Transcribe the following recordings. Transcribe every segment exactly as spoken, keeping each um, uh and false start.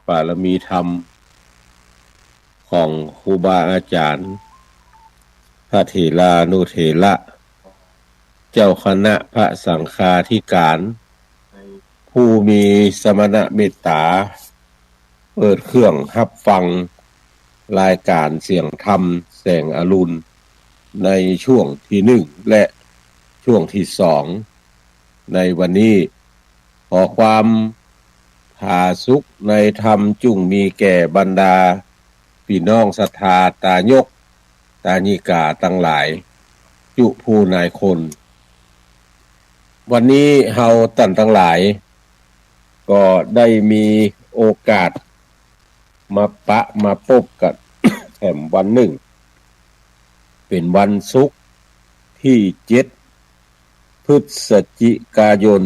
บารมีธรรมของครูบาอาจ๋ารย์ พระเถรานุเถระ เจ้าคณะพระสังฆาธิการ ผู้มีสมณเมตต๋า เปิดเครื่องฮับฟังรายก๋านเสียงธรรมแสงอรุณ ในช่วงตี้นึ่งและช่วงตี้สอง ในวันนี้ ขอความผาสุกในธรรมจุ่งมีแก่บรรดาปี้น้องศรัทธาตายกตายิกาตังหลาย จุผู้นายคน วันนี้เฮาต้านตังหลาย ก็ได้มีโอกาสมาปะมาปบกั๋นแถมวันนึ่ง เป๋นวันศุกร์ตี้เจ็ด พฤศจิกายน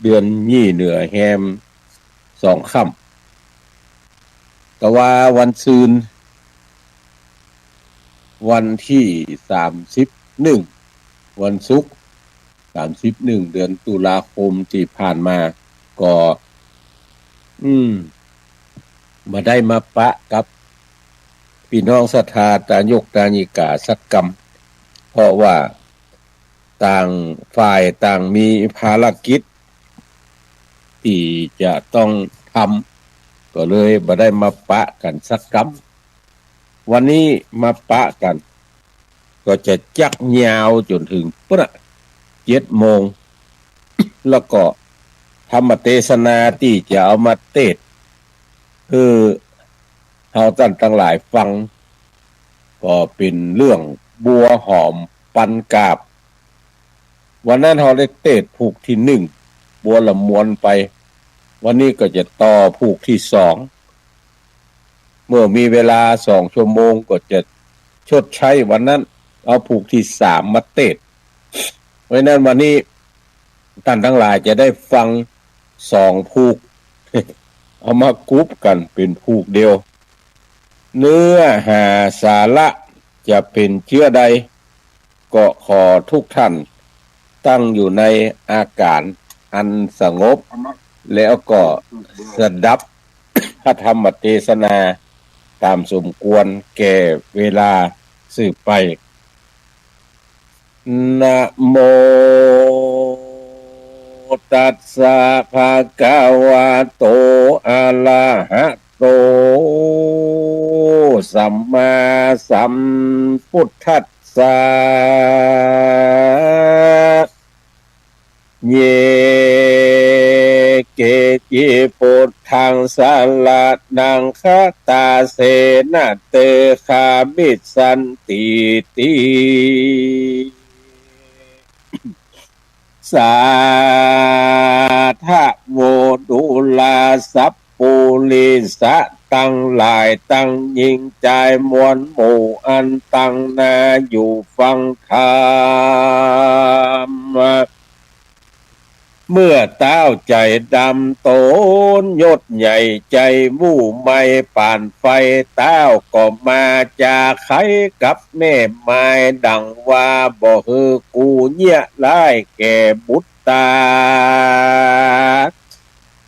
เดือนยี่เหนือแฮมสองค่ำ แต่ว่าวันซืน วันตี้สามสิบนึ่ง วันศุกร์ สามสิบนึ่ง เดือนตุลาคมตี้ผ่านมา ก็ อืม บ่ได้มาปะกับปี้น้องศรัทธาตายกตายิกาสักกำ เพราะว่าต่างฝ่ายต่างมีภารกิจตี้จะต้องทำ ก็เลยบ่ได้มาปะกั๋นสักกำ วันนี้มาปะกั๋น ก็จะจักยาวจ๋นเถิงปู๊นน่ะ เจ็ดโมง แล้วก็ธรรมเตสนาตี้จะเอามาเตสน์หื้อเฮาต้านตังหลายฟัง ก็เป๋นเรื่องบัวหอมปันกาบ วันนั้นเฮาได้เตสน์ผูกตี้นึ่ง บัวละมวนไป วันนี้ก็จะต่อผูกตี้สอง เมื่อมีเวลาสองชั่วโมงก็จะชดใช้วันนั้น เอาผูกตี้สามมาเตสน์ เพราะฉะนั้นวันนี้ต้านตังหลายจะได้ฟังสองผูก เอามากุ๊บกั๋นเป๋นผูกเดียว เนื้อหาสาระจะเป๋นเจื้อใด ก็ขอทุกท่านตั้งอยู่ในอาก๋านอันสงบ แล้วก็สดับพระธรรมเตสนาต๋ามสมควรแก่เวลาสืบไป นะโม ตัสสะ ภะคะวะโต อะระหะโต สัมมาสัมพุทธัสสะ เย เกจิ ปุทธัง สะระณัง คะตาเสนะ เต ฆามิสสันติ ติ สาธะ โว ดูราสัปปุริสะตังหลาย ตังญิงจายมวลหมู่ อันตังหน้าอยู่ฟังธรรม เมื่อเต้าใจ๋ดำต๋นยศใหญ่ใจ๋มู่ไหม้ป๋านไฟ เต้าก็มาจาไขกับแม่ไม้ดังว่า บ่หื้อกูเยียะร้ายแก่บุตรต๋า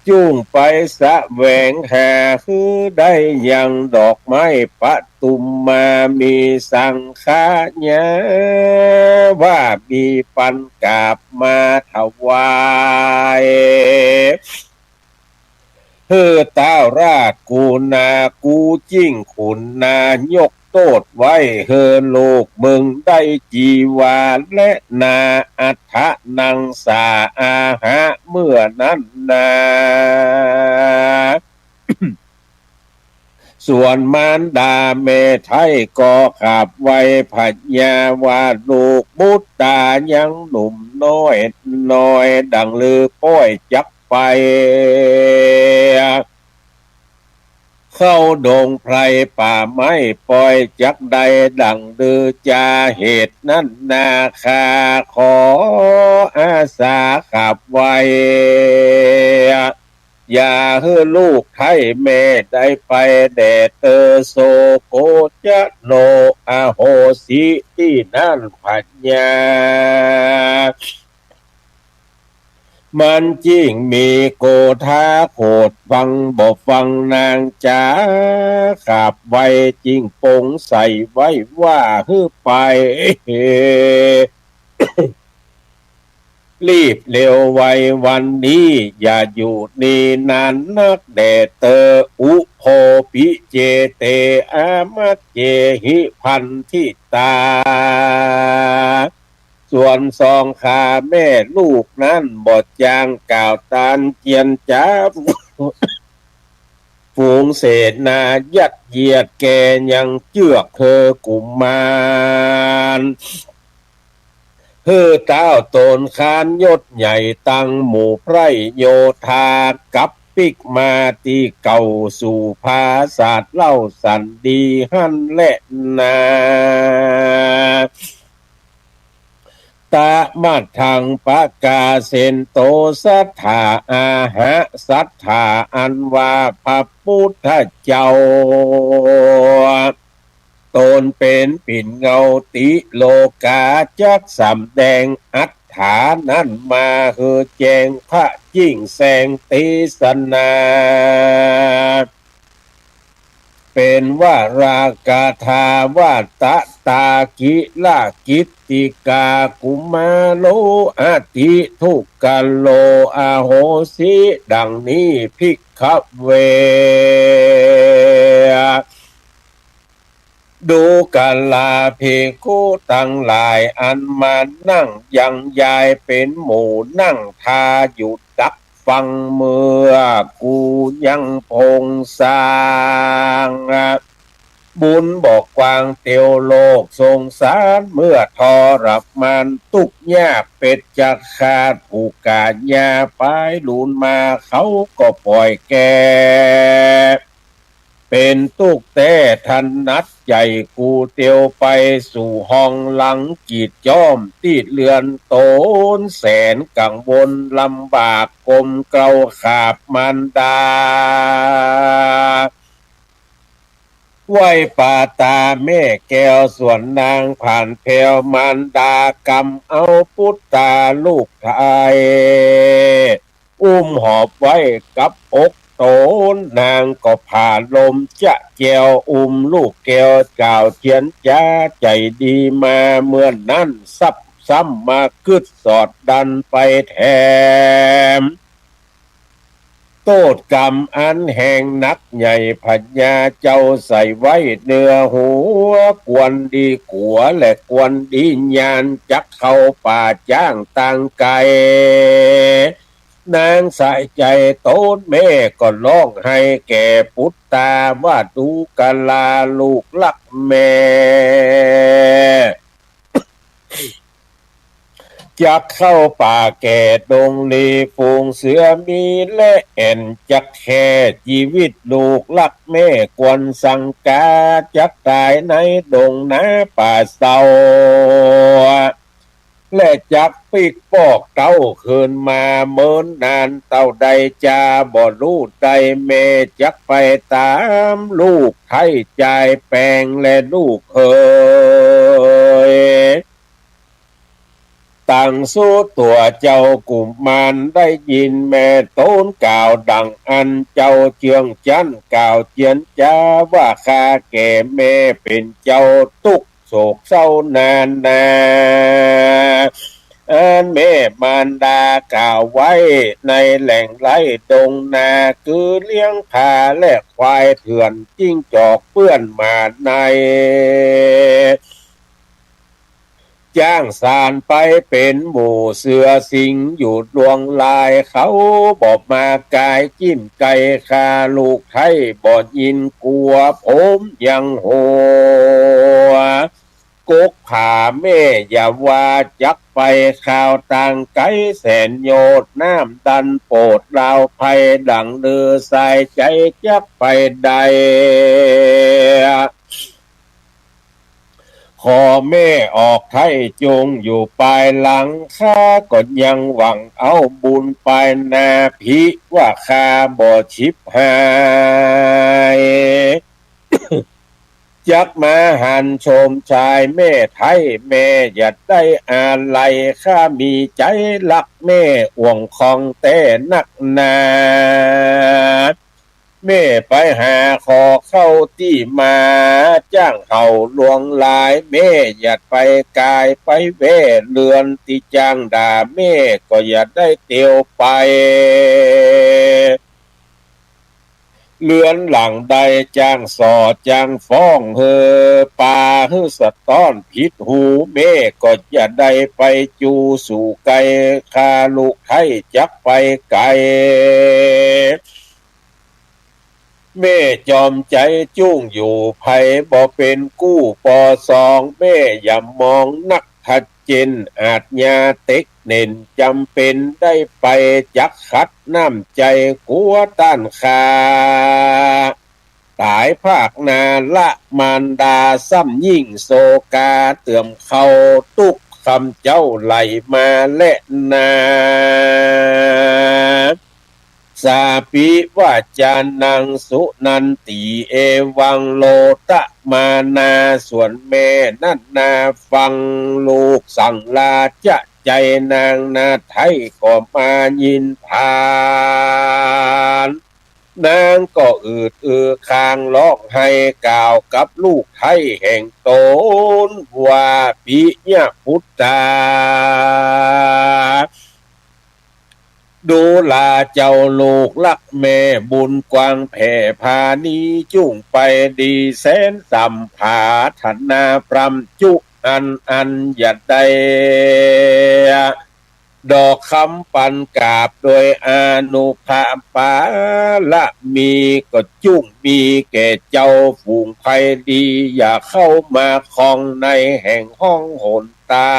จุ่งไปแสวงหาหื้อได้ยังดอกไม้ปทุมมา มีสังฆายาว่ามีปันกาบมาถวาย หื้อเต้าราชกุณา กู๋จิ่งขุนนายกโต้ษไว้ หื้อลูกมึงได้จีวาและนา อัฏฐะนังสาอาหะ เมื่อนั้นนา ส่วนมารดาแม่ไท้ก็กราบไหว้พญาว่า ลูกบุตรต๋ายังหนุ่มน้อย น้อยดังลือป้อยจักไป เข้าดงไพรป่าไม้ป้อยจักได้ดังลือจา เหตุนั้นนาข้าขออาสากราบไหว้ อย่าหื้อลูกไท้แม่ได้ไปแด่เตอ โส โข จะ โน อโหสิ ตี้นั้นพญา มันจึงมีโกธาโขด ฟังบ่ฟังนางจ๋า ขาบไวจึงปงใส่ไว้ว่า หื้อไป รีบเร็วไววันนี้ อย่าอยู่นี่นานนักแด่เตอ อุโภปิเจเต อามัจเจหิ ภัณฑิตา ส่วนสองข้าแม่ลูกนั้นบ่จางกล่าวตานเจียนจ๋า ฝูงเสนายัดเยียดแก่ยังเจื้อกเฮอกุมาร หื้อต้าวต๋นคานยศใหญ่ตังหมู่ไพร่โยธา กับปิ๊กมาตี้เก่าสู่ผาสาทเล่าสันดีหั้นแลนา ตะมัทธังปะกาเสนโต สัตถาอาหะ สัตถาอันว่าพระปุทธเจ้า ต๋นเป๋นปิ่นเงาติโลกา จักสำแดงอัตถานั้นมาหื้อแจ้ง พระยิ่งแสงเตสนา เป๋นวรากถาว่า ตะตากิระกิตติกา กุมารโออะติทุกขะโล อโหสิ ดังนี้ ภิกขะเว ดูกราภิกขุตังหลาย อันมานั่งยังยายเป๋นหมู่ นั่งทาอยู่ตักฟังเมื่อ กูยังพงสร้างบุญบ่กว้างเตียวโลกสงสาร เมื่อทรมานตุ๊กข์ยากเป๋นจะขาด ผู้ก๋าญาปายลูนมา เขาก็ป่อยแก่ เป๋นตุ๊กข์แต๊ถนัดใจ๋ กูเตียวไปสู่ห้องหลัง กีดจ้อมตี้เฮือนต๋น แสนกังวลลำบาก ก้มเกล้าขาบมารดา ไหว้ปาตาแม่แก้ว ส่วนนางผ่านแผ้ว มารดากำเอาปุตตาลูกไท้ อุ้มหอบไว้กับอกต๋น นางก็ผ่าลมจะแจ้ว อุ้มลูกแก้วกล่าวเจียนจ๋า ใจ๋ดีมาเมื่อนั้น ซับซ้ำมากึ๊ดสอดดันไปแถม โต้ษกรรมอันแฮงหนักใหญ่ พญาเจ้าใส่ไว้เนื้อหัว ควรดีขัวและควรดีญาณ จักเข้าป่าจ๊างตางไก๋ นางสายใจ๋ต๋นแม่ก็ฮ้องไห้แก่ปุตตาว่า ดูกราลูกฮักแม่ จักเข้าป่าแก่ดงลี ฝูงเสือมีและแอ่น จักแค่จีวิตลูกฮักแม่ควรสังกา จักต๋ายในดงนาป่าเซา และจักปิ๊กปอกเต้าคืนมาเมินนานเต้าใดจาบ่ฮู้ได้ แม่จักไปต๋ามลูกไท้จายแปงและลูกเฮย ตังสุดตั๋วเจ้ากุมารได้ยินแม่ต๋นกล่าวดังอั้น เจ้าเจื้องจั๊นกล่าวเจียนจ๋าว่า ข้าแก่แม่เป๋นเจ้าตุ๊กข์โศกเศร้านานา อันแม่มารดากล่าวไว้ในแหล่งไร่ดงนา คือเลี้ยงผาและควายเถื่อน จิ้งจอกเปื้อนหมาใน จ๊างสานไปเป๋นหมู่เสือสิงห์อยู่ดวงลาย เขาบ่มากายจิ้มไก่ข้าลูกไท้ บ่ยินกลัวผมยังหัว กกผาแม่อย่าว่าจักไป ข่าวตางไก๋แสนโยชน์ น้ำดันโปดราวไพ ดังลือสายใจ๋จักไปได้ ขอแม่ออกไท้จุ่งอยู่ปายหลัง ข้าก็ยังหวังเอาบุญปายหน้า ผิว่าข้าบ่ฉิบหายจ จักมาหันชมชายแม่ไท้ แม่อย่าได้อาลัย ข้ามีใจ๋ฮักแม่อ่วงคองแต๊นักหนา แม่ไปหาขอเข้าตี้มา จ้างเฮาหลวงหลาย แม่อย่าไปก๋ายไปแว่ เฮือนตี้จ้างด่าแม่ก็อย่าได้เตียวไป เฮือนหลังใดจ้างส่อจ้างฟ้อง หื้อปาหื้อสะต๊อนผิดหู แม่ก็อย่าได้ไปจู๋สู่ไกล ข้าลูกไท้จักไปไกล แม่จอมใจ๋จุ้งอยู่ ใผบ่เป๋นกู้ปอสอง แม่อย่ามองนัก ถ้าเจ๋นอาจญาเต็กเน่น จ๋ำเป๋นได้ไป จักขัดน้ำใจ๋กั๋วต้านข่า ต๋ายภาคหน้าละมารดา ซ้ำยิ่งโศกาเติ่มเข้า ตุ๊กข์คำเจ้าไหลมาแลนา สาปิวาจานังสุนันติ เอวังโลตะมานา ส่วนแม่นั้นนาฟัง ลูกสั่งลาจะใจ๋นางนาไท้ก็มายินผาน นางก็อืดอือคางฮ้องไห้กล่าวกับลูกไท้แห่งต๋นว่า ปิยะปุตตา ดูราเจ้าลูกฮักแม่ บุญกว้างแผ่ผานี้ จุ้งไปดีแสนสำผาถนาปรำจุอันอัน อย่าได้ดอกคำปันกราบ โดยอานุภาพบารมี ก็จุ้งมีแก่เจ้าฝูงภัยดี อย่าเข้ามาข้องในแห่งห้องหนตา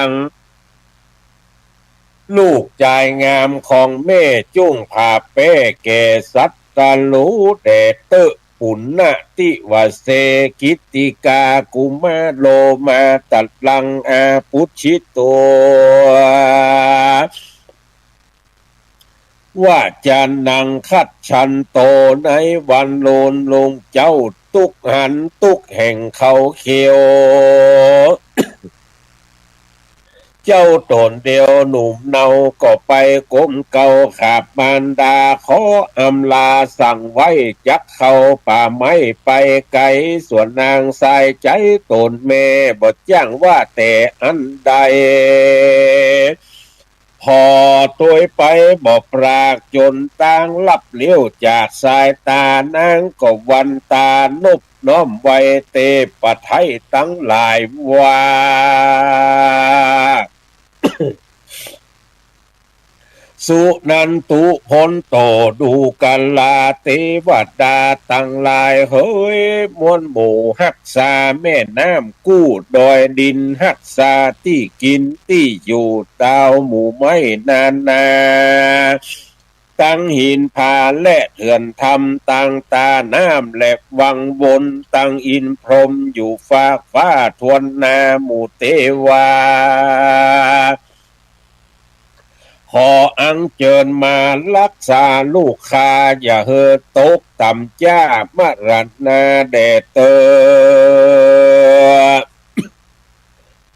ง ลูกจายงามของแม่จุ้งผาแป้แก่ศัตรูแด่เต๊อะ ปุณณติวเส กิตติกากุมาโรมา ตะรังอาปุชชิโต วาจานังคัจฉันโต ในวันโลนลงเจ้าตุ๊กข์หันตุ๊กข์แห่งเขาเขียว เจ้าต๋นเดียวหนุ่มเนาก็ไปก้มเกราบมารดา ขออำลาสั่งไว้จักเข้าป่าไม้ไปไกล ส่วนนางสายใจ๋ต๋นแม่บ่จ้างว่าแต่อันใด ผ่อตวยไปบ่ปราก จ๋นตางลับเลี้ยวจากสายตา นางก็หวั่นตานบน้อมไหว้เตพไท้ตังหลายว่า สุนันตุพลโต ดูกราเตวดาตังหลายเหย มวลหมู่ฮักษาแม่น้ำกู้ดอยดิน ฮักษาตี้กิ๋นตี้อยู่ ตาวหมู่ไม้นานา ตังหินผาและเถื่อนถ้ำ ตังตาน้ำและวังวน ตังอินทร์พรหมอยู่ฟากฟ้าทวนนาหมู่เตวา ขออัญเจิญมาฮักษาลูกข้า อย่าหื้อตกต่ำจ้ามรณาแด่เต๊อะ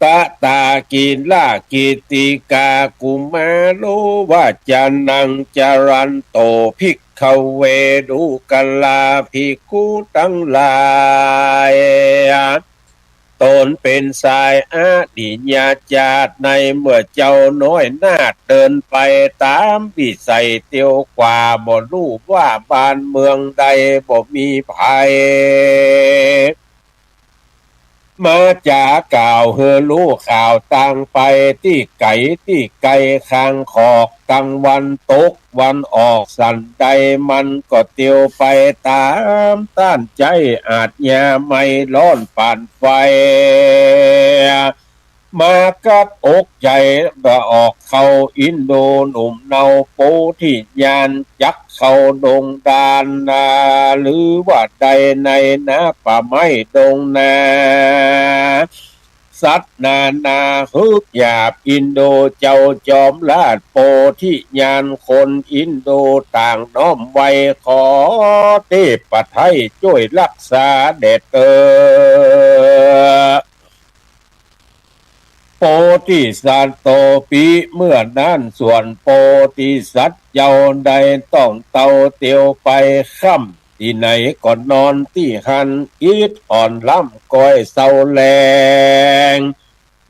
ตะตากิลกิตติกากุมาโร วาจานังจรันโต ภิกขเว ดูกราภิกขุตังหลาย ต๋นเป๋นสายอริยะจาติ ในเมื่อเจ้าน้อยนาถเดินไปต๋ามวิสัยเตียวกว่า บ่ฮู้ว่าบ้านเมืองใดบ่มีภัย มาจ๋ากล่าวหื้อฮู้ข่าวตางไปตี้ไก๋ตี้ไก๋ ข้างขอกตางวันตกวันออกสันใด มันก็เตียวไปต๋ามต้านใจ๊ อาจยาไม่ร้อนปานไฟ มากับอกใจ๋ บ่ออกเข้าอินดู หนุ่มเนาโปธิญาณ จักเข้าดงดานนา หรือว่าใดในนาป่าไม้ดงนา สัตว์นานา ฮึกหยาบอินโด เจ้าจอมราชโพธิญาณ คนอินโดต่างน้อมไหว้ ขอเตพไทยจ้วยฮักษาแด่เต๊อะ โพธิสัตว์โตปิ เมื่อนั้นส่วนโพธิสัตว์เจ้าได้ต้องเต้าเตียวไป ค่ำตี้ไหนก็นอนตี้หั้น อิดอ่อนล้ำก้อยเศร้าแลง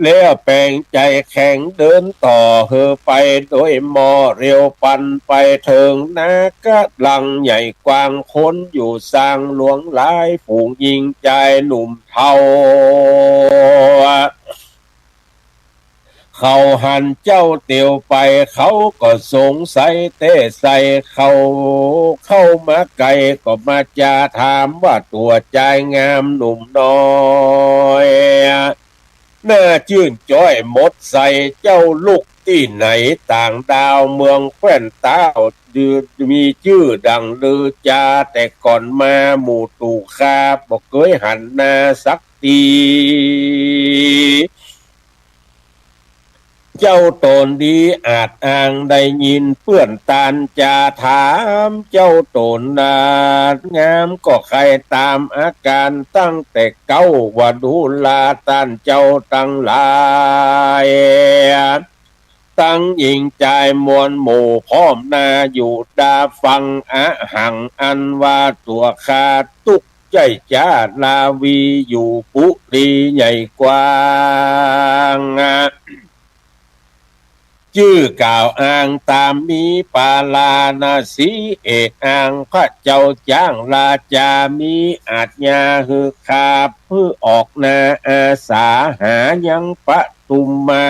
แล้วแป๋งใจ๋แข็งเดินต่อหื้อไป โดยหม้อเร็วปันไปเถิงนาก๋าดังใหญ่กว้าง คนอยู่ซ่างหลวงหลาย ฝูงญิงจายหนุ่มเฒ่า เขาหันเจ้าเตียวไป เขาก็สงสัยแต๊ใส่ เขาเข้ามาใก้ก็มาจาถามว่า ตั๋วจายงามหนุ่มน้อย หน้าจื้นจ้อยหมดใส เจ้าลุกตี้ไหน ต่างดาวเมืองแคว่นต๊าว มีจื้อดั่งลือจา แต่ก่อนมาหมู่ตู่ข้าบ่เกยหันหน้าสัก ตี้ เจ้าต๋นดีอาจอ้างได้ยินเปื้อนต้านจาถาม เจ้าต๋นนาดงามก็ใค่ต๋ามอาก๋านตั้งแต่เก๊า ว่าดูราต้านเจ้าตังหลาย ตังญิงจายมวลหมู่พร้อมหน้าอยู่ดาฟัง อะหังอันว่าตั๋วข้าตุ๊ก ใจ้จ๊าลาวีอยู่ปุรีใหญ่กว้าง จื้อกล่าวอ้างต๋ามมีปาราณสี เอกอ้างพระเจ้าจ๊างราจา มีอาจญาหื้อข้าพ หื้อออกหน้าอาสา หายังปทุมมา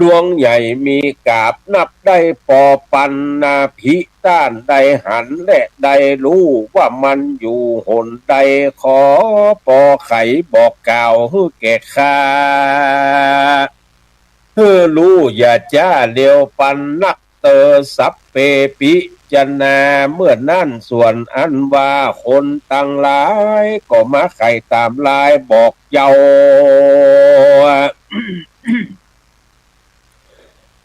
ดวงใหญ่มีกาบนับได้ปอปันนา ภิต้านได้หันและได้ฮู้ว่ามันอยู่หนใด ขอปอไขบอกกล่าวหื้อแก่ข้า หื้อฮู้อย่าจ๊าเร็วปันนักเต๊อะ สัพเพปิจารา เมื่อนั้นส่วนอันว่าคนตังหลายก็มาไขต๋ามลายบอกเจ้า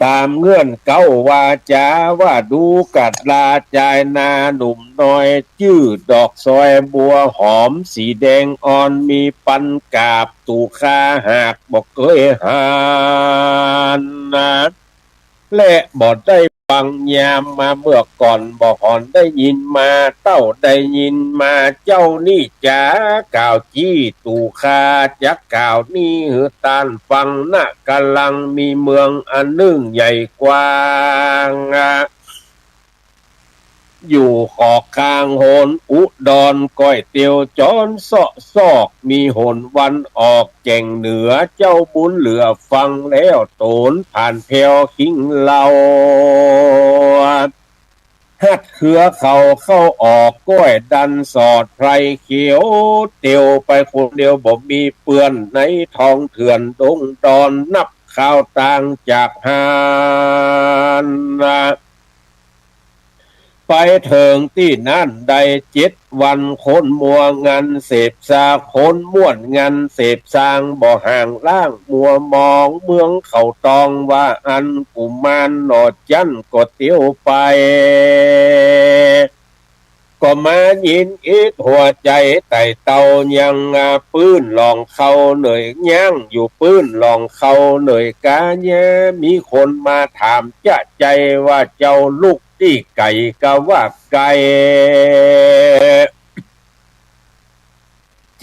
ต๋ามเงื่อนเก๊าวาจาว่า ดูกะลาจายนาหนุ่มน้อย จื้อดอกซอยบัวหอมสีแดงอ่อน มีปันกาบ ตู่ข้าหากบ่เกยหันนา และบ่ได้ฟังยามมาเมื่อก่อน บ่หอนได้ยินมา เต้าได้ยินมา เจ้านี่จ๋ากล่าวจี้ ตู่ข้าจักกล่าวนี้หื้อต้านฟัง ณ กาลังมีเมืองอันนึ่งใหญ่กว้าง อยู่ขอบข้างโหนอุดร ก้อยเตียวจรเซาะซอก มีหนวันออกแจ่งเหนือ เจ้าบุญเหลือฟังแล้ว ต๋นผ่านแผวคิงเหล่า ฮัดเครือเขาเข้าออก ก้อยดันสอดไพรเขียว เตียวไปคนเดียวบ่มีเปื้อน ในท้องเถื่อนดงดอน นับคาวต่างจากหั้นนา ไปเถิงตี้นั้นได้เจ็ดวัน คนมัวงันเสพซา คนม่วนงันเสพซาง บ่ห่างล้างมัวมอง เมืองเขาตองว่าอั้น กุมารหน่อจั้นก็เตียวไป ก็มายินอิดหัวใจ๋ไต่เต้ายัง ปื้นหล่องเข้าเหน่ย ย่างอยู่ปื้นหล่องเข้าเหน่ย ก๋าเยียะมีคนมาถามจะใจ๋ว่า เจ้าลุกตี้ใก๋ กาว่าใก้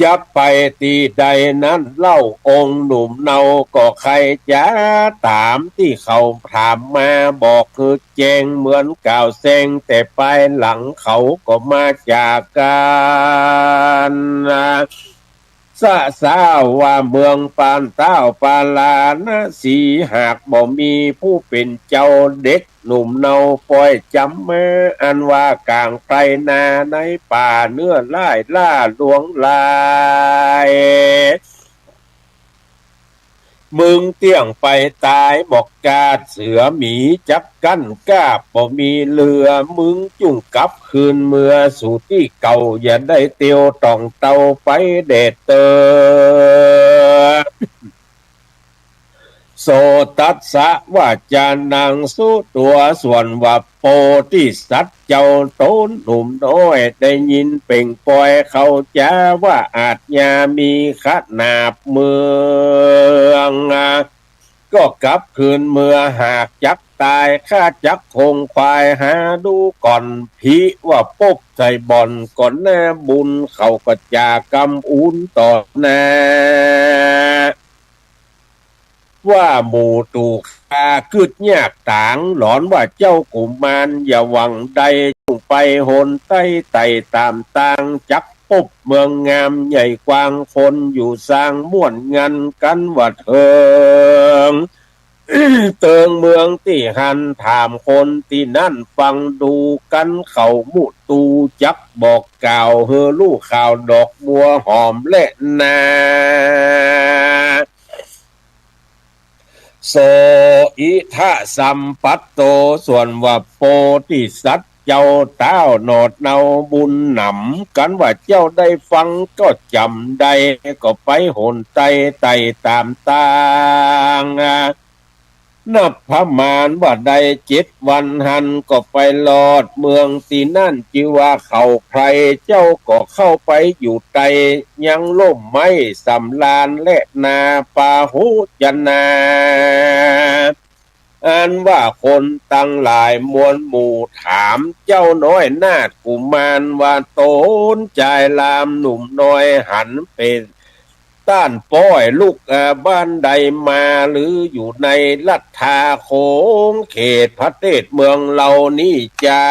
จะไปตี้ใดนั้นเล่า องค์หนุ่มเนาก็ใค่จะต๋ามตี้เขาถามมา บอกหื้อแจ้งเหมือนกล่าวแซง แต่ปายหลังเขาก็มาจากกั๋น สะสาว่าเมืองปานต้าวปาราณสี หากบ่มีผู้เป๋นเจ้า เด็กหนุ่มเนาป้อยจ๋ำมา อันว่ากลางไพร่นาในป่า เนื้อร้ายล้าลวงลาย มึงเตี้ยงไปต๋าย บ่กาดเสือหมีจักกั้นกาบ บ่มีเหลือ มึงจุ่งกลับคืนเมือสู่ตี้เก่า อย่าได้เตียวต่องเต้าไปแด่เต๊อะ โสตัสสะวาจานังสุตัว ส่วนว่าโพธิสัตว์เจ้าต๋นหนุ่มน้อยได้ยินเปล่งปอยเขาจาว่าอาชญามีขนาบเมือง ก็กลับคืนเมือหากจักต๋าย ข้าจักคงขวายหาดูก่อน ผิว่าปบใส่บ่อนก่อนหน้าบุญ เขาก็จากำอุนต่อหน้า ว่าหมู่ตู่ข้ากึ๊ดยากต๋าง หลอนว่าเจ้ากุมารอย่าหวั่งใด จงไปหนใต้ไต่ต๋ามตาง จักปบเมืองงามใหญ่กว้าง คนอยู่ซางม่วนงันกั๋นว่าเถิง เติงเมืองตี้หั้น ถามคนตี้นั้นฟังดูกั๋น เขาหมู่ตู่จักบอกกล่าวหื้อฮู้ข่าวดอกบัวหอมแลนา โส อิทะสัมปัตโต ส่วนว่าโพธิสัตว์เจ้าต้าวหนอดเนาบุญหนำ กั๋นว่าเจ้าได้ฟังก็จ๋ำได้ ก็ไปหนใต้ไต่ต๋ามตาง นับประมาณว่าได้เจ็ดวันหั้น ก็ไปฮอดเมืองตี้นั้น จื้อว่าเขาไพร เจ้าก็เข้าไปอยู่ใต้ ยังร่มไม้สำราญแลนา ปาหุจนา อันว่าคนตังหลายมวลหมู่ถามเจ้าน้อยนาฏกุมารว่า ต๋นจายรามหนุ่มน้อยหันเป๋น ต้านป้อยลุก เอ่อ บ้านใดมา หรืออยู่ในลัทธาขงเขตประเทศเมืองเฮานี้จา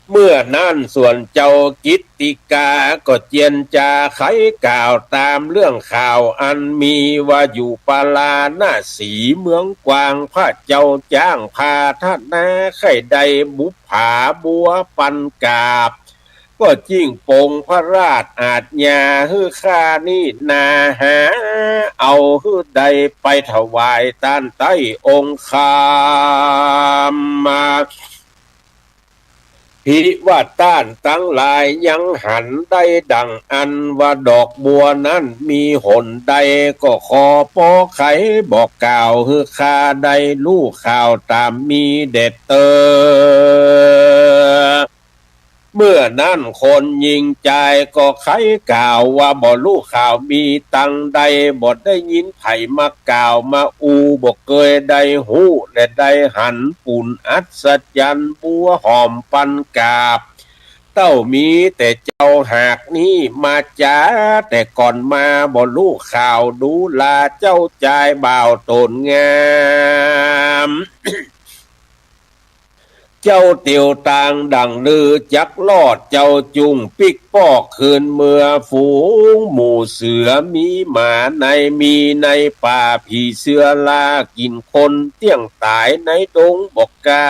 เมื่อนั้นส่วนเจ้ากิตติกาก็เจียรจาไขกล่าวต๋ามเรื่องข่าวอันมีว่าอยู่ปาราณสีเมืองกว้าง พระเจ้าจ้างพาทนาใค่ได้บุปผาบัวปันกาบ ก็จึงปงพระราชอาชญาหื้อข้านี้นา หาเอาหื้อได้ไปถวายต้านใต้องค์คาม มา ภิว่าต้านตังหลายยังหันได้ดั่งอันว่าดอกบัวนั้นมีหนใด ก็ขอปอใคบอกกล่าวหื้อข้าได้ฮู้ข่าวต๋ามมีแด่เต๊อะ เมื่อนั้นคนญิงจายก็ไขกล่าวว่า บ่ฮู้ข่าวมีตังใด บ่ได้ยินใผมากล่าวมาอู้ บ่เกยได้ฮู้และได้หันปุญอัศจรรย์บัวหอมปันกาบ เต้ามีแต่เจ้าหากนี้มาจา แต่ก่อนมาบ่ฮู้ข่าวดูราเจ้าจายบ่าวต๋นงาม เจ้าเตียวตางดั่งลือจักรอด เจ้าจุ่งปิ๊กปอกคืนเมือ ฝูงหมู่เสือมีหมาใน มีในป่าผีเสื้อล่ากิ๋นคนเตี้ยงต๋ายในดงบ่กล้า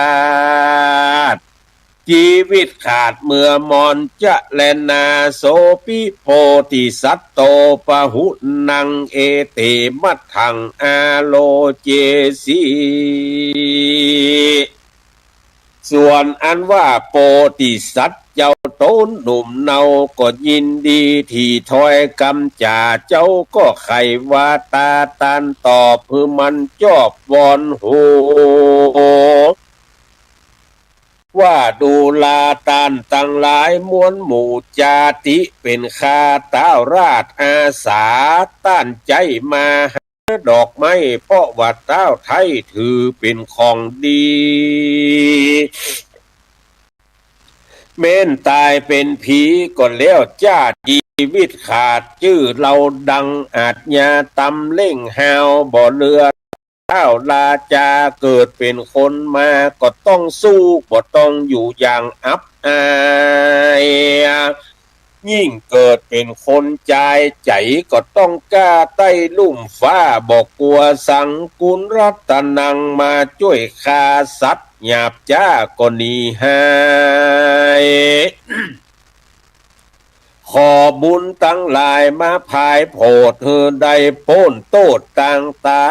จีวิตขาดเมือมอนจะแลนา โสปิโพธิสัตโต ปะหุนัง เอเต มัทธัง อาโลเจสิ ส่วนอันว่าโพธิสัตว์เจ้าต๋นหนุ่มเนาก็ยินดี ถี่ถ้อยกำจ๋าเจ้าก็ใค่ว่าตาตานตอบ หื้อมันจอบวอนฮู ว่าดูราต้านตังหลายมวลหมู่จาติ เป๋นข้าต้าวราชอาสา ต้านใจ๊มาหาดอกไม้ เพราะว่าต้าวไท้ถือเป๋นของดี แม้นต๋ายเป๋นผีก็แล้วจ้า จีวิตขาดจื้อเฮาดังอาชญาต๋ำเล่งฮาว บ่เหลือ ต้าวราจา เกิดเป๋นคนมาก็ต้องสู้ บ่ต้องอยู่อย่างอับอาย ยิ่งเกิดเป๋นคนจายใจ๋ก็ต้องก้าไต้ลุ่มฟ้า บ่กั๋วสัง กุณรัตนัง มาจ้วยข้า สัตว์หยาบจ๊าก็หนีหาย ขอบุญตังหลายมาผายโผด หื้อได้ป๊นโต้ษตางต๋า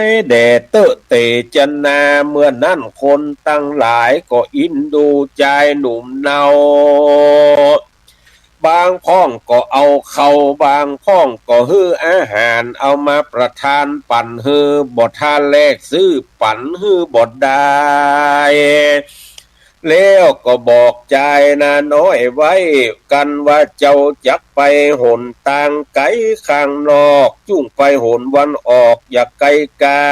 ยแด่เต๊อะเตชะนา เมื่อนั้นคนตังหลายก็อินดูจายหนุ่มเนา บางพ่องก็เอาข้าว บางพ่องก็หื้ออาหาร เอามาประทานปั๋นหื้อ บ่ถ้าแลกซื้อปั๋นหื้อบ่ได้ แล้วก็บอกจายนาน้อยไว้กั๋นว่า เจ้าจักไปหนตางไก๋ข้างนอก จุ่งไปหนวันออก อย่าไก๋กา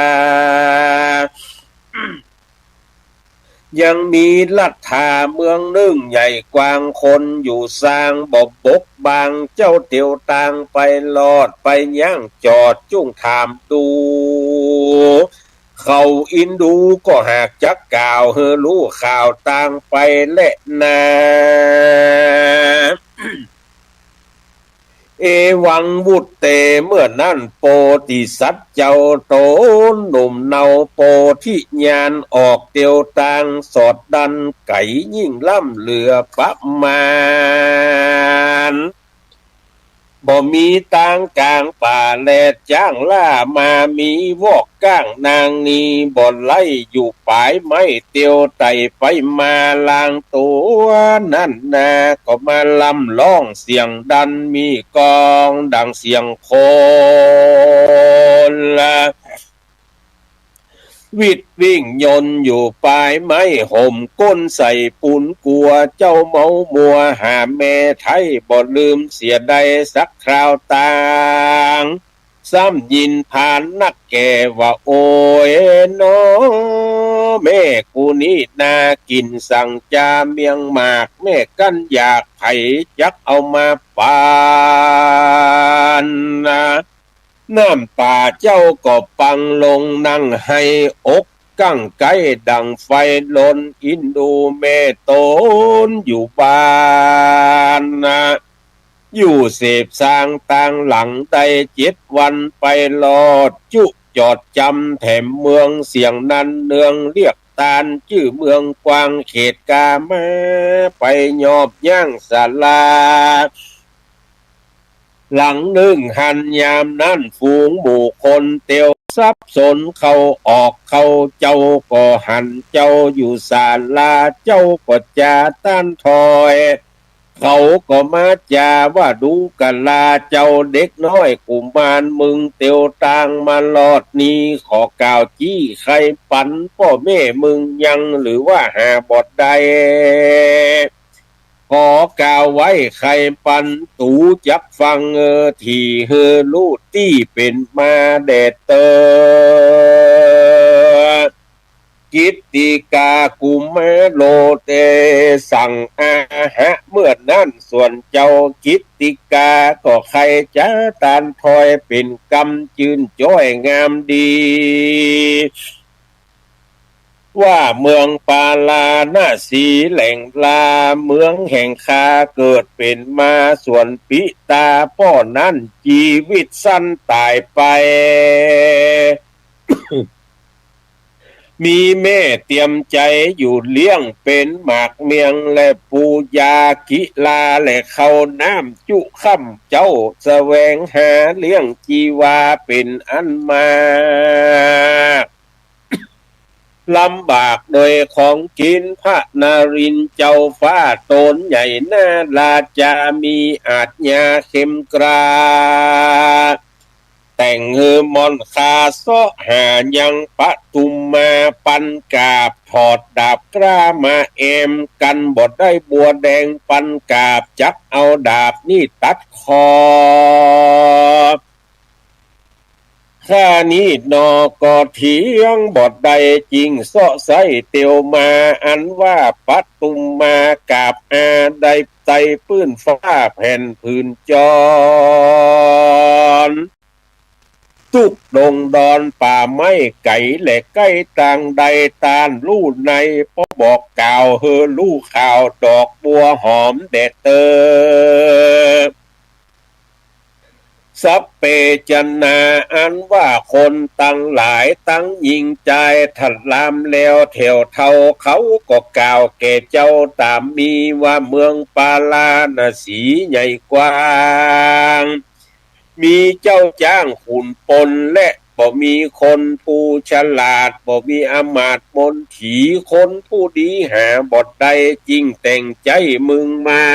ยังมีลัทธาเมืองนึ่งใหญ่กว้างคนอยู่ ซางบ่บกบัง เจ้าเตียวตางไปลอด ไปยั้งจอด จุ่งถามดู เขาอินดูก็หากจักกล่าวหื้อฮู้ข่าวตางไปแลนา เอวังวุตเต เมื่อนั้นโปธิสัตว์เจ้า ต๋นหนุ่มเนาโปธิญาณ ออกเตียวตางสอดดันไก๋ยิ่งล้ำเหลือประมาณ บ่มีตางก๋างป่าแลจ้างล่ามา มีวอกก้างนางนี บ่ไล่อยู่ป๋ายไม้เตียวไต่ไปมา ลางตั๋วนั้นนา ก็มาลำร้องเสียงดัน มีก้องดังเสียงคน วิดวิ่งยนต์อยู่ป๋ายไม้ ห่มก้นใส่ปูนกัว เจ้าเมามัวหาแม่ไท้ บ่ลืมเสียได้สักคราวตาง ซ้ำยินพานนักแก่ว่า โอ้ยน้อ แม่กูนี้นา กิ๋นสังจาเมียงหมาก แม่กั้นอยาก ใผจักเอามาปานนา น้ำต๋าเจ้าก็ปังลงนั่งไห้ อกกั้งไก๊ดั่งไฟลน อินดูแม่ต๋นอยู่บ้านนา อยู่เสพสางตางหลังได้เจ็ดวัน ไปลอดจุจอดจำแถมเมือง เสียงนั้นเนืองเรียกตาน จื้อเมืองกว้างเขตกามา ไปยอบยั้งศาลา หลังนึ่งหันยามนั้น ฝูงหมู่คนเตียวสับสน เข้าออกเข้า เจ้าก็หันเจ้าอยู่ศาลา เจ้าก็จ๋าต้านถอย เขาก็มาจ๋าว่า ดูกะลาเจ้า เด็กน้อยกุมารมึง เตียวตางมาลอดนี้ ขอกล่าวจี้ใค่ปันป้อแม่มึงยัง หรือว่าหาบ่ได้ ขอกล่าวไว้ใค่ปัน ตูจักฟังเออ ถี่หื้อฮู้ตี้เป๋นมาแด่เตอ กิตติกากุมารโลเตสังอาหะ เมื่อนั้นส่วนเจ้ากิตติกา ก็ใค่จ๋าต้านถอยเป๋นกำจื้นจ้อยงามดี ว่าเมืองปาราณสีแหล่งลา เมืองแห่งข้าเกิดเป๋นมา ส่วนปิตาป้อนั้นจีวิตสั้นต๋ายไป มีแม่เตียมใจ๋อยู่เลี้ยงเป๋นหมากเมียง และปูยากิลา และข้าวน้ำจุค่ำ เจ้าแสวงหาเลี้ยงจีวาเป๋นอันมาก ลำบากโดยของกิ๋น พระนรินทร์เจ้าฟ้าต๋นใหญ่นาราจา มีอาชญาเข้มกล้า แต่งหื้อม่อนคาเซาะหายังปทุมมา ปันกราบ ถอดดาบกล้ามาแอม กันบ่ได้บัวแดงปันกราบ จักเอาดาบนี้ตัดคอ ข้านี้หนอก็เถียงบ่ได้ จึงเซาะไส้เตียวมา อันว่าปทุมมากราบอา ได้ไต่ปื้นฟ้าแผ่นผืนจร ตุ๊กดงดอนป่าไม้ไก๋ และใก้ตางใด ต้านฮู้ใน ป้อบอกกล่าวหื้อฮู้ข่าว ดอกบัวหอมแด่เตอ สัพเพจนา อันว่าคนตังหลาย ตังญิงจาย ถ้าลามแล้วแถวเฒ่า เขาก็กล่าวแก่เจ้าต๋ามมีว่า เมืองปาราณสีใหญ่กว้าง มีเจ้าจ้างขุนปน และบ่มีคนผู้ฉลาด บ่มีอำมาตย์มนตรี คนผู้ดีหาบ่ได้ จึงแต่งใจ๊มึงมา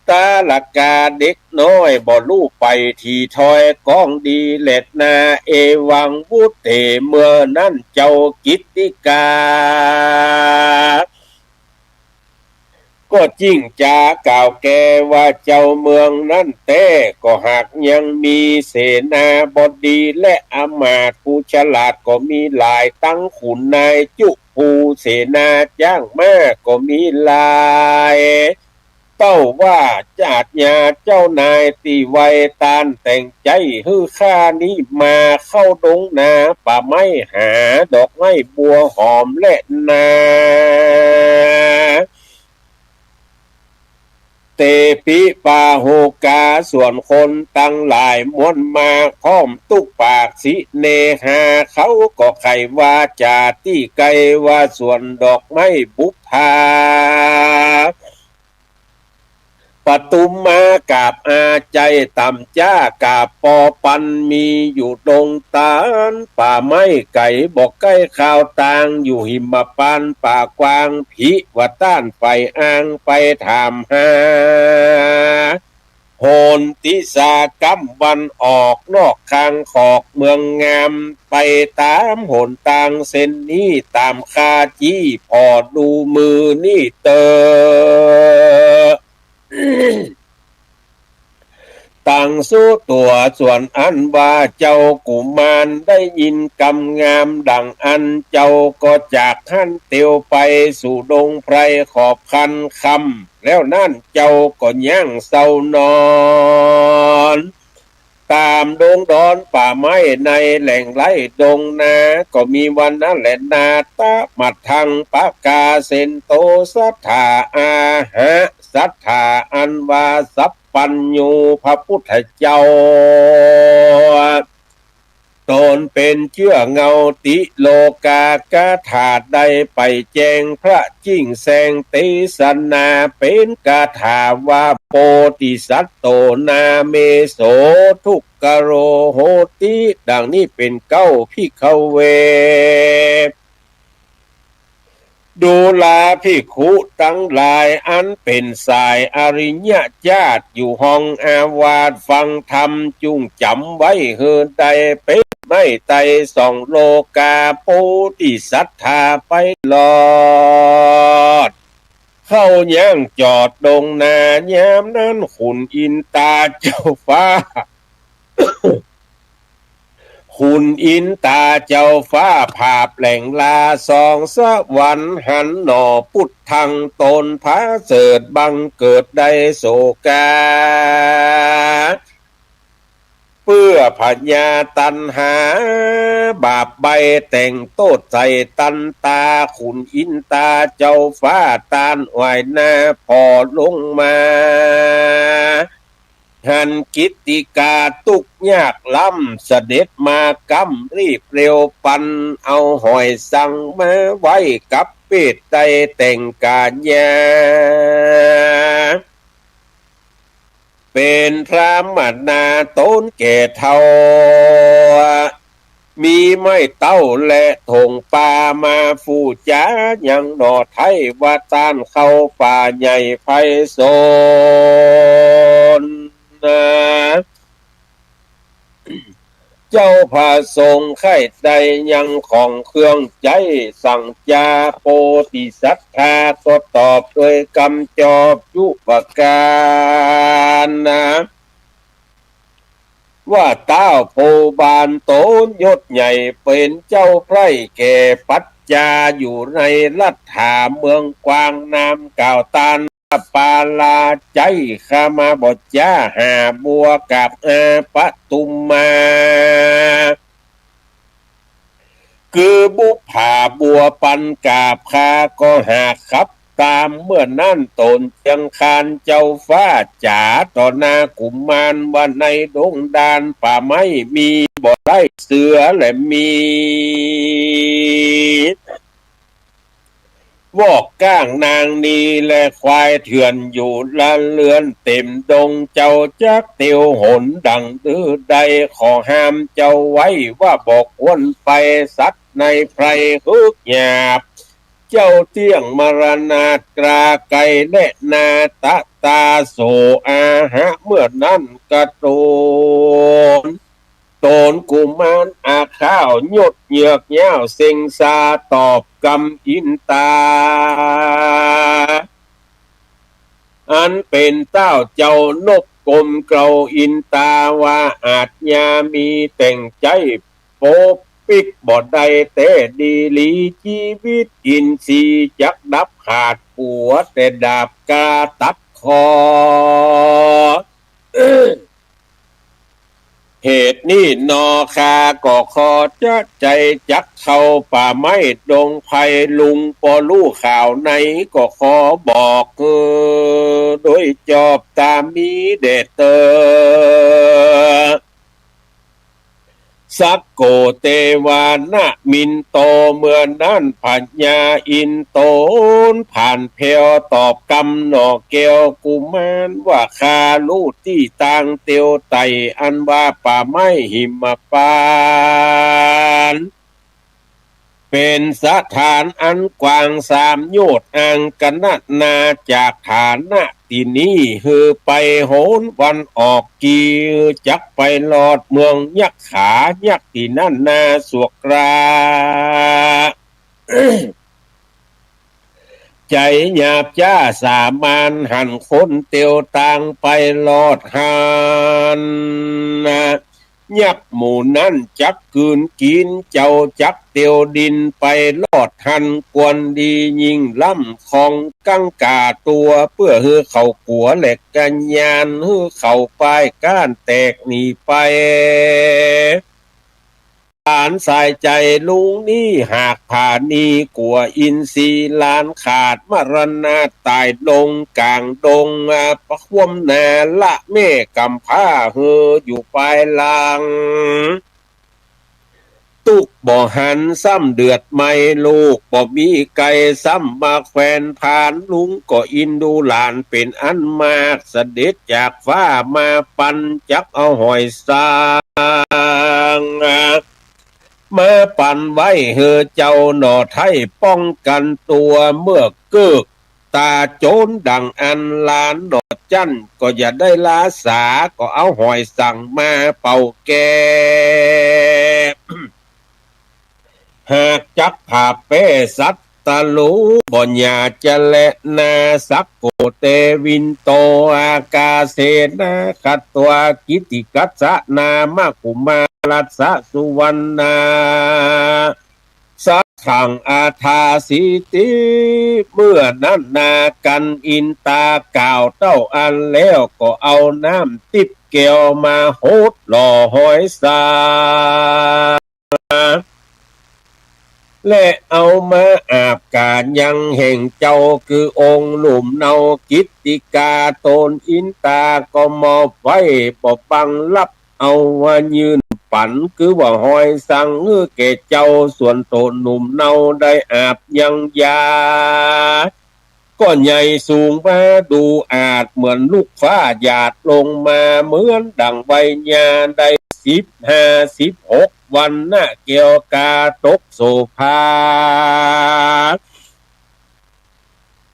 ต๋าละกาเด็กน้อย บ่ฮู้ไปตี้ถ้อย ก้องดีแลนา เอวัง วุตเถ เมื่อนั้นเจ้ากิตติกา ก็จึงจ๋ากล่าวแก่ว่า เจ้าเมืองนั้นแต๊ ก็หากยังมีเสนาบดีและอำมาตย์ผู้ฉลาดก็มีหลาย ตังขุนนายจุ ผู้เสนาจ้างม้าก็มีหลาย เต้าว่า อาชญาเจ้านายตี้ไว้ต้าน แต่งใจ๋หื้อข้านี้มาเข้าดงนาป่าไม้ หาดอกไม้บัวหอมแลนา เตปิปาหุกา ส่วนคนตังหลายมวลมาพร้อมตุ๊กปากสิเนหา เขาก็ใค่วาจ๋าตี้ไกลว่า ส่วนดอกไม้บุปผา ปทุมมากาบอา ใจ๋ต่ำจ๊ากาบปอปัน มีอยู่ดงตานป่าไม้ไก๋ บ่ใก้ข่าวตาง อยู่หิมปานป่ากว้าง ผิว่าต้านไปอ้างไปถามหา โหนติสาก้ำวันออก นอกคางขอกเมืองงาม ไปต๋ามหนตางเส้นนี้ ต๋ามข้าจี้ผ่อดูมือนี้เต๊อะ ตังสุตั๋ว ส่วนอันว่าเจ้ากุมารได้ยินกำงามดั่งอั้น เจ้าก็จากหั้นเตียวไปสู่ดงไพรขอบคันคำ แล้วนั้นเจ้าก็ย่างเซานอน ต๋ามดงดอนป่าไม้ในแหล่งไร้ดงนา ก็มีวันนั้นแลนา ตะมัทธังปะกาเสนโต สัตถาอาหะ สัตถาอันว่าสัพพัญญูพระพุทธเจ้า ต๋นเป๋นเจื้อเงาติโลกา กาถาได้ไปแจ้งพระจิ่งแสง เตสนาเป๋นกาถาว่า โพธิสัตโต นาเมโส ทุกขโรโหติ ดังนี้เป๋นเก๊า ภิกขเว ดูราภิกขุตังหลาย อันเป๋นสายอริยะจาติ อยู่ห้องอาวาสฟังธรรม จุ่งจ๋ำไว้หื้อได้ เป๋นไม้ไต้ส่องโลกา โพธิสัตถาไปรอด เข้าย่างจอดดงนา ยามนั้นขุนอินตาเจ้าฟ้า ขุนอินตาเจ้าฟ้าผาบแหล่งลาสองสวรรค์ หันหน่อปุตตังต๋นผาเสริฐ บังเกิดได้โสกา เปื้อพยาตัณหา บาปใบ้แต่งโต้ษใส่ตันตา ขุนอินตาเจ้าฟ้าต้านไหว้หน้าผ่อลงมา หันกิตติกาตุ๊กข์ยากล้ำ เสด็จมาก้ำรีบเร็วปัน เอาหอยสังมาไหว้กับเปตร ได้แต่งกายา เป๋นพราหมณาต๋นแก่เฒ่า มีไม้เต๊าและถงปามาฟู่จา ยังหน่อไท้ว่าต้านเข้าป่าใหญ่ไพศาลนา เจ้าพระสงฆ์ใค่ได้ยังของเครื่องใจ๊ สั่งจา โพธิสัตถาก็ตอบโดยกำจอบจุปการนะ ว่าต้าวผู้บานต๋นยศใหญ่เป๋นเจ้าใพร่แก่ปัจจาอยู่ในรัฐาเมืองกวางนามกล่าวตานว่าปาลาใจ๊ ข้ามาบ่จ๊าหาบัวกับอาปทุมมา คือบุปผาบัวปันกาบข้าก็หากขับต๋าม เมื่อนั้นต๋นเจียงคานเจ้าฟ้าจ๋าต่อหน้ากุมารว่าในดงดานป่าไม้มีบ่ได้เสือและมี วอกก้างนางนีและควายเถื่อนอยู่ละเลือนเต็มดง เจ้าจักเตียวหนดังดื้อใด ขอห้ามเจ้าไว้ว่าบ่ควรไป สัตว์ในไพรฮึกหยาบ เจ้าเตี้ยงมรณาตราไกลและนาตะตาโสอาหะ เมื่อนั้นกระโตน ตนกุมารอาข้าวยดเหยือกยาวเซ็งซาตอบกำอินตา อันเป๋นเต้าเจ้านบกลมเกล้าอินตาว่า อาจยามีแต่งใจ๊ปกปิดบ่ได้แต๊ดีหลี จีวิตอินทรีย์จักดับขาด ปัวแต่ดาบกล้าตัดคอ เหตุนี้หนอ ข้าก็ขอจะใจ๋จักเข้าป่าไม้ดงไพร ลุงปอฮู้ข่าวในก็ขอบอก เออ โดยจอบต๋ามนี้แด่เต๊อะ สักโกเตวานะมินโต เมื่อนั้นพญาอินโตนผ่านแผวตอบกำหน่อแก้วกุมารว่า ข้าฮู้ตี้ตางเตียวไต่ อันว่าป่าไม้หิมปานต์ เป๋นสถานอันกว้างสามโยชน์อังคณะนา จากฐานะตี้นี้หื้อไปโหนวันออก กี่จักไปลอดเมืองยักขา ยักตี้นั้นนาสวกรา ใจ๋หยาบจ๊าสามาน หันคนเตียวตางไปลอดหั้นนา ยักหมู่นั้นจักกืนกิ๋น เจ้าจักเตียวดินไปลอดหั้น ควรดียิ่งล้ำของกังก๋าตั๋ว เปื้อหื้อเขากั๋วและกัญญาณ หื้อเขาป้ายก้านแตกหนีไป หลานสายใจ๋ลุงนี้หากผานี กั๋วอินทรีย์หลานขาดมรณะต๋ายลงก๋างดง อ่า ประคว่ำหน้าละแม่กำพร้า หื้ออยู่ปายหลัง ตุ๊กข์บ่หันซ้ำเดือดไหม้ ลูกบ่มีใก้ซ้ำมาแควนผาน ลุงก็อินดูหลานเป๋นอันมาก เสด็จจากฟ้ามาปัน จักเอาหอยสังมาปันไว้หื้อเจ้าหน่อ ไท้ป้องกั๋นตั๋ว เมื่อเกิก ต๋าโจ๋รดั่งอั้น หลานหน่อจั้นก็อย่าได้ล้าสา ก็เอาหอยสังมาเป่าแก้ หากจักผาบแป๊ศัตรู บ่อย่าจะแลนา สักโกเตวินโต อากาเสนา คัตวากิตติกัสสะ นามะกุมารัสสะ สุวรรณา สัทธัง อาทาสิติ เมื่อนั้นนา กันอินตากล่าวเต้าอั้นแล้ว ก็เอาน้ำติ๊บแก้วมาหดหล่อหอยสัง และเอามาอาบก๋ายังแห่งเจ้า คือองค์หนุ่มเนากิตติกา ต๋นอินตาก็มอบไว้ บ่บังลับ เอาว่ายื่นปั๋น คือว่าหอยสัง หื้อแก่เจ้า ส่วนต๋นหนุ่มเนาได้อาบยังยา ก็ใหญ่สูงมาดูอาจ เหมือนลูกฟ้าหยาดลงมา เหมือนดั่งใบหญ้าได้สิบห้าสิบหก วรรณะแก้วกาตกโสภา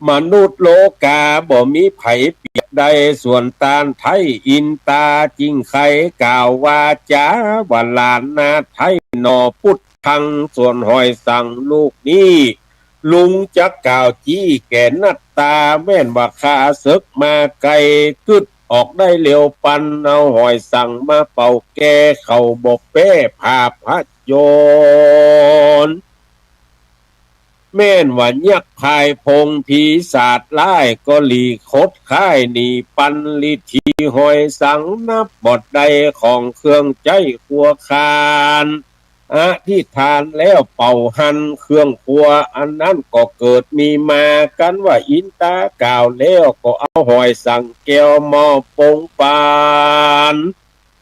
มนุษย์โลกาบ่มีใผเปรียบได้ ส่วนต้านไท้อินตาจึงใค่กล่าววาจาว่า หลานนาไท้หน่อ พุทธัง ส่วนหอยสังลูกนี้ ลุงจักกล่าวจี้แก่นัตตา แม่นว่าข้าเสิกมาไกล กึ๊ดออกได้เร็วปัน เอาหอยสังมาเป่าแก้ เขาบ่แป๊ผาพยนต์ แม่นว่ายักษ์พายพง ผีศาจร้ายก็หลีกขดค้ายหนีปัน ฤทธีหอยสังนับบ่ได้ ของเครื่องใจ๊ครัวคาน อธิษฐานแล้วเป่าหั้น เครื่องครัวอันนั้นก็เกิดมีมา กันว่าอินตากล่าวแล้ว ก็เอาหอยสังแก้วมอบปงปัน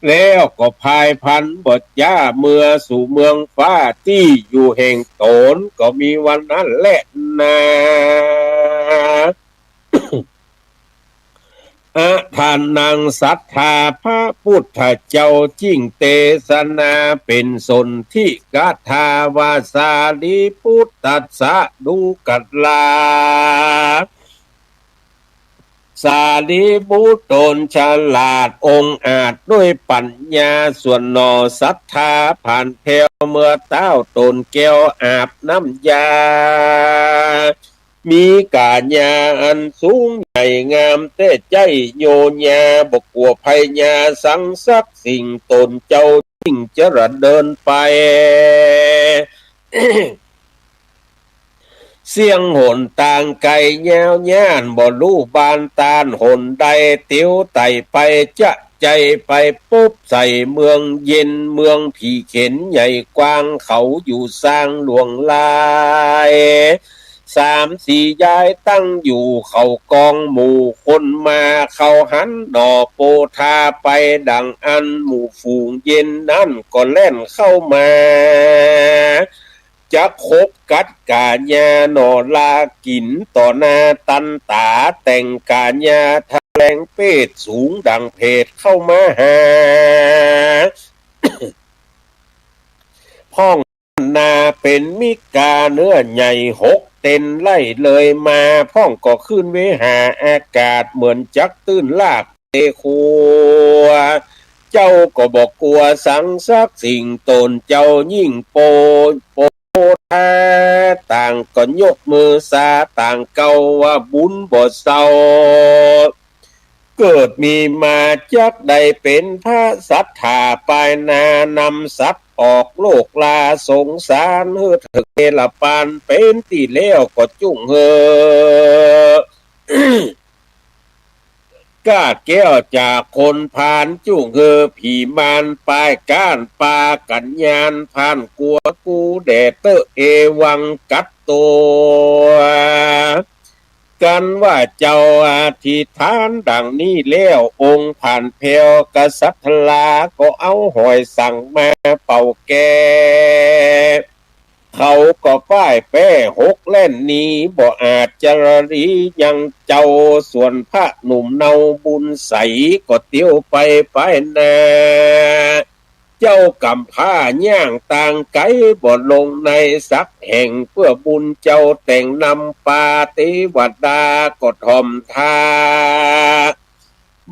แล้วก็พายพันบ่จ๊า เมือสู่เมืองฟ้าตี้อยู่แห่งต๋น ก็มีวันนั้นแลนา อะถานัง ศรัทธาพระปุทธเจ้า จิ่งเตสนาเป๋นสนธิกถาว่า สารีปุตตัสสะ ดูกรา สารีบุตรต๋นฉลาดองอาจด้วยปั๋ญญา ส่วนหนอศรัทธาผ่านแผ้ว เมื่อเต๊าต๋นแก้วอาบน้ำยา มีก๋าญาอันสูงใหญ่งามแต๊ใจ๊ โยญาบ่กั๋วภัยยาสังสักสิ่ง ต๋นเจ้ายิ่งจะระเดินไป เสี้ยงหนตางไก๋ยาวย้าน บ่ฮู้บ้านต้านหนใด เตียวไต่ไปจะใจ้ไปปบใส่เมืองเย็น เมืองผีเข็นใหญ่กว้าง เขาอยู่ซางหลวงหลาย สามสี่ยายตั้งอยู่ เขากองหมู่คนมา เขาหันหน่อโปธาไป ดังอั้นหมู่ฝูงเย็นนั้นก็แล่นเข้ามา จักขบกัดก๋าญาหน่อลากิ๋น ต่อหน้าตันต๋า แต่งก๋าญาแถลงเพศ สูงดั่งเพดเข้ามาหา พ่องนาเป๋นมิกา เนื้อใหญ่หกเต็น ไล่เลยมา พ่องก็ขึ้นเวหาอากาศ เหมือนจักตื้นลาก เตขัว เจ้าก็บ่กั๋วสังสักสิ่ง ต๋นเจ้ายิ่งโป โปธา ต่างก็ยกมือสา ต่างเก่าว่าบุญบ่เศร้า เกิดมีมาจักได้เป๋นพระสัตถา ปายหน้านำสัตว์ออกโลกลาสงสาร หื้อเถิงเนรปานเป๋นตี้แล้ว ก็จุ่งหื้อ ก้าแก้วจากคนพาล จุ่งหื้อผีมารปายก้าน ปากั๋นยานพ่านกั๋วกู้แด่เต๊อะ เอวังกัตโต กันว่าเจ้าอธิษฐานดังนี้แล้ว องค์ผ่านแผ้วกษัตรา ก็เอาหอยสังมาเป่าแก้ เขาก็ป้ายแป้หกแล่นหนี บ่อาจจะรียังเจ้า ส่วนพระหนุ่มเนาบุญใส ก็เตียวไปปายหน้า เจ้ากำพร้าย่างตางไก๋ บ่ลงในสักแห่ง เปื้อบุญเจ้าแต่งนำปา เตวดาก็ถ่อมท่า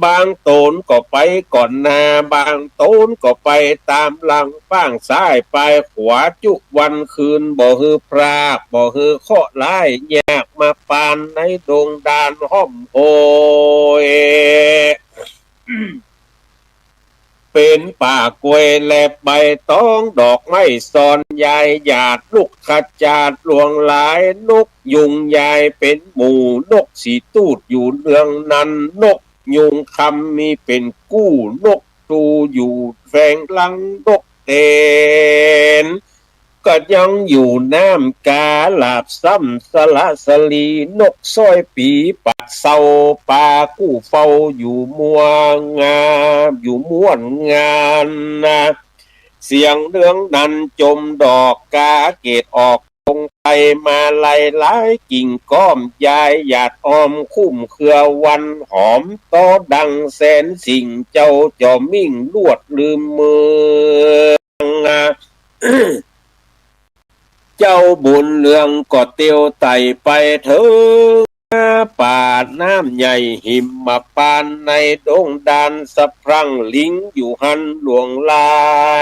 บางต๋นก็ไปก่อนหน้า บางต๋นก็ไปต๋ามหลัง ป้างซ้ายปายขวา จุวันคืนบ่หื้อพราก บ่หื้อเคราะห์ร้ายยากมาปาน ในดงดานฮ่อมโหย เป๋นป่ากล้วยและใบตองดอกไม้ซอน ยายหยาดลูกขจาดหลวงหลาย นกยูงยายเป๋นหมู่ นกสีตูดอยู่เนืองนั้น นกยูงคำมีเป๋นกู้ นกตูอยู่แฝงหลัง นกเตน ก็ยังอยู่น้ำกา หลาบซ้ำสละสลี นกซ้อยปีปากเซา ปากู้เฝ้าอยู่ม่วงงาม อยู่ม่วนงานนะ เสียงเรืองนั้นจมดอกกา เกตออกตรงไปมาลัย หลายกิ่งก้อม ยายหยาดออมคุ้มเครือวัน หอมต้อดังแสนสิ่ง เจ้าจ่อมิ่งลวดลืมเมือง เจ้าบุญเรืองก็เตียวไต่ไปเถิงป่าน้ำใหญ่หิมปาน ในดงดานสะพรั่ง ลิงอยู่หั้นหลวงหลา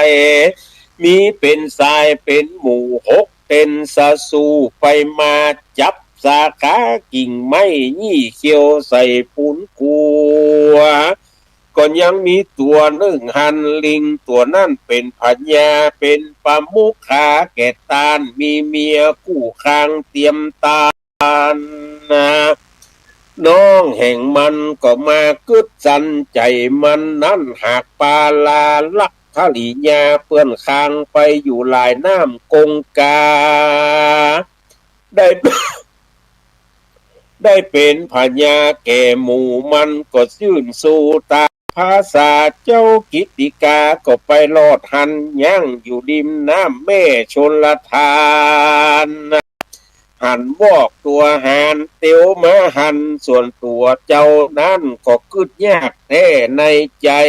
ย มีเป๋นสายเป๋นหมู่ หกเต็นสะสู่ไปมา จับสาขากิ่งไม้ ยี่เขี้ยวใส่ปูนกั๋ว ก็ยังมีตั๋วนึ่งหั้น ลิงตั๋วนั้นเป๋นพญา เป๋นประมุขขาแก่ต้าน มีเมียกู้ข้างเตรียมต้านนะ น้องแห่งมันก็มากึ๊ดสันใจ๋มันนั้น หากปาลาลักขริยา เปื้อนข้างไปอยู่หลายน้ำกงกา ได้ ได้เป๋นพญาแก่หมู่มัน ก็ซื่นสู่ต๋ามภาษา เจ้ากิตติกาก็ไปรอดหั้น ยังอยู่ริมน้ำแม่ชลทาน หันวอกตั๋วหานเตียวมาหันส่วนตั๋วเจ้านั้นก็กึ๊ดยากแต๊ในใจ๋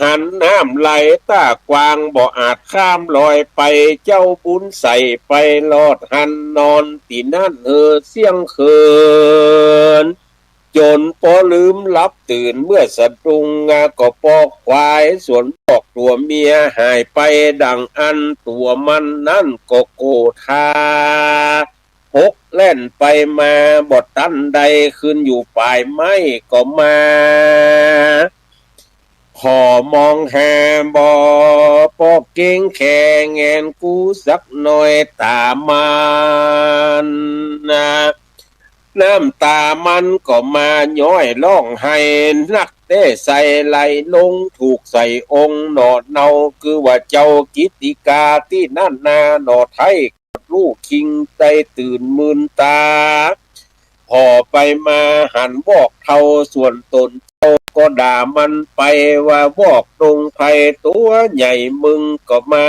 หันน้ำไหลต้ากว้างบ่อาจข้ามลอยไป เจ้าบุญใส่ไปรอดหันนอนตี้นั้นเหียเสี้ยงคืน จ๋นปอลืมหลับตื่นเมื่อสะดุ้ง ก็ปอควายส่วนบอกตั๋วเมียหายไปดังอั้น ตั๋วมันนั้นก็โกธาหกแล่นไปมาบ่ตันใด ขึ้นอยู่ป๋ายไม้ก็มา ขอมองหาบ่ปอเก๋งแค่แงนกูสักหน่อยต๋ามันนะ น้ำต๋ามันก็มาย้อยฮ้องไห้นักแต๊ใส่ไหลลงถูกใส่องค์หน่อเนา คือว่าเจ้ากิตติกาตี้นั้นนาหน่อไท้ ลูกคิงได้ตื่นมืนต๋า ผ่อไปมาหันวอกเฒ่าส่วนต๋นเจ้าก็ด่ามันไปว่าวอกดงไพรตั๋วใหญ่มึงก็มา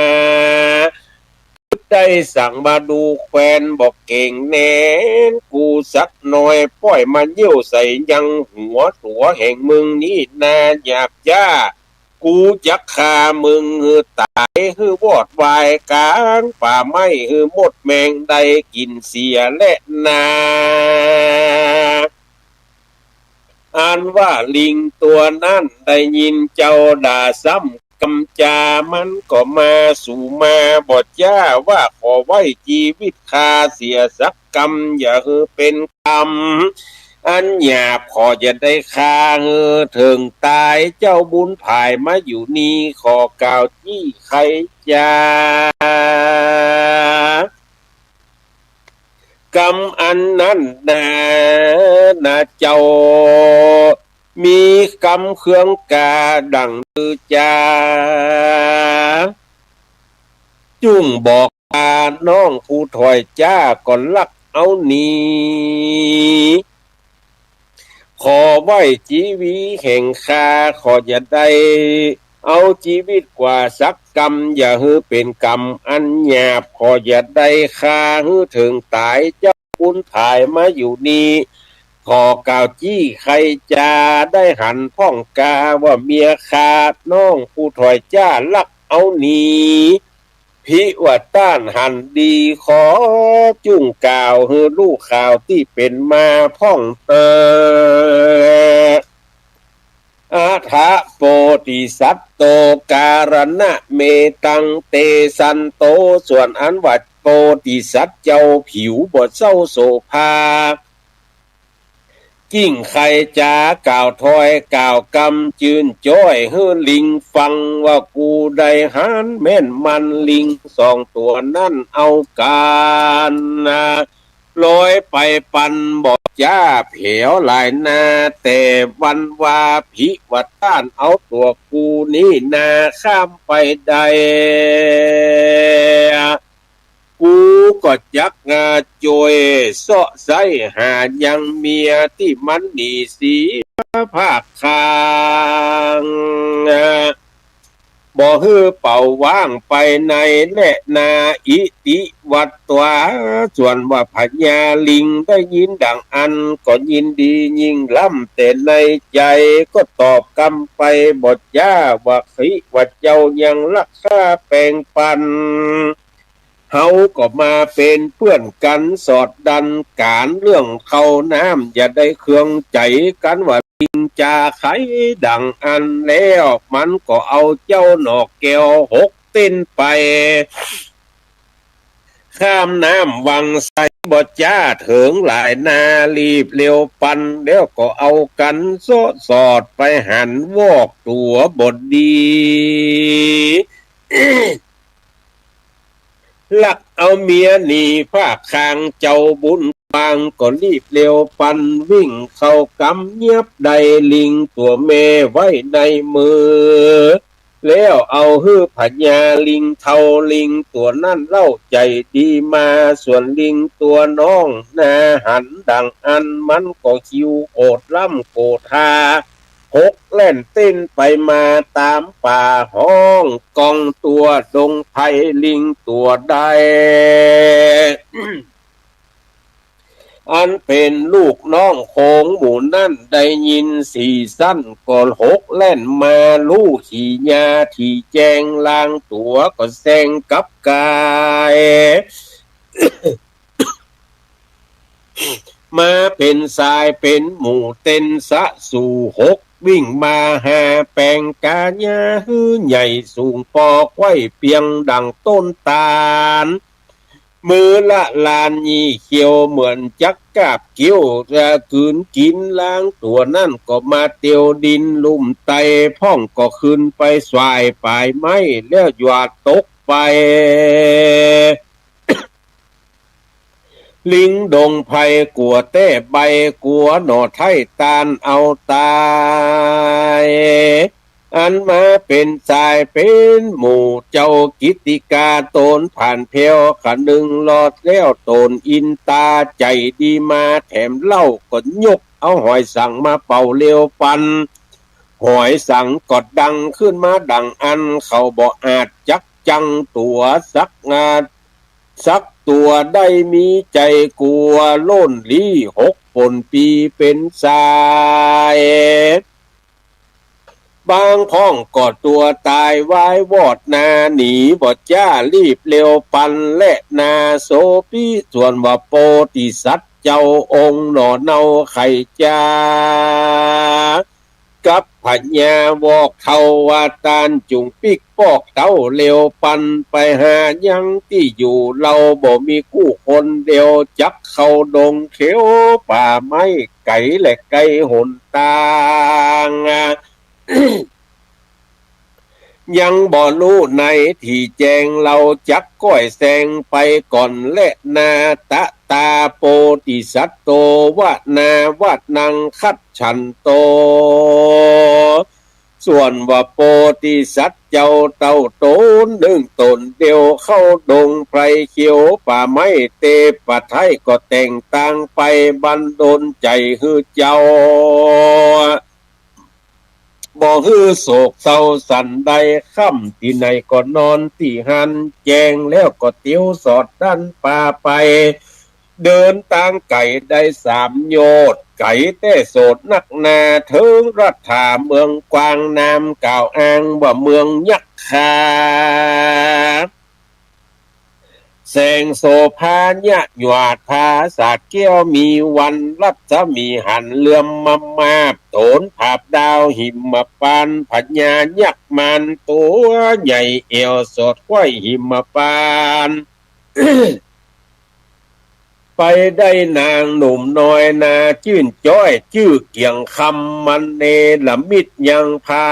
ได้สั่งมาดูแควนบอกเก๋งแนนกูสักหน่อย ป้อยมาเยี่ยวใส่ยังหัวตั๋วแห่งมึงนี้นาหยาบจ้า กูจักฆ่ามึงหื้อต๋ายหื้อวอดวายก๋างป่าไม้หื้อหมดแมงได้กิ๋นเสียแลนา อันว่าลิงตั๋วนั้นได้ยินเจ้าด่าซ้ำกำจา มันก็มาสู่มาบ่จ้าว่าขอไว้จีวิตข้าเสียสักกำ อย่าหื้อเป๋นกำอันหยาบ ขออย่าได้ฆ่าหื้อเถิงต๋าย เจ้าบุญผายมาอยู่นี้ขอกล่าวจี้ไขจา กำอันนั้นนา นาเจ้า มีกำเครื่องกาดั่งลือจา จุ่งบอกว่าน้องผู้ถอยจ้าก็ลักเอาหนี ขอไว้จีวีแห่งข้า ขออย่าได้เอาจีวิตกว่าสักกำ อย่าหื้อเป๋นกำอันหยาบ ขออย่าได้ฆ่าหื้อเถิงต๋าย เจ้าบุญผายมาอยู่นี้ ขอกล่าวจี้ไขจา ได้หันพ่องกาว่าเมียข้าน้องผู้ถอยจ้าลักเอาหนี ภิวต้านหันดี ขอจุ่งกล่าวหื้อลู่ข่าวตี้เป๋นมาพ่องเตอ อะถะโปติสัตโต การณะเมตัง เตสันโต ส่วนอันว่าโปติสัตว์เจ้าผิวบ่เศร้าโสภา กิ่งไขจากล่าวถอยกล่าวกำจื้นจ้อยหื้อลิงฟังว่ากูได้หันแม่นมันลิงสองตั๋วนั้นเอาก๋านนะ ลอยไปปันบ่จ้าแผวหลายนา แต่วันวาภิวต้านเอาตั๋วกูนี้นาข้ามไปได้ กูก็จักงาโจยเซาะไส้หายังเมียตี้มันหนีเสียภาคคาง บ่หื้อเป๋าว่างไปในแลนา อิติวัตวา ส่วนว่าพญาลิงได้ยินดังอั้นก็ยินดียิ่งล้ำแต่ในใจ๋ ก็ตอบกำไปบ่จ้าว่า ภิวเจ้ายังลักข้าแป๋งปัน เฮาก็มาเป๋นเปื้อนกั๋นสอดดันก๋านเรื่องเข้าน้ำ อย่าได้เคืองใจ๋กั๋นว่าลิงจาใคดังอั้น แล้วมันก็เอาเจ้าหน่อแก้วหกเต้นไป ข้ามน้ำวังไสบ่จ้าเถิงหลายนา รีบเร็วปัน แล้วก็เอากั๋นเซาะสอดไปหันวอกตั๋วบ่ดี ลักเอาเมียหนีภาคคาง เจ้าบุญกว้างก็รีบเร็วปันวิ่งเข้ากำเยียบได้ลิงตั๋วแม่ไว้ในมือ แล้วเอาหื้อพญาลิงเฒ่าลิงตั๋วนั้นเล่าใจ๋ดีมา ส่วนลิงตั๋วน้องนาหันดังอั้นมันก็คิวโกรธล้ำโกธา หกแล่นเต้นไปมาต๋ามป่าฮ้อง ก้องตั๋วดงไพรลิงตั๋วใด อันเป๋นลูกน้องโขงหมู่นั้น ได้ยินสีสันก็หกแล่นมา ฮู้ถี่ยาถี่แจ้ง ลางตั๋วก็แซงกับก๋าย มาเป๋นสายเป๋นหมู่ เต้นสะสู่หก วิ่งมาหาแป๋งก๋ายา หื้อใหญ่สูงปอไขว้เปียงดั่งต้นต๋าล มือละลานยี่เขียวเหมือนจักกาบเกี้ยว จะกืนกิ๋น ลางตั๋วนั้นก็มาเตียวดินลุ่มไต้ พ่องก็ขึ้นไปสายป๋ายไม้ แล้วหยาดตกไป ลิงดงไพรกั๋วแต๊ใบ กั๋วหน่อไท้ต้านเอาต๋าย อันมาเป๋นสายเป๋นหมู่ เจ้ากิตติกาต๋นผ่านแผ้ว ขะนึ่งรอดแล้วต๋นอินต๋า ใจ๋ดีมาแถมเหล้า ก็ยกเอาหอยสังมาเป่าเร็วปัน หอยสังก็ดังขึ้นมาดั่งอั้น เขาบ่อาจจั๊กจั่งตั๋วสักนา สักตั๋วได้ มีใจ๋กั๋วโล่นลี้ หกป่นปีเป๋นสาย บางพ่องก็ตั๋วต๋ายวายวอดนา หนีบ่จ๊ารีบเร็วปันแลนา โสปิ ส่วนว่าโปธิสัตว์เจ้าองค์หน่อเนาไข่จา กับพญาวอกเฒ่าว่า ต้านจุ่งปิ๊กปอกเต้าเร็วปันไปหายังตี้อยู่ เฮาบ่มีกู้คนเดียว จักเข้าดงเขียวป่าไม้ ไก๋และไก๋หนตาง ยังบ่ฮู้ในที่แจ้ง เฮาจักก้อยแซงไปก่อนแลนา ตะตาโปธิสัตว์โต วะนา วะนัง คัจฉันโต ส่วนว่าโปธิสัตว์เจ้าเต้าต๋นนึ่งต๋นเดียว เข้าดงไพรเขียวป่าไม้ เตปะไท้ก็แต่งตางไป บันดลใจ๋หื้อเจ้า บ่หื้อโศกเศร้าสันใด ค่ำตี้ไหนก็นอนตี้หั้น แจ้งแล้วก็เตียวสอดดั้นป่าไป เดินตางไก๋ได้สามโยชน์ ไก๋แต๊โสดนักหนา เถิงรัฐาเมืองกว้าง นามกล่าวอ้างว่าเมืองยักษ์คา แสงโสภาเยียะหยาด ผาสาทแก้วมีวัน รัศมีหันเหลื่อมมำมาบ โตนผาบดาวหิมพานต์ พญายักษ์มารตั๋วใหญ่ แอ่วสอดไขว้หิมพานต์ ไปได้นางหนุ่มน้อยหน้าจื้นจ้อย จื้อเกียงคำมะเนรมิตยังผา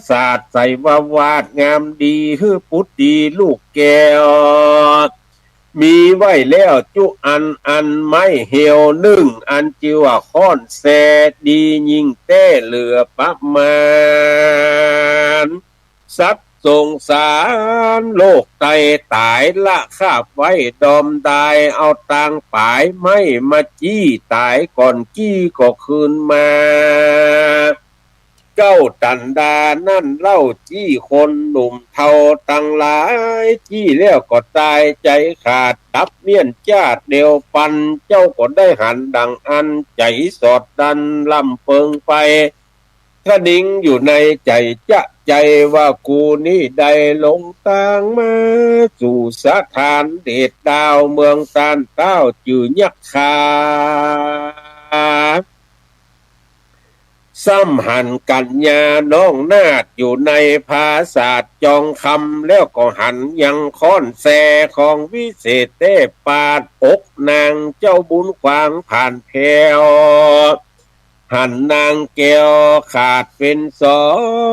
สาท ใส่ว่าวาดงามดี หื้อปุตตรีลูกแก้ว มีไว้แล้วจุอันอัน ไม้เหี่ยวนึ่งอัน จื้อว่าค้อนแซ ดียิ่งแต๊เหลือประมาณ สัตว์สงสารโลกไต้ต๋าย ละคาบไว้ดอมดาย เอาตางป๋ายไม้มาจี้ต๋ายก่อน กี้ก็คืนมา เก๊าตันดานั้นเล่า จี้คนหนุ่มเฒ่าตังหลาย จี้แล้วก็ต๋ายใจ๋ขาด ดับเมี้ยนจ้าดเดียวปัน เจ้าก็ได้หันดั่งอั้น ใจ๋สอดดั้นลำเปิงไป คะนิงอยู่ในใจ๋จ๊ะใจ๋ว่า กูนี้ได้หลงตางมา สู่สถานเดชดาว เมืองต้านเต๊าจื้อยักษ์คา ซ้ำหันกัญญาน้องนาฏ อยู่ในผาสาทจองคำ แล้วก็หันยังค้อนแซ ของวิเศษแต๊ปาดอกนาง เจ้าบุญขวางผ่านแผ้ว หันนางแก้วขาดเป๋นสอ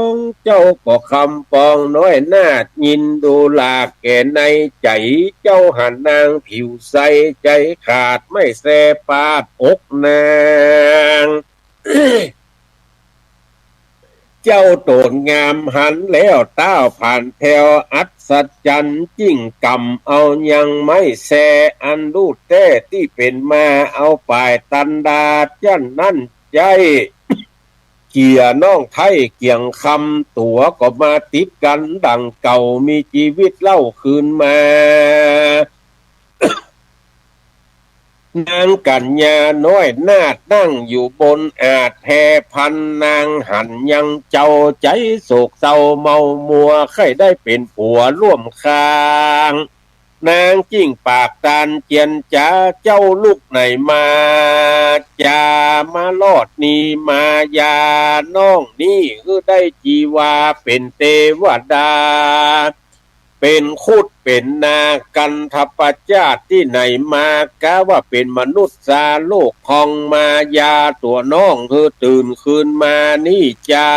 ง เจ้าก็คำปองน้อยนาฏ ยินดูหลากแก่ในใจ๋ เจ้าหันนางผิวใสใจ๋ขาด ไม้แซปาดอกนาง เจ้าโตนงามหันแล้วเต๊าผ่านแผ้ว อัศจรรย์ยิ่งกำเอายังไม้แซ อันลูดแต๊ตี้เป๋นมา เอาป๋ายตันดาจั้นนั้นใจ๊ เกี่ยน้องไท้เกี่ยงคำ ตั๋วก็มาติดกั๋นดั่งเก่า มีจีวิตเล่าคืนมา นางกัญญาน้อยนาฏนั่งอยู่บนอาจแพพัน นางหันยังเจ้า ใจ๋โศกเศร้าเมามัว ใค่ได้เป๋นผัวร่วมคาง นางจึ้งปากตานเจียรจ๋า เจ้าลุกไหนมา จ๋ามารอดนี้ มายาน้องนี้ หื้อได้จีว่าเป๋นเตวดา เป๋นครุฑเป๋นนาค กันทปะจาติตี้ไหนมา กาว่าเป๋นมนุษย์สาโลก ของมายาตั๋วน้อง หื้อตื่นคืนมานี้จา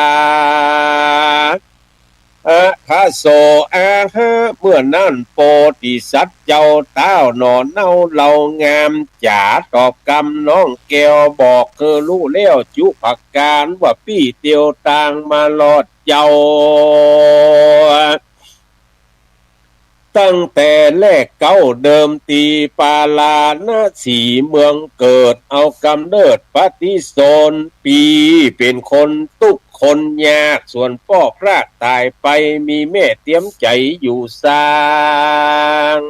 อะทะโส อะหะ เมื่อนั้นโพธิสัตว์เจ้า ต้าวหน่อเนาเหล่างาม จ๋าตอบกำน้องแก้ว บอกหื้อฮู้แล้วจุประก๋าน ว่าปี้เตียวตางมารอดเจ้า ตั้งแต่แรกเก๊าเดิมตี้ปาราณสีเมืองเกิด เอาก๋ำเนิดปฏิสนธิ์ ปี้เป๋นคนตุ๊กข์คนยาก ส่วนป้อพรากต๋ายไป มีแม่เตียมใจ๋อยู่สร้าง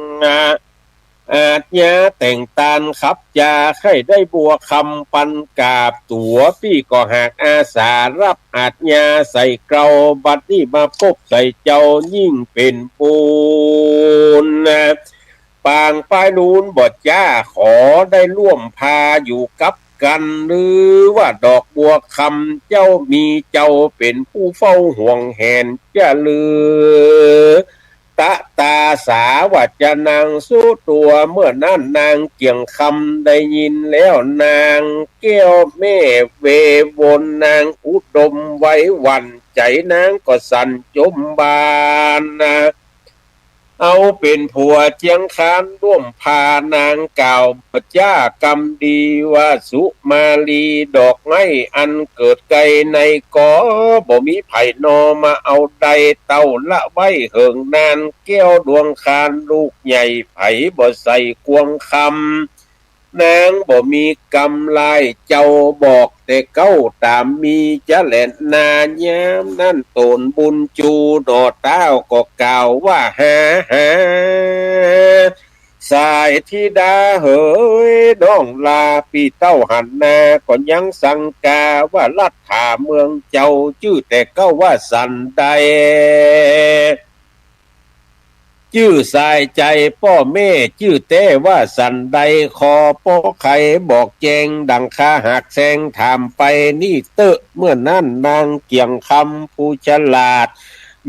อาชญาแต่งตานขับจา ใค่ได้บัวคำปันกาบ ตั๋วปี้ก็หากอาสาฮับอาชญาใส่เกลา บัดนี้มาปบใส่เจ้ายิ่งเป๋นบุญ ปางป้ายนูนบ่จ้า ขอได้ร่วมพาอยู่กับกั๋น หรือว่าดอกบัวคำเจ้ามี เจ้าเป๋นผู้เฝ้าห่วงแหนจะลือ ตะตาสาวัจจานังสุตัว เมื่อนั้นนางเกี่ยงคำได้ยินแล้ว นางแก้วแม่เววน นางอุดมไว้หวั่นใจ๋ นางก็สั่นจมบานนา เอาเป๋นผัวเจียงคานร่วมพานาง กล่าวบ่จ้ากำดีว่า สุมาลีดอกไม้อันเกิดไกลในกอ บ่มีใผนอมาเอาได้ เต้าละไว้เหิงนาน แก้วดวงคานลูกใหญ่ ใผบ่ใส่ควงคำ นางบ่มีกำลาย เจ้าบอกแต่เก๊าต๋ามมี จะแลนา ยามนั้นโตนบุญจูหน่อเต้าก็กล่าวว่า หา หา สายธิดาเหย น้องลาปี้เต้าหันนา ก็ยังสังกาว่า รัฐาเมืองเจ้า จื้อแต่เก๊าว่าสันใด จื้อสายใจ๋ป้อแม่ จื้อแต๊ว่าสันใด ขอป้อใค่บอกแจ้ง ดังข้าหากแซงถามไปนี้เต๊อะ เมื่อนั้นนางเกี่ยงคำผู้ฉลาด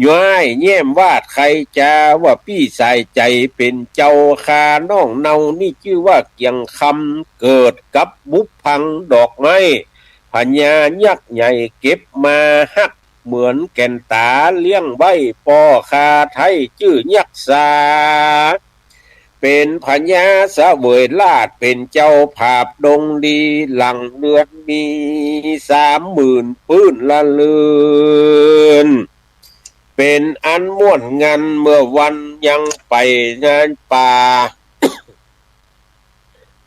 ย้อยแย้มวาดใค่จาว่า ปี้สายใจ๋เป๋นเจ้า ข้าน้องเนานี้จื้อว่าเกี่ยงคำ เกิดกับบุพพังดอกไม้ พญายักษ์ใหญ่เก็บมาฮัก เหมือนแก่นต๋าเลี้ยงไว้ ป้อข้าไท้จื้อยักษา เป๋นพญาเสวยราช เป๋นเจ้าผาบดงลี หลังเรือนมีสามหมื่นปื้นละเรือน เป๋นอันม่วนงันเมื่อวันยังไปงานป่า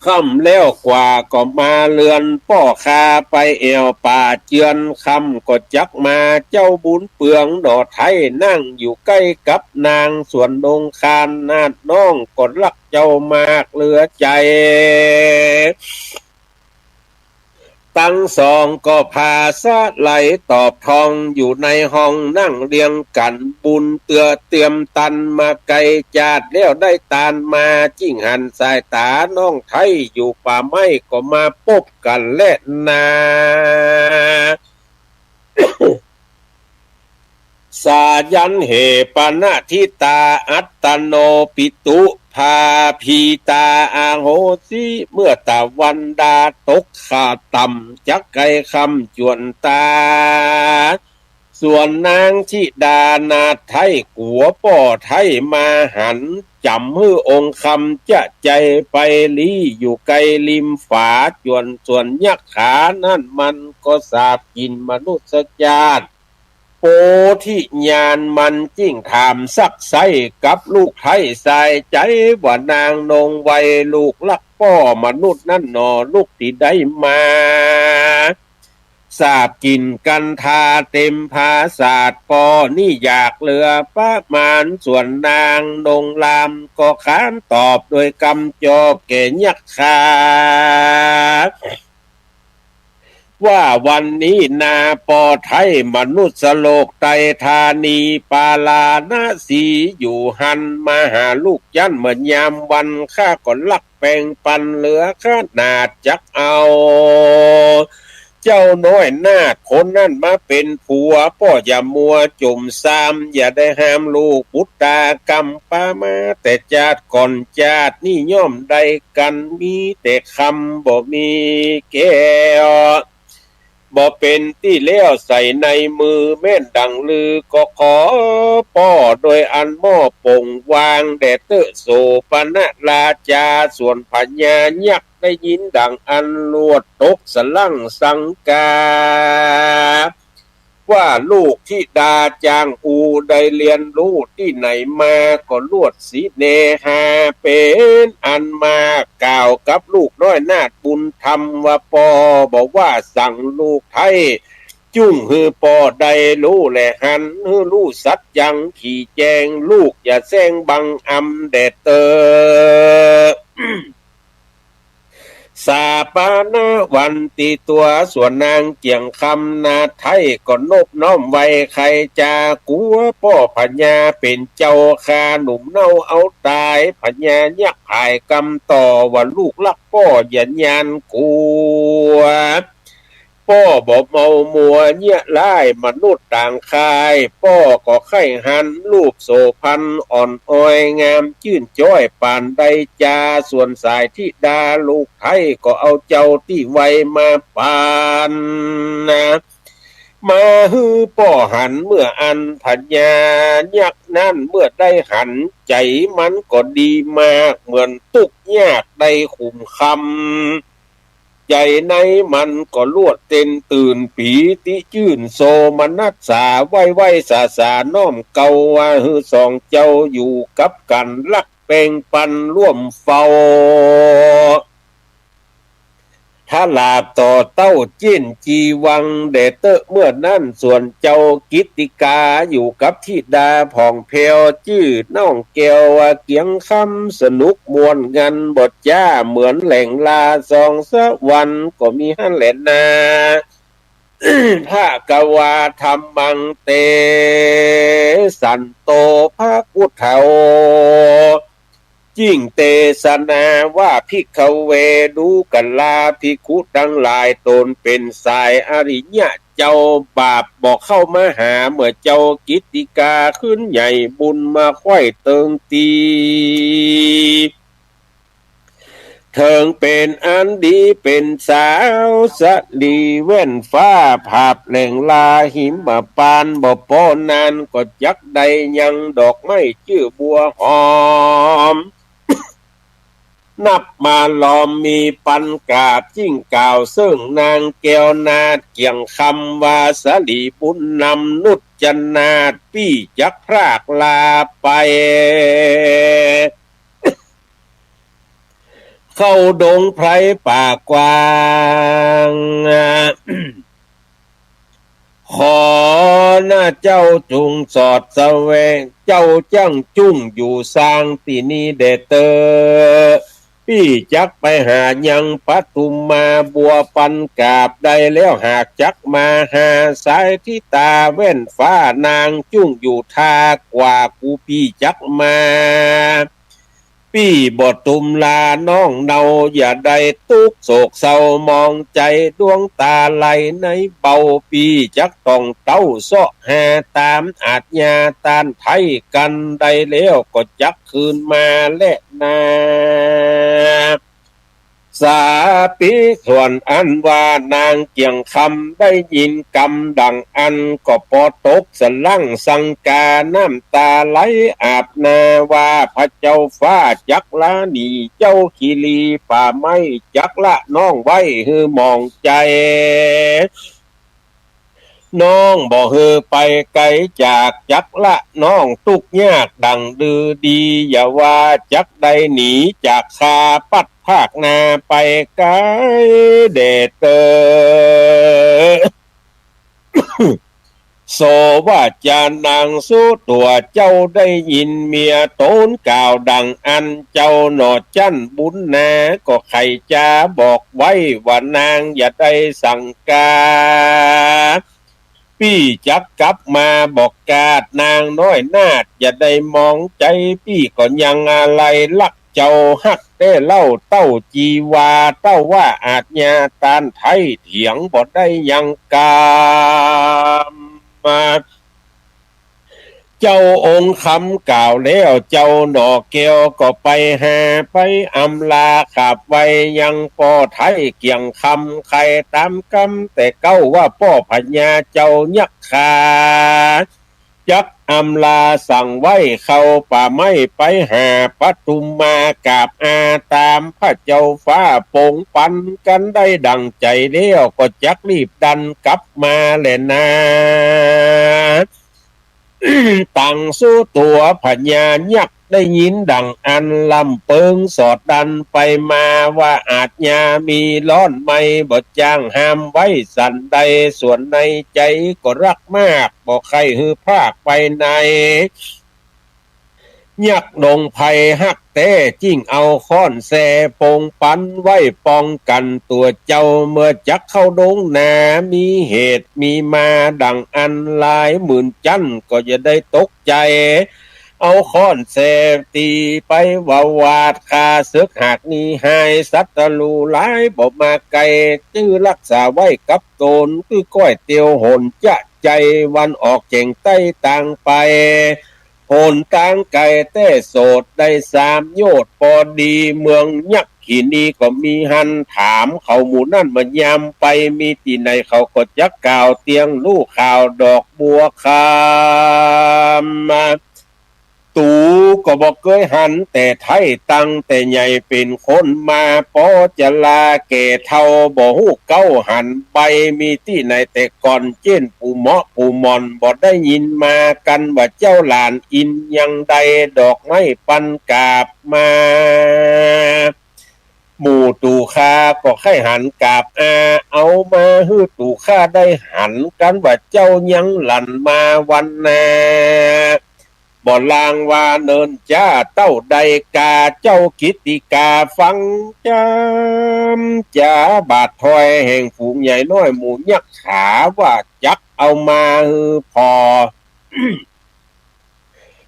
ค่ำแล้วกว่าก็มาเฮือนป้อข้าไปแอ่วป่าเจือน ค่ำก็จักมาเจ้าบุญเปืองหน่อไท้ นั่งอยู่ใก้กับนางสวนดงคาน นาฏน้องก็ฮักเจ้ามากเหลือใจ๋ ตังสองก็ผาสะไหลตอบทอง อยู่ในห้องนั่งเรียงกั๋น บุญเตื้อเตียมตันมาไกลจาติ แล้วได้ตานมา จึงหันสายต๋าน้องไท้อยู่ป่าไม้ ก็มาปบกั๋นแลนา สายันเหปะนะทิตา อัตตโนปิตุ ภาพีตา อาโหสิ เมื่อตะวันดาตกค่ำต่ำ จักใก้ค่ำจวนตา ส่วนนางธิดานาถไท้กั๋วป้อไท้มาหัน จ๋ำหื้อองค์คำจะใจ๋ไปลี้ อยู่ใก้ริมฝาจวน ส่วนยักขานั้นมันก็สาบกิ๋นมนุษยชาติ โพธิญาณมันจึงถามซักไซ้กับลูกไท้สายใจ๋ว่า นางนงไวลูกฮักป้อมนุษย์นั้นหน่อ ลูกตี้ได้มา สาบกิ๋นกัณฑาเต๋มผาสาท ป้อนี้อยากเหลือประมาณ ส่วนนางนงรามก็ขานตอบโดยกำจอบแก่ยักขา ว่าวันนี้นาป้อไท้มนุษย์โลกไตรธานีปาราณสีอยู่หั้น มาหาลูกจั๊นเมื่อยามวัน ข้าก็ฮักแบ่งปันเหลือขนาด จักเอาเจ้าน้อยนาฏคนนั้นมาเป๋นผัว ป้ออย่ามัวจุ่มซาม อย่าได้ห้ามลูกปุตตากรรม ปามาแต่จาติก่อน จาตินี้ย่อมได้กั๋น มีแต่คำบ่มีแก้ว บ่เป๋นตี้แล้วใส่ในมือ แม่นดั่งลือก็ขอป้อ โดยอันหม้อป่งวางแด่เต๊อะ โสปณะราชา ส่วนพญายักษ์ได้ยินดั่งอั้น ลวดตกสะลั้งสังกา ว่าลูกธิดาจางอูได้เรียนฮู้ตี้ไหนมา ก็ลวดสิเนหา เป๋นอันมากล่าวกับลูกน้อยนาฏบุญธรรมว่า ป้อบ่ว่าสัง ลูกไท้จุ่งหื้อป้อได้ฮู้และหัน หื้อฮู้สัจจังขี่แจ้ง ลูกอย่าแซงบังอำแด่เต๊อะ สาปานวันตี้ตั๋ว ส่วนนางเกี่ยงคำนาฏไท้ก็นบน้อมไหว้ ใค่จะกั๋วป้อพญาเป๋นเจ้า ข้าหนุ่มเน่าเอาต๋าย พญายักษ์ผายกำต่อว่า ลูกฮักป้ออย่าย้านกั๋ว ป้อบ่เมามัวเยียะร้ายมนุษย์ต่างค่าย ป้อก็ใค่หันรูปโสภณอ่อนอ้อยงามจื้นจ้อยปานใดจา ส่วนสายธิดาลูกไท้ก็เอาเจ้าตี้ไหว้มาปานนา มาหื้อป้อหัน เมื่ออั้นพญายักษ์นั้นเมื่อได้หัน ใจ๋มันก็ดีมาก เหมือนตุ๊กยากได้ขุมคำ ใจ๋ในมันก็ลวดเต้นตื่นปีติจื้นโสมนัสสา ไหว้ไหว้สาสาน้อมเกาว่า หื้อสองเจ้าอยู่กับกั๋นฮักแบ่งปันร่วมเฝ้า ทราบต่อเต้าเจี้ยนจีวังแด่เต๊อะ เมื่อนั้นส่วนเจ้ากิตติกาอยู่กับธิดาผ่องแผ้วจื้อน้องแก้วว่าเกียงคำ สนุกม่วนงันบ่จ้า เหมือนแหล่งลาสองสวรรค์ก็มีหั้นแหละนา ภะคะวาธัมมังเตสันโต พระพุทโธ ยิ่งเตสนาว่า ภิกขเว ดูกราภิกขุตังหลาย ตนเป๋นสายอริยะเจ้า บาปบ่เข้ามาหา เมื่อเจ้ากิตติกาขึ้นใหญ่ บุญมาไขว้เติงตี้ เถิงเป๋นอันดีเป๋นสาว สะหลีแว่นฟ้า ผาบแหล่งลาหิมปาน บ่ปอนานก็จักได้ยังดอกไม้จื้อบัวหอม นับมาลอมมีปันกราบ ยิ่งกล่าวเซิ่งนางแก้วนาฏเกี่ยงคำว่า สะหลีบุญนำนุจนาฏ ปี้จักพรากลาไป เข้าดงไพรป่ากว้าง ขอหน้าเจ้าจุ่งสอดแสวง เจ้าจั้งจุ่งอยู่สร้างตี้นี้แด่เต๊อะ ปี้จักไปหายังปทุมมาบัวปันกราบ ได้แล้วหากจักมาหา สายธิดาแว่นฟ้านางจุ่งอยู่ท่ากว่า กูปี้จักมา ปี้บ่ตุมลาน้องเนา อย่าได้ตุ๊กข์โศกเศร้ามองใจ๋ ดวงต๋าไหลในเบา ปี้จักต้องเต้าเซาะหาต๋ามอาชญาต้านไท้กั๋น ได้แล้วก็จักคืนมาแลนา สาปี ส่วนอันว่านางเกี่ยงคำได้ยินกำดั่งอั้น ก็ปอตกสะลั้งสังกา น้ำต๋าไหลอาบหน้าว่า พระเจ้าฟ้าจักลาหนีเจ้าคีรีป่าไม้ จักละน้องไว้หื้อหมองใจ๋ น้องบ่หื้อไปไก๋จาก จักละน้องตุ๊กข์ยากดั่งดื้อดี อย่าว่าจักได้หนีจากข้า ปัดพรากหน้าไปไก๋แด่เต๊อะ โสวาจานางสุตั๋ว เจ้าได้ยินเมียต๋นกล่าวดังอั้น เจ้าหน่อจั้นบุญนา ก็ใค่จะบอกไว้ว่านางอย่าได้สังกา ปี้จักกลับมาบอกกาดนางน้อยนาฏ อย่าได้มองใจ๋ ปี้ก็ยังอาลัยฮักเจ้าฮักแต๊เล่า เต้าจี๋วา เต้าว่าอาชญาต้านไท้เถียงบ่ได้ยังกำ เจ้าองค์คำกล่าวแล้ว เจ้าหน่อแก้วก็ไปหา ไปอำลาขาบไหว้ยังป้อไท้เกี่ยงคำ ใค่ต๋ามกำแต่เก๊าว่าป้อพญาเจ้ายักษ์ขา จักอำลาสั่งไหว้เข้าป่าไม้ ไปหาปทุมมากราบอาต๋ามพระเจ้าฟ้า ปงปันกั๋นได้ดั่งใจ๋แล้ว ก็จักรีบดันกลับมาแลนา ตังสุตั๋ว พญายักษ์ได้ยินดั่งอั้น ลำเปิงสอดดันไปมาว่า อาชญามีร้อนไหม บ่จ้างห้ามไว้สันใด ส่วนในใจ๋ก็ฮักมาก บ่ใค่หื้อพรากไปไหน ยักษ์ดงไพรฮักแต๊ จึ่งเอาค้อนแส่ปงปันไว้ป้องกั๋นตั๋วเจ้า เมื่อจักเข้าดงนา มีเหตุมีมาดั่งอั้นหลายหมื่นจั้น ก็อย่าได้ตกใจ๋ เอาค้อนแส่ตี๋ไปวาวาด ข้าเสิกหากหนีหาย ศัตรูหลายบ่มาใก้ จื้อฮักษาไว้กับต๋น คือก้อยเตียวหนจะใจ๋ วันออกแจ่งใต้ตางไป หนตางไก๋แต๊โสด ได้สามโยชน์ปอดี เมืองยักขินีก็มีหั้น ถามเขาหมู่นั้นมายามไป มีตี้ไหนเขาก็จักกล่าวเตียง ฮู้ข่าวดอกบัวคำ ตูก็บ่เกยหันแต่ไท้ ตั้งแต่ใหญ่เป๋นคนมา ปอจะลาแก่เฒ่า บ่ฮู้เก๊าหันใบ มีตี้ไหนแต่ก่อน เจ้นปู่เหมาะปู่หม่อน บ่ได้ยินมากั๋นว่าเจ้าหลานอินยังใด ดอกไม้ปันกราบมา หมู่ตู่ข้าก็ใค่หันกราบอา เอามาหื้อตู่ข้าได้หันกั๋นว่าเจ้ายังหลั่นมาวันนา บ่ลางว่าเนินจ้าเต้าใดกา เจ้ากิตติกาฟังจำ จาบาดทอยแห่งฝูงใหญ่น้อยหมู่ยักขา ว่าจักเอามาหื้อผ่อ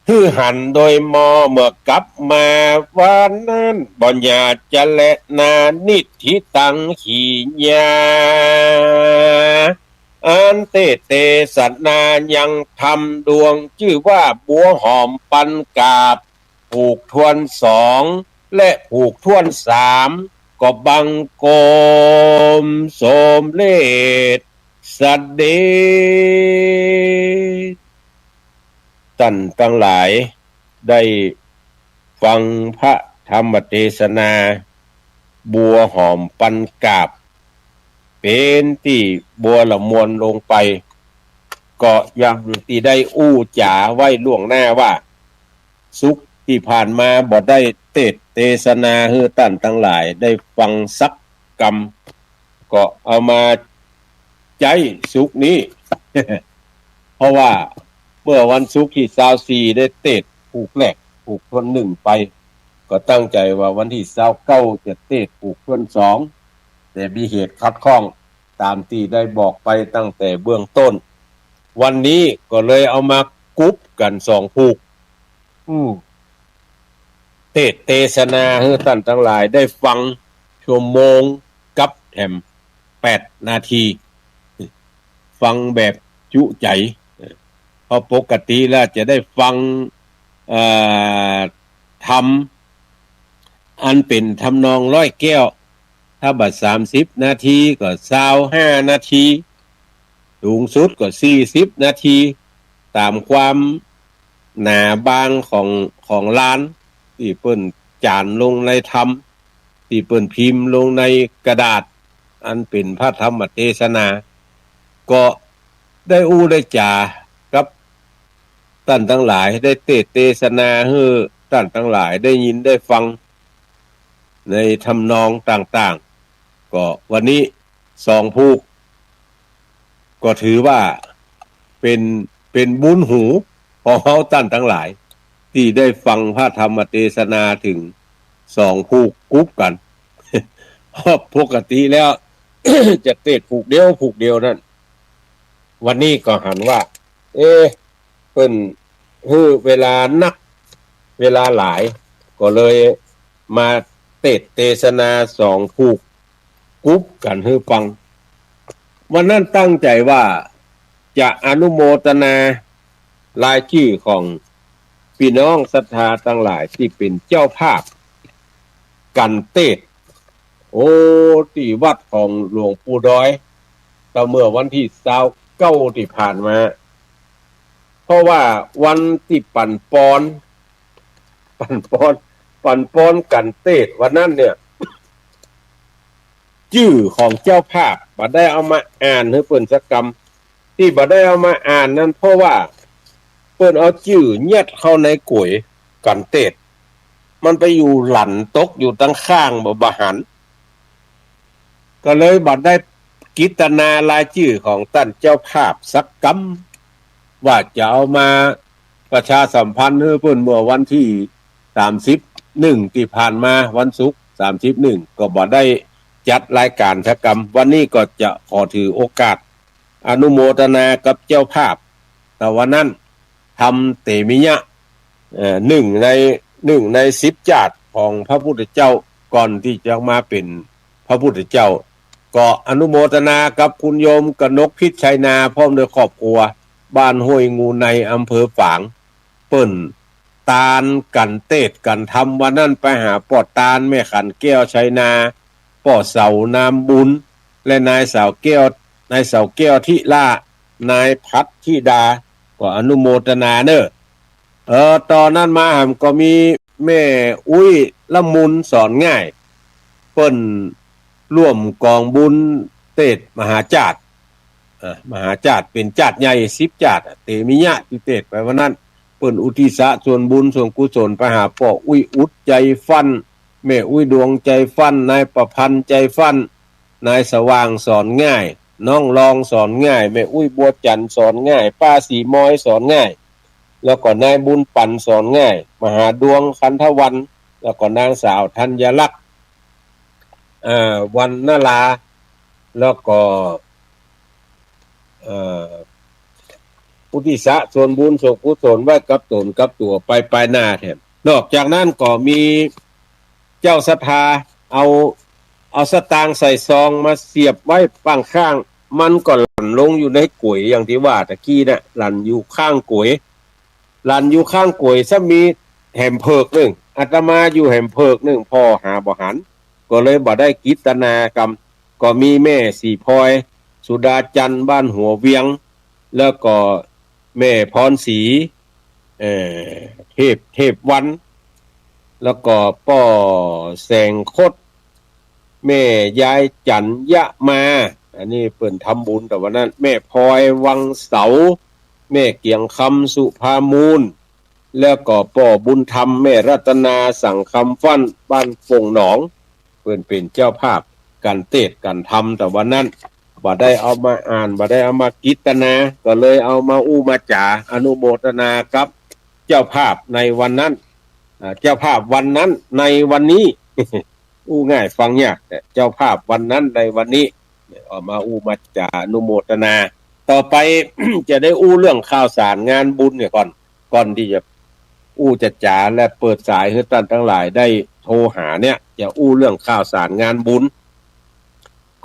หื้อหันโดยมอ เมื่อกลับมาวันนั้น บ่อย่าจะแลนา นิทธิตัง ขีญา อันเตสน์เตสนายังธรรมดวง จื้อว่าบัวหอมปันกราบ ผูกถ้วนสอง และผูกถ้วนสาม ก็บังคมสมเร็จสำเร็จ ต้านตังหลายได้ฟังพระธรรมเตสนา บัวหอมปันกราบ เป๋นตี้บัวละมวลลงไป ก็อย่างตี้ได้อู้จ๋าไว้ล่วงหน้าว่า ศุกร์ตี้ผ่านมาบ่ได้เตสน์เตสนาหื้อต้านตังหลายได้ฟังสักกำ ก็เอามาใจ๊ศุกร์นี้ เพราะว่าเมื่อวันศุกร์ตี้ซาวสี่ได้เตสน์ผูกแรก ผูกถ้วนหนึ่งไป ก็ตั้งใจ๋ว่าวันตี้ซาวเก้าจะเตสน์ผูกถ้วนสอง แต่มีเหตุขัดข้อง ต๋ามตี้ได้บอกไปตั้งแต่เบื้องต้น วันนี้ก็เลยเอามากุ๊บกั๋นสองผูก อืม เตสน์เตสนาหื้อต้านตังหลายได้ฟังชั่วโมงกับแถมแปดนาที ฟังแบบจุใจ๋ เพราะปกติแล้วจะได้ฟัง เอ่อ ธรรมอันเป๋นทำนองร้อยแก้ว ถ้าบ่สามสิบนาทีก็ซาวห้านาที สูงสุดก็สี่สิบนาที ต๋ามความหนาบางของ ของลานตี้เปิ้นจ๋ารลงในธรรม ตี้เปิ้นพิมพ์ลงในกระดาษ อันเป๋นพระธรรมเตสนา ก็ได้อู้ได้จ๋ากับต้านตังหลาย ได้เตสน์เตสนาหื้อต้านตังหลายได้ยินได้ฟังในทำนองต่างๆ ก็วันนี้สองผูก ก็ถือว่า เป็น เป็นบุญหูของเฮาต้านตังหลาย ตี้ได้ฟังพระธรรมเตสนาเถิงสองผูกกุ๊บกั๋น เพราะปกติแล้ว จะเตสน์ผูกเดียว ผูกเดียวนั้น วันนี้ก็หันว่า เอ๊ะ เปิ้นหื้อเวลานัก เวลาหลาย ก็เลยมาเตสน์เตสนาสองผูกกุ๊บกั๋นหื้อฟัง วันนั้นตั้งใจ๋ว่าจะอนุโมตนารายจื้อของปี้น้องศรัทธาตังหลายตี้เป๋นเจ้าภาพกั๋นเตสน์ โอ้ ตี้วัดของหลวงปู่ดอย แต่เมื่อวันตี้ซาวเก้าตี้ผ่านมา เพราะว่าวันตี้ปั๋นปอน ปั๋นปอน ปั๋นปอนกั๋นเตสน์วันนั้นเนี่ย จื้อของเจ้าภาพบ่ได้เอามาอ่านหื้อเปิ้นสักกำ ตี้บ่ได้เอามาอ่านนั้น เพราะว่าเปิ้นเอาจื้อยัดเข้าในก๋วยกั๋นเตสน์ มันไปอยู่หลันตกอยู่ตังข้างบ่ บ่หัน ก็เลยบ่ได้กิตนารายจื้อของต้านเจ้าภาพสักกำ ว่าจะเอามาประชาสัมพันธ์หื้อเปิ้นเมื่อวันตี้สามสิบเอ็ดตี้ผ่านมา วันศุกร์สามสิบเอ็ด ก็บ่ได้จัดรายก๋านสักกำ วันนี้ก็จะขอถือโอกาสอนุโมตนากับเจ้าภาพ แต่วันนั้นทำเตมิยะ เอ่อ นึ่งใน นึ่งในสิบจ้าดของพระพุทธเจ้า ก่อนตี้จะมาเป๋นพระพุทธเจ้า ก็อนุโมตนากับคุณโยมกนกพิชชัยนา พร้อมด้วยครอบครัว บ้านห้วยงูใน อำเภอฝาง เปิ้นตานกั๋นเตสน์กั๋นธรรม วันนั้นไปหาป้อตาน แม่ขันแก้วชัยนา ป้อเสาน้ำบุญ และนายเสาแก้ว นายเสาแก้วธิรา นายพัทธิดา ก็อนุโมตนาเน่อ เออ ต๋อนนั้นมาหำก็มีแม่อุ๊ยละมุนสอนง่าย เปิ้นร่วมก๋องบุญเตสน์มหาจ้าด เอ่อ มหาจ้าดเป๋นจ้าดใหญ่สิบจ้าดอะ เตมิยะตี้เตสน์ไปวันนั้น เปิ้นอุทิศส่วนบุญส่วนกุศลไปหาป้ออุ๊ยอุดใจฟั่น แม่อุ๊ยดวงใจฟั่น นายประพันธ์ใจฟั่น นายสว่างสอนง่าย น้องรองสอนง่าย แม่อุ๊ยบัวจันทร์สอนง่าย ป้าศรีมอยสอนง่าย แล้วก็นายบุญปันสอนง่าย มหาดวงคันธวรรณ แล้วก็นางสาวธัญลักษณ์ เอ่อ วรรณรา แล้วก็ เอ่อ อุทิศส่วนบุญส่วนกุศลไว้กับต๋นกับตั๋วไป ไปหน้าแถม นอกจากนั้นก็มีเจ้าศรัทธาเอา เอาสตางค์ใส่ซองมาเสียบไว้ป้างข้าง มันก็หลั่นลงอยู่ในก๋วยอย่างตี้ว่าตะกี้น่ะ หลั่นอยู่ข้างก๋วย หลั่นอยู่ข้างก๋วย ซ้ำมีแหมเผิกนึ่ง อาตมาอยู่แหมเผิกนึ่ง ผ่อหาบ่หัน ก็เลยบ่ได้กิตนากำ ก็มีแม่ศรีพลอย สุดาจันทร์ บ้านหัวเวียง แล้วก็แม่พรศรี เอ่อ เทพ เทพวรรณ แล้วก็ป้อแสงคด แม่ยายจันยะมา อันนี้เปิ้นทำบุญต๋อนวันนั้น แม่พลอยวังเสา แม่เกียงคำสุภามูล แล้วก็ป้อบุญธรรม แม่รัตนาสังคำฟั่น บ้านป่งหนอง เปิ้นเป๋นเจ้าภาพกั๋นเตสน์กั๋นธรรมต๋อนวันนั้น บ่ได้เอามาอ่าน บ่ได้เอามากิตนากำ เลยเอามาอู้มาจ๋าอนุโมตนากับเจ้าภาพในวันนั้น อ่า เจ้าภาพวันนั้นในวันนี้ อู้ง่ายฟังยาก แต่เจ้าภาพวันนั้นในวันนี้ เอามาอู้มาจ๋าอนุโมตนา ต่อไป จะได้อู้เรื่องข่าวสารงานบุญเนี่ยก่อน ก่อนตี้จะอู้จะจ๋าและเปิดสายหื้อต้านตังหลายได้โทรหาเนี่ย จะอู้เรื่องข่าวสารงานบุญ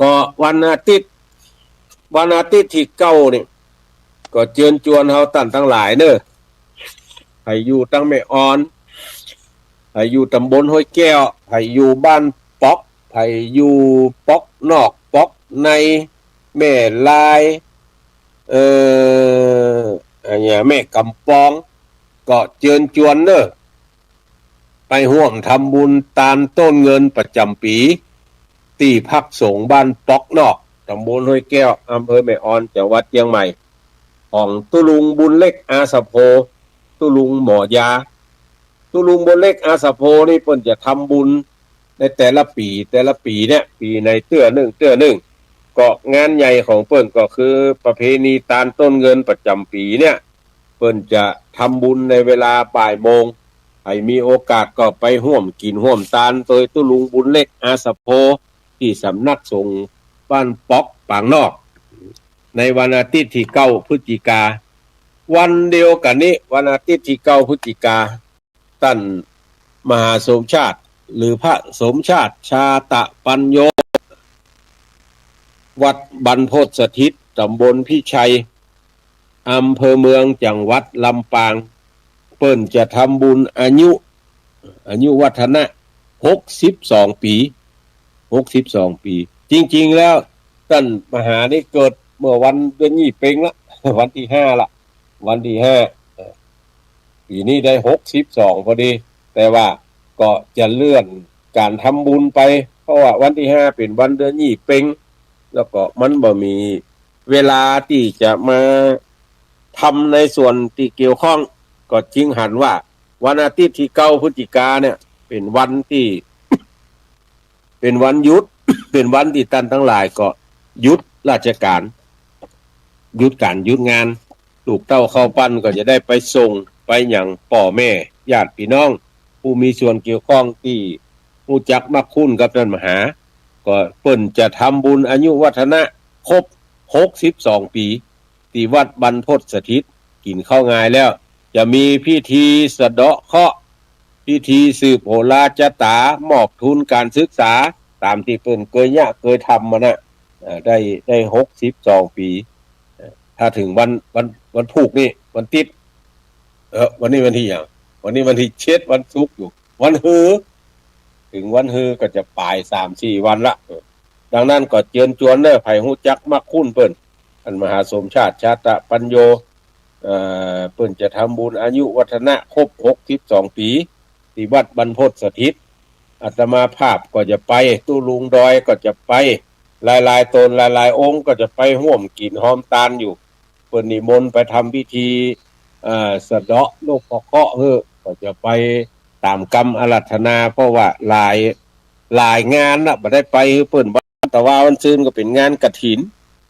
ก็วันอาทิตย์ วันอาทิตย์ตี้เก้านี่ ก็เจิญจวนเฮาต้านตังหลายเน่อ ใผอยู่ตังแม่ออน ใผอยู่ต๋ำบลห้วยแก้ว ใผอยู่บ้านป๊อก ใผอยู่ป๊อกนอกป๊อกใน แม่ลาย เอ่อ อันเนี้ย แม่กำปอง ก็เจิญจวนเน่อ ไปฮ่วมทำบุญตานต้นเงินประจ๋ำปี๋ ตี้พักสงฆ์บ้านป๊อกนอก ต๋ำบลห้วยแก้ว อำเภอแม่ออน จังหวัดเจียงใหม่ ของตุ๊ลุงบุญเล็ก อาสะโพ ตุ๊ลุงหมอยา ตุ๊ลุงบุญเล็ก อาสะโพ นี่เปิ้นจะทำบุญในแต่ละปี๋ แต่ละปี๋เนี่ย ปี๋ไหนเตื้อนึ่ง เตื้อนึ่ง ก็งานใหญ่ของเปิ้นก็คือประเพณีตานต้นเงินประจ๋ำปี๋เนี่ย เปิ้นจะทำบุญในเวลาบ่ายโมง ใผมีโอกาสก็ไปฮ่วมกิ๋นฮ่วมตานโตยตุ๊ลุงบุญเล็ก อาสะโพ ตี้สำนักสงฆ์บ้านป๊อกปางนอก ในวันอาทิตย์ตี้เก้าพฤศจิกา วันเดียวกั๋นนี้ วันอาทิตย์ตี้เก้าพฤศจิกา ต้านมหาสมชาติ หรือพระสมชาติ ชาตะปัญโญ วัดบรรพตสถิต ต๋ำบลพิชัย อำเภอเมือง จังหวัดลำปาง เปิ้นจะทำบุญอายุ อายุวัฒนะ หกสิบสองปี๋ หกสิบสองปี๋ จริงๆ แล้ว ต้านมหานี่เกิดเมื่อวันเดือนยี่เป็งละ วันตี้ห้าละ วันตี้ห้า เอ่อ ปี๋นี้ได้หกสิบสองพอดี แต่ว่าก็จะเลื่อนก๋านทำบุญไป เพราะว่าวันตี้ห้าเป๋นวันเดือนยี่เป็ง แล้วก็มันบ่มีเวลาตี้จะมาทำในส่วนตี้เกี่ยวข้อง ก็จึงหันว่าวันอาทิตย์ตี้เก้าพฤศจิกาเนี่ย เป๋นวันตี้ เป๋นวันหยุด เป๋นวันตี้ต้านตังหลายก็หยุดราชก๋าน หยุดก๋านหยุดงาน ลูกเต้าข้าวปั้นก็จะได้ไปส่งไปหยังป้อแม่ญาติปี้น้อง ผู้มีส่วนเกี่ยวข้องตี้ฮู้จักมักคุ้นกับต้านมหา ก็เปิ้นจะทำบุญอายุวัฒนะครบหกสิบสองปี๋ ตี้วัดบรรพตสถิต กิ๋นข้าวงายแล้ว จะมีพิธีสะเดาะเคราะห์ พิธีสืบโหราจาต๋า มอบทุนก๋านศึกษา ต๋ามตี้เปิ้นเกยเยียะเกยทำมานะ เอ่อ ได้ ได้หกสิบสองปี๋ เอ่อ ถ้าเถิงวัน วัน วันพูกนี่ วันติ๊ด เออ วันนี้วันตี้หยัง วันนี้วันตี้เจ็ด วันศุกร์อยู่ วันฮือ เถิงวันฮือก็จะป๋ายสามสี่วันละ เออ ดังนั้นก็เจิญจวนเน่อ ใผฮู้จักมักคุ้นเปิ้น ต้านมหาสมชาติ ชาตะปัญโญ เอ่อ เปิ้นจะทำบุญอายุวัฒนะครบหกสิบสองปี๋ ตี้วัดบรรพตสถิต อาตมาภาพก็จะไป ตุ๊ลุงดอยก็จะไป หลายๆ ต๋นหลายๆ องค์ก็จะไปฮ่วมกิ๋นฮ่วมตานอยู่ เปิ้นนิมนต์ไปทำพิธี เอ่อ สะเดาะนพเคราะห์ เออ ก็จะไปต๋ามกำอาราธนา เพราะว่าหลาย หลายงานน่ะ บ่ได้ไปหื้อเปิ้น วันตะวาวันซืนก็เป๋นงานกฐิน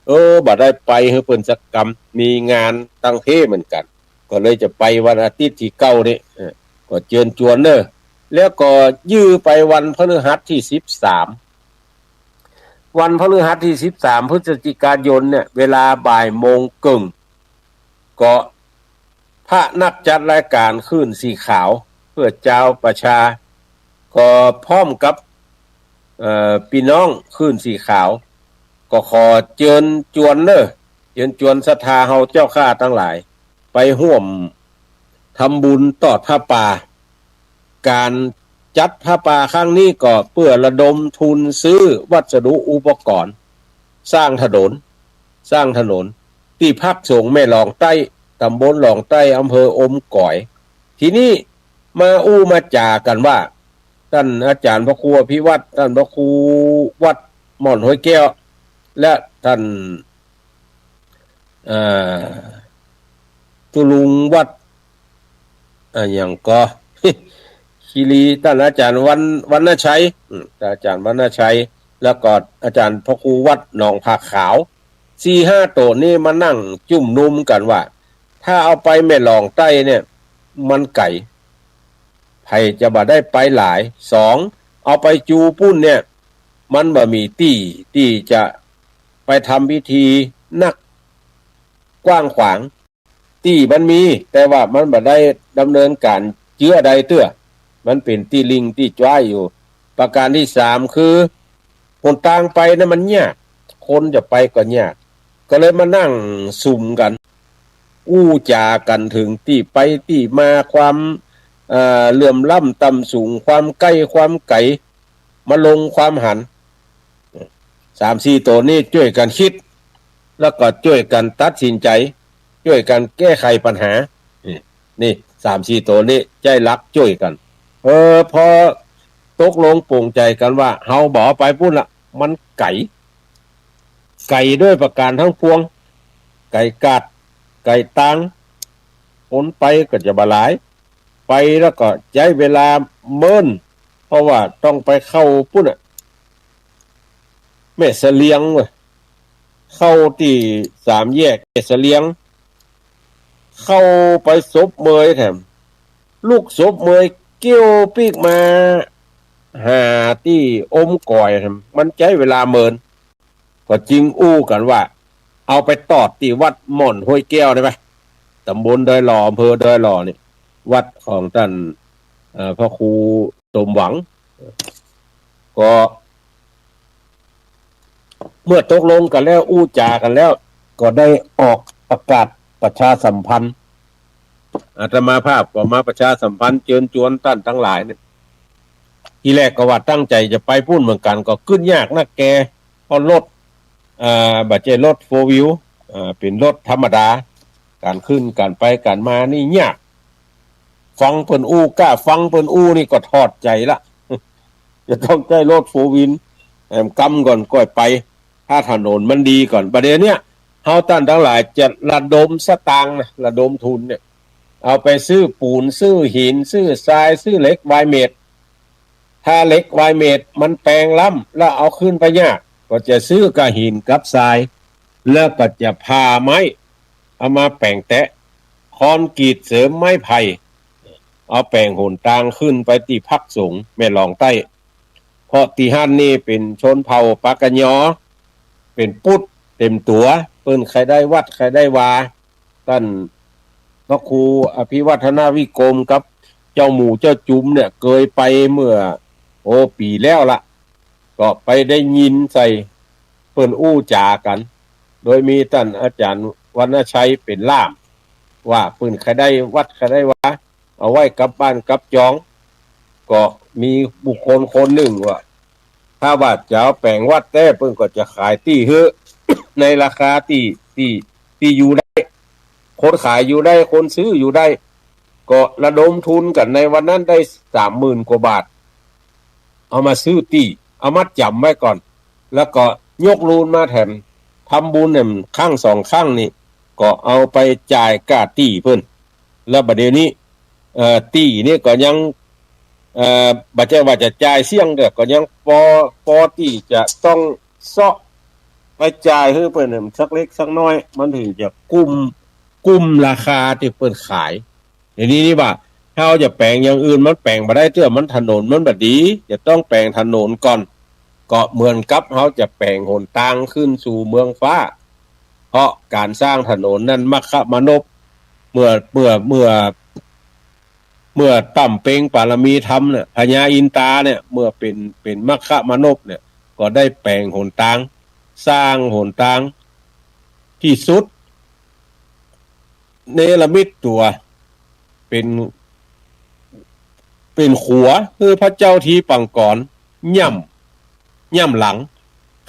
เออ บ่ได้ไปหื้อเปิ้นสักกำ มีงานตังเพเหมือนกั๋น ก็เลยจะไปวันอาทิตย์ตี้เก้านี่ เออ ก็เจิญจวนเน่อ แล้วก็ยื้อไปวันพฤหัสตี้สิบสาม วันพฤหัสตี้สิบสามพฤศจิกายนเนี่ย เวลาบ่ายโมงเกิ่ง ก็พระนักจัดรายก๋านคลื่นสีขาว เพื่อจาวประชา ก็พร้อมกับ เอ่อ ปี้น้องคลื่นสีขาว ก็ขอเจิญจวนเน่อ เจิญจวนศรัทธาเฮาเจ้าข้าตังหลาย ไปฮ่วมทำบุญตอดผ้าป่า ก๋านจัดผ้าป่าครั้งนี้ก็เพื่อระดมทุนซื้อวัสดุอุปกรณ์ สร้างถนน สร้างถนน ตี้พักสงฆ์แม่หลองใต้ ต๋ำบลหลองใต้ อำเภออมก๋อย ทีนี้มาอู้มาจ๋ากั๋นว่า ต้านอาจ๋ารย์พระครูอภิวัฒน์ ต้านพระครูวัดหม่อนห้วยแก้ว และต้าน เอ่อ ตุ๊ลุงวัด อ่า หยังก่อ คีรี ต้านอาจ๋ารย์วรรณ วรรณชัย อืม ต้านอาจ๋ารย์วรรณชัย แล้วก็อาจ๋ารย์พระครูวัดหนองผาขาว สี่ห้าโต๋นนี่มานั่งจุ่มนุมกั๋นว่า ถ้าเอาไปแม่หลองใต้เนี่ย มันไก๋ ใผจะบ่ได้ไปหลาย สอง เอาไปจูปู๊นเนี่ย มันบ่มีตี้ตี้จะไปทำพิธีนักกว้างขวาง ตี้มันมี แต่ว่ามันบ่ได้ดำเนินก๋านเจื้อใดเตื้อ มันเป๋นตี้ลิ่งตี้จ๊ายอยู่ ประก๋านตี้สามคือ หนตางไปนั้นมันยาก คนจะไปก็ยาก ก็เลยมานั่งสุมกั๋น อู้จ๋ากั๋นเถิงตี้ไปตี้มา ความ เอ่อ เหลื่อมล้ำต่ำสูง ความใก้ความไก๋ มาลงความหัน สามสี่โต๋นนี่จ้วยกั๋นกึ๊ด แล้วก็จ้วยกั๋นตัดสินใจ๋ จ้วยกั๋นแก้ไขปัญหา นี่ นี่ สามสี่โต๋นนี่ใจ๊หลักจ้วยกั๋น เออ พอตกลงปลงใจ๋กั๋นว่า เฮาบ่ไปปู๊นละ มันไก๋ ไก๋ด้วยประก๋านตังปวง ไก๋กาด ไก๋ตาง คนไปก็จะบ่หลาย ไปแล้วก็ใจ๊เวลาเมิน เพราะว่าต้องไปเข้าปู๊นน่ะ แม่เสลียงเว้ย เข้าตี้สามแยกเกสเลียง เข้าไปศพเมยแถม ลูกศพเมยเกี้ยวปีกมาหาตี้อมก๋อยแถม มันใจ๊เวลาเมิน ก็จึงอู้กั๋นว่า เอาไปตอดตี้วัดม่อนห้วยแก้วได้ไหม ต๋ำบลดอยหล่อ อำเภอดอยหล่อนี่ วัดของต้าน เอ่อ พระครูสมหวัง ก็ เมื่อตกลงกั๋นแล้ว อู้จ๋ากั๋นแล้ว ก็ได้ออกประกาศประชาสัมพันธ์ อาตมาภาพก็มาประชาสัมพันธ์เจิญจวนต้านตังหลายเนี่ย ทีแรกก็ว่าตั้งใจ๋จะไปปู๊นเหมือนกั๋น ก็ขึ้นยากนักแก่ เพราะรถ เอ่อ บ่ใจ้รถโฟร์วิว เอ่อ เป๋นรถธรรมดา ก๋านขึ้น ก๋านไป ก๋านมานี่ยาก ฟังเปิ้นอู้ ก้าฟังเปิ้นอู้นี่ก็ถอดใจ๋ละ จะต้องใจ๊รถโฟร์วิว แหมกำก่อนก่อยไป ถ้าถนนมันดีก่อน บ่าเดี่ยวเนี้ย เฮาต้านตังหลายจะระดมสตางค์นะ ระดมทุนเนี่ย เอาไปซื้อปู๋น ซื้อหิน ซื้อทราย ซื้อเหล็กวายเมตร ถ้าเหล็กวายเมตรมันแปงล้ำ แล้วเอาขึ้นไปยาก ก็จะซื้อก้าหินกับทราย แล้วก็จะผ่าไม้ เอามาแป๋งแตะ คอนกรีตเสริมไม้ไผ่ เอาแป๋งหนตางขึ้นไปตี้พักสงฆ์แม่หลองใต้ เพราะตี้หั้นนี่เป๋นชนเผ่าปากะยอ เป๋นปุทเต็มตั๋ว เปิ้นใค่ได้วัดใค่ได้วา ต้านพระครูอภิวัฒนวิกรมกับเจ้าหมู่เจ้าจุมเนี่ย เกยไปเมื่อ โอ้ ปี๋แล้วละ ก็ไปได้ยินใส่เปิ้นอู้จ๋ากั๋น โดยมีต้านอาจ๋ารย์วรรณชัยเป๋นล่าม ว่าเปิ้นใค่ได้วัดใค่ได้วา เอาไว้กับบ้านกับจอง ก็มีบุคคลคนนึ่งว่า ถ้าว่าจะเอาแป๋งวัดแต๊ เปิ้นก็จะขายตี้หื้อ ในราคาตี้ ตี้ ตี้อยู่ได้ คนขายอยู่ได้ คนซื้ออยู่ได้ ก็ระดมทุนกั๋นในวันนั้นได้สามหมื่นกว่าบาท เอามาซื้อตี้ เอามัดจ๋ำไว้ก่อน แล้วก็ยกลูนมาแถม ทำบุญเนี่ย ครั้งสองครั้งนี่ ก็เอาไปจ่ายก้าตี้เปิ้น แล้วบ่าเดี่ยวนี้ เอ่อ ตี้นี่ก็ยัง เอ่อ บ่ใจ้ว่าจะจ่ายเสี้ยงเตื้อ ก็ยังปอ ปอตี้จะต้องเซาะไปจ่ายหื้อเปิ้นเนี่ย สักเล็กสักน้อย มันถึงจะกุ้ม กุ้มราคาตี้เปิ้นขาย ทีนี้นี่ว่า ถ้าเฮาจะแป๋งอย่างอื่น มันแป๋งบ่ได้เตื้อ มันถนนมันบ่ดี จะต้องแป๋งถนนก่อน ก็เหมือนกับเฮาจะแป๋งหนตางขึ้นสู่เมืองฟ้า เพราะก๋านสร้างถนนนั้นมัคคมานพ เมื่อ เมื่อ เมื่อ เมื่อต้ำเป็งปารมีธรรมเนี่ย พญาอินตาเนี่ย เมื่อเป๋น เป๋นมัคคมานพเนี่ย ก็ได้แป๋งหนตาง สร้างหนตาง ตี้สุด เนรมิตตั๋วเป๋น เป๋นขัวหื้อพระเจ้าทีปังกร ย่ำ ย่ำหลัง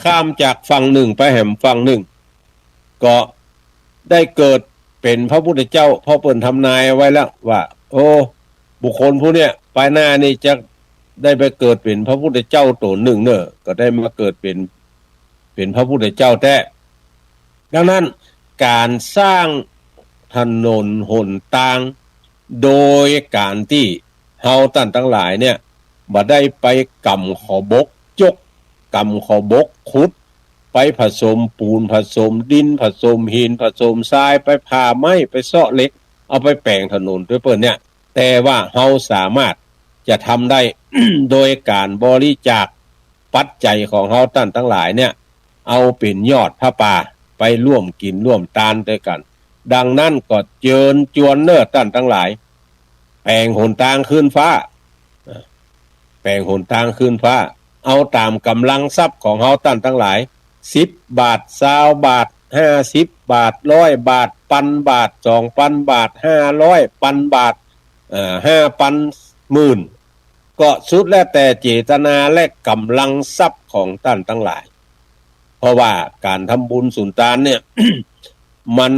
ข้ามจากฝั่งนึ่งไปแหมฝั่งนึ่ง ก็ได้เกิดเป๋นพระพุทธเจ้า เพราะเปิ้นทำนายเอาไว้แล้วว่า โอ้ บุคคลผู้เนี่ย ปายหน้านี่จะได้ไปเกิดเป๋นพระพุทธเจ้าตั๋วนึ่งเน่อ ก็ได้มาเกิดเป๋น เป๋นพระพุทธเจ้าแต๊ ดังนั้นก๋านสร้างถนนหนตาง โดยก๋านตี้เฮาต้านตังหลายเนี่ย บ่ได้ไปก๋ำขอบกจก ก๋ำขอบกขุด ไปผสมปู๋น ผสมดิน ผสมหิน ผสมทราย ไปผ่าไม้ ไปเซาะเหล็ก เอาไปแป๋งถนนตวยเปิ้นเนี่ย แต่ว่าเฮาสามารถจะทำได้ โดยก๋านบริจาคปัจจัยของเฮาต้านตังหลายเนี่ย เอาเป๋นยอดผ้าป่าไปร่วมกิ๋นร่วมตานตวยกั๋น ดังนั้นก็เจิญจวนเน่อต้านตังหลาย แป๋งหนตางขึ้นฟ้า แป๋งหนตางขึ้นฟ้า เอาต๋ามก๋ำลังทรัพย์ของเฮาต้านตังหลาย สิบบาท ซาวบาท ห้าสิบบาท ร้อยบาท ปันบาท สองปันบาท ห้าร้อย ปันบาท เอ่อ ห้าปัน หมื่น ก็สุดแล้วแต่เจตนาและก๋ำลังทรัพย์ของต้านตังหลาย เพราะว่าก๋านทำบุญสุนตานเนี่ย มัน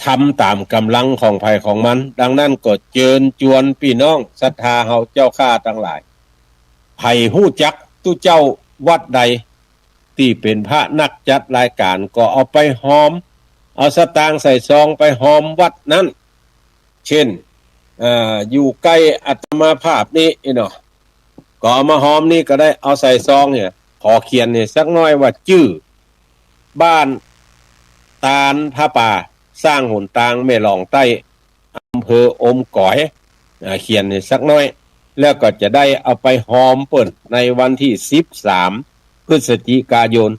ทำต๋ามก๋ำลังของใผของมัน ดังนั้นก็เจิญจวนปี้น้องศรัทธาเฮาเจ้าข้าตังหลาย ใผฮู้จักตุ๊เจ้าวัดใด ตี้เป๋นพระนักจัดรายก๋าน ก็เอาไปฮอม เอาสตางค์ใส่ซองไปฮอมวัดนั้น เช่น เอ่อ อยู่ใก้อาตมาภาพนี้เนาะ ก็เอามาฮอมนี่ก็ได้ เอาใส่ซองเนี่ย ขอเขียนเนี่ยสักหน้อยว่าจื้อ บ้านตานผ้าป่า สร้างหนตางแม่หลองใต้ อำเภออมก๋อย อ่า เขียนสักหน้อย แล้วก็จะได้เอาไปฮอมเปิ้นในวันตี้สิบสาม พฤศจิกายน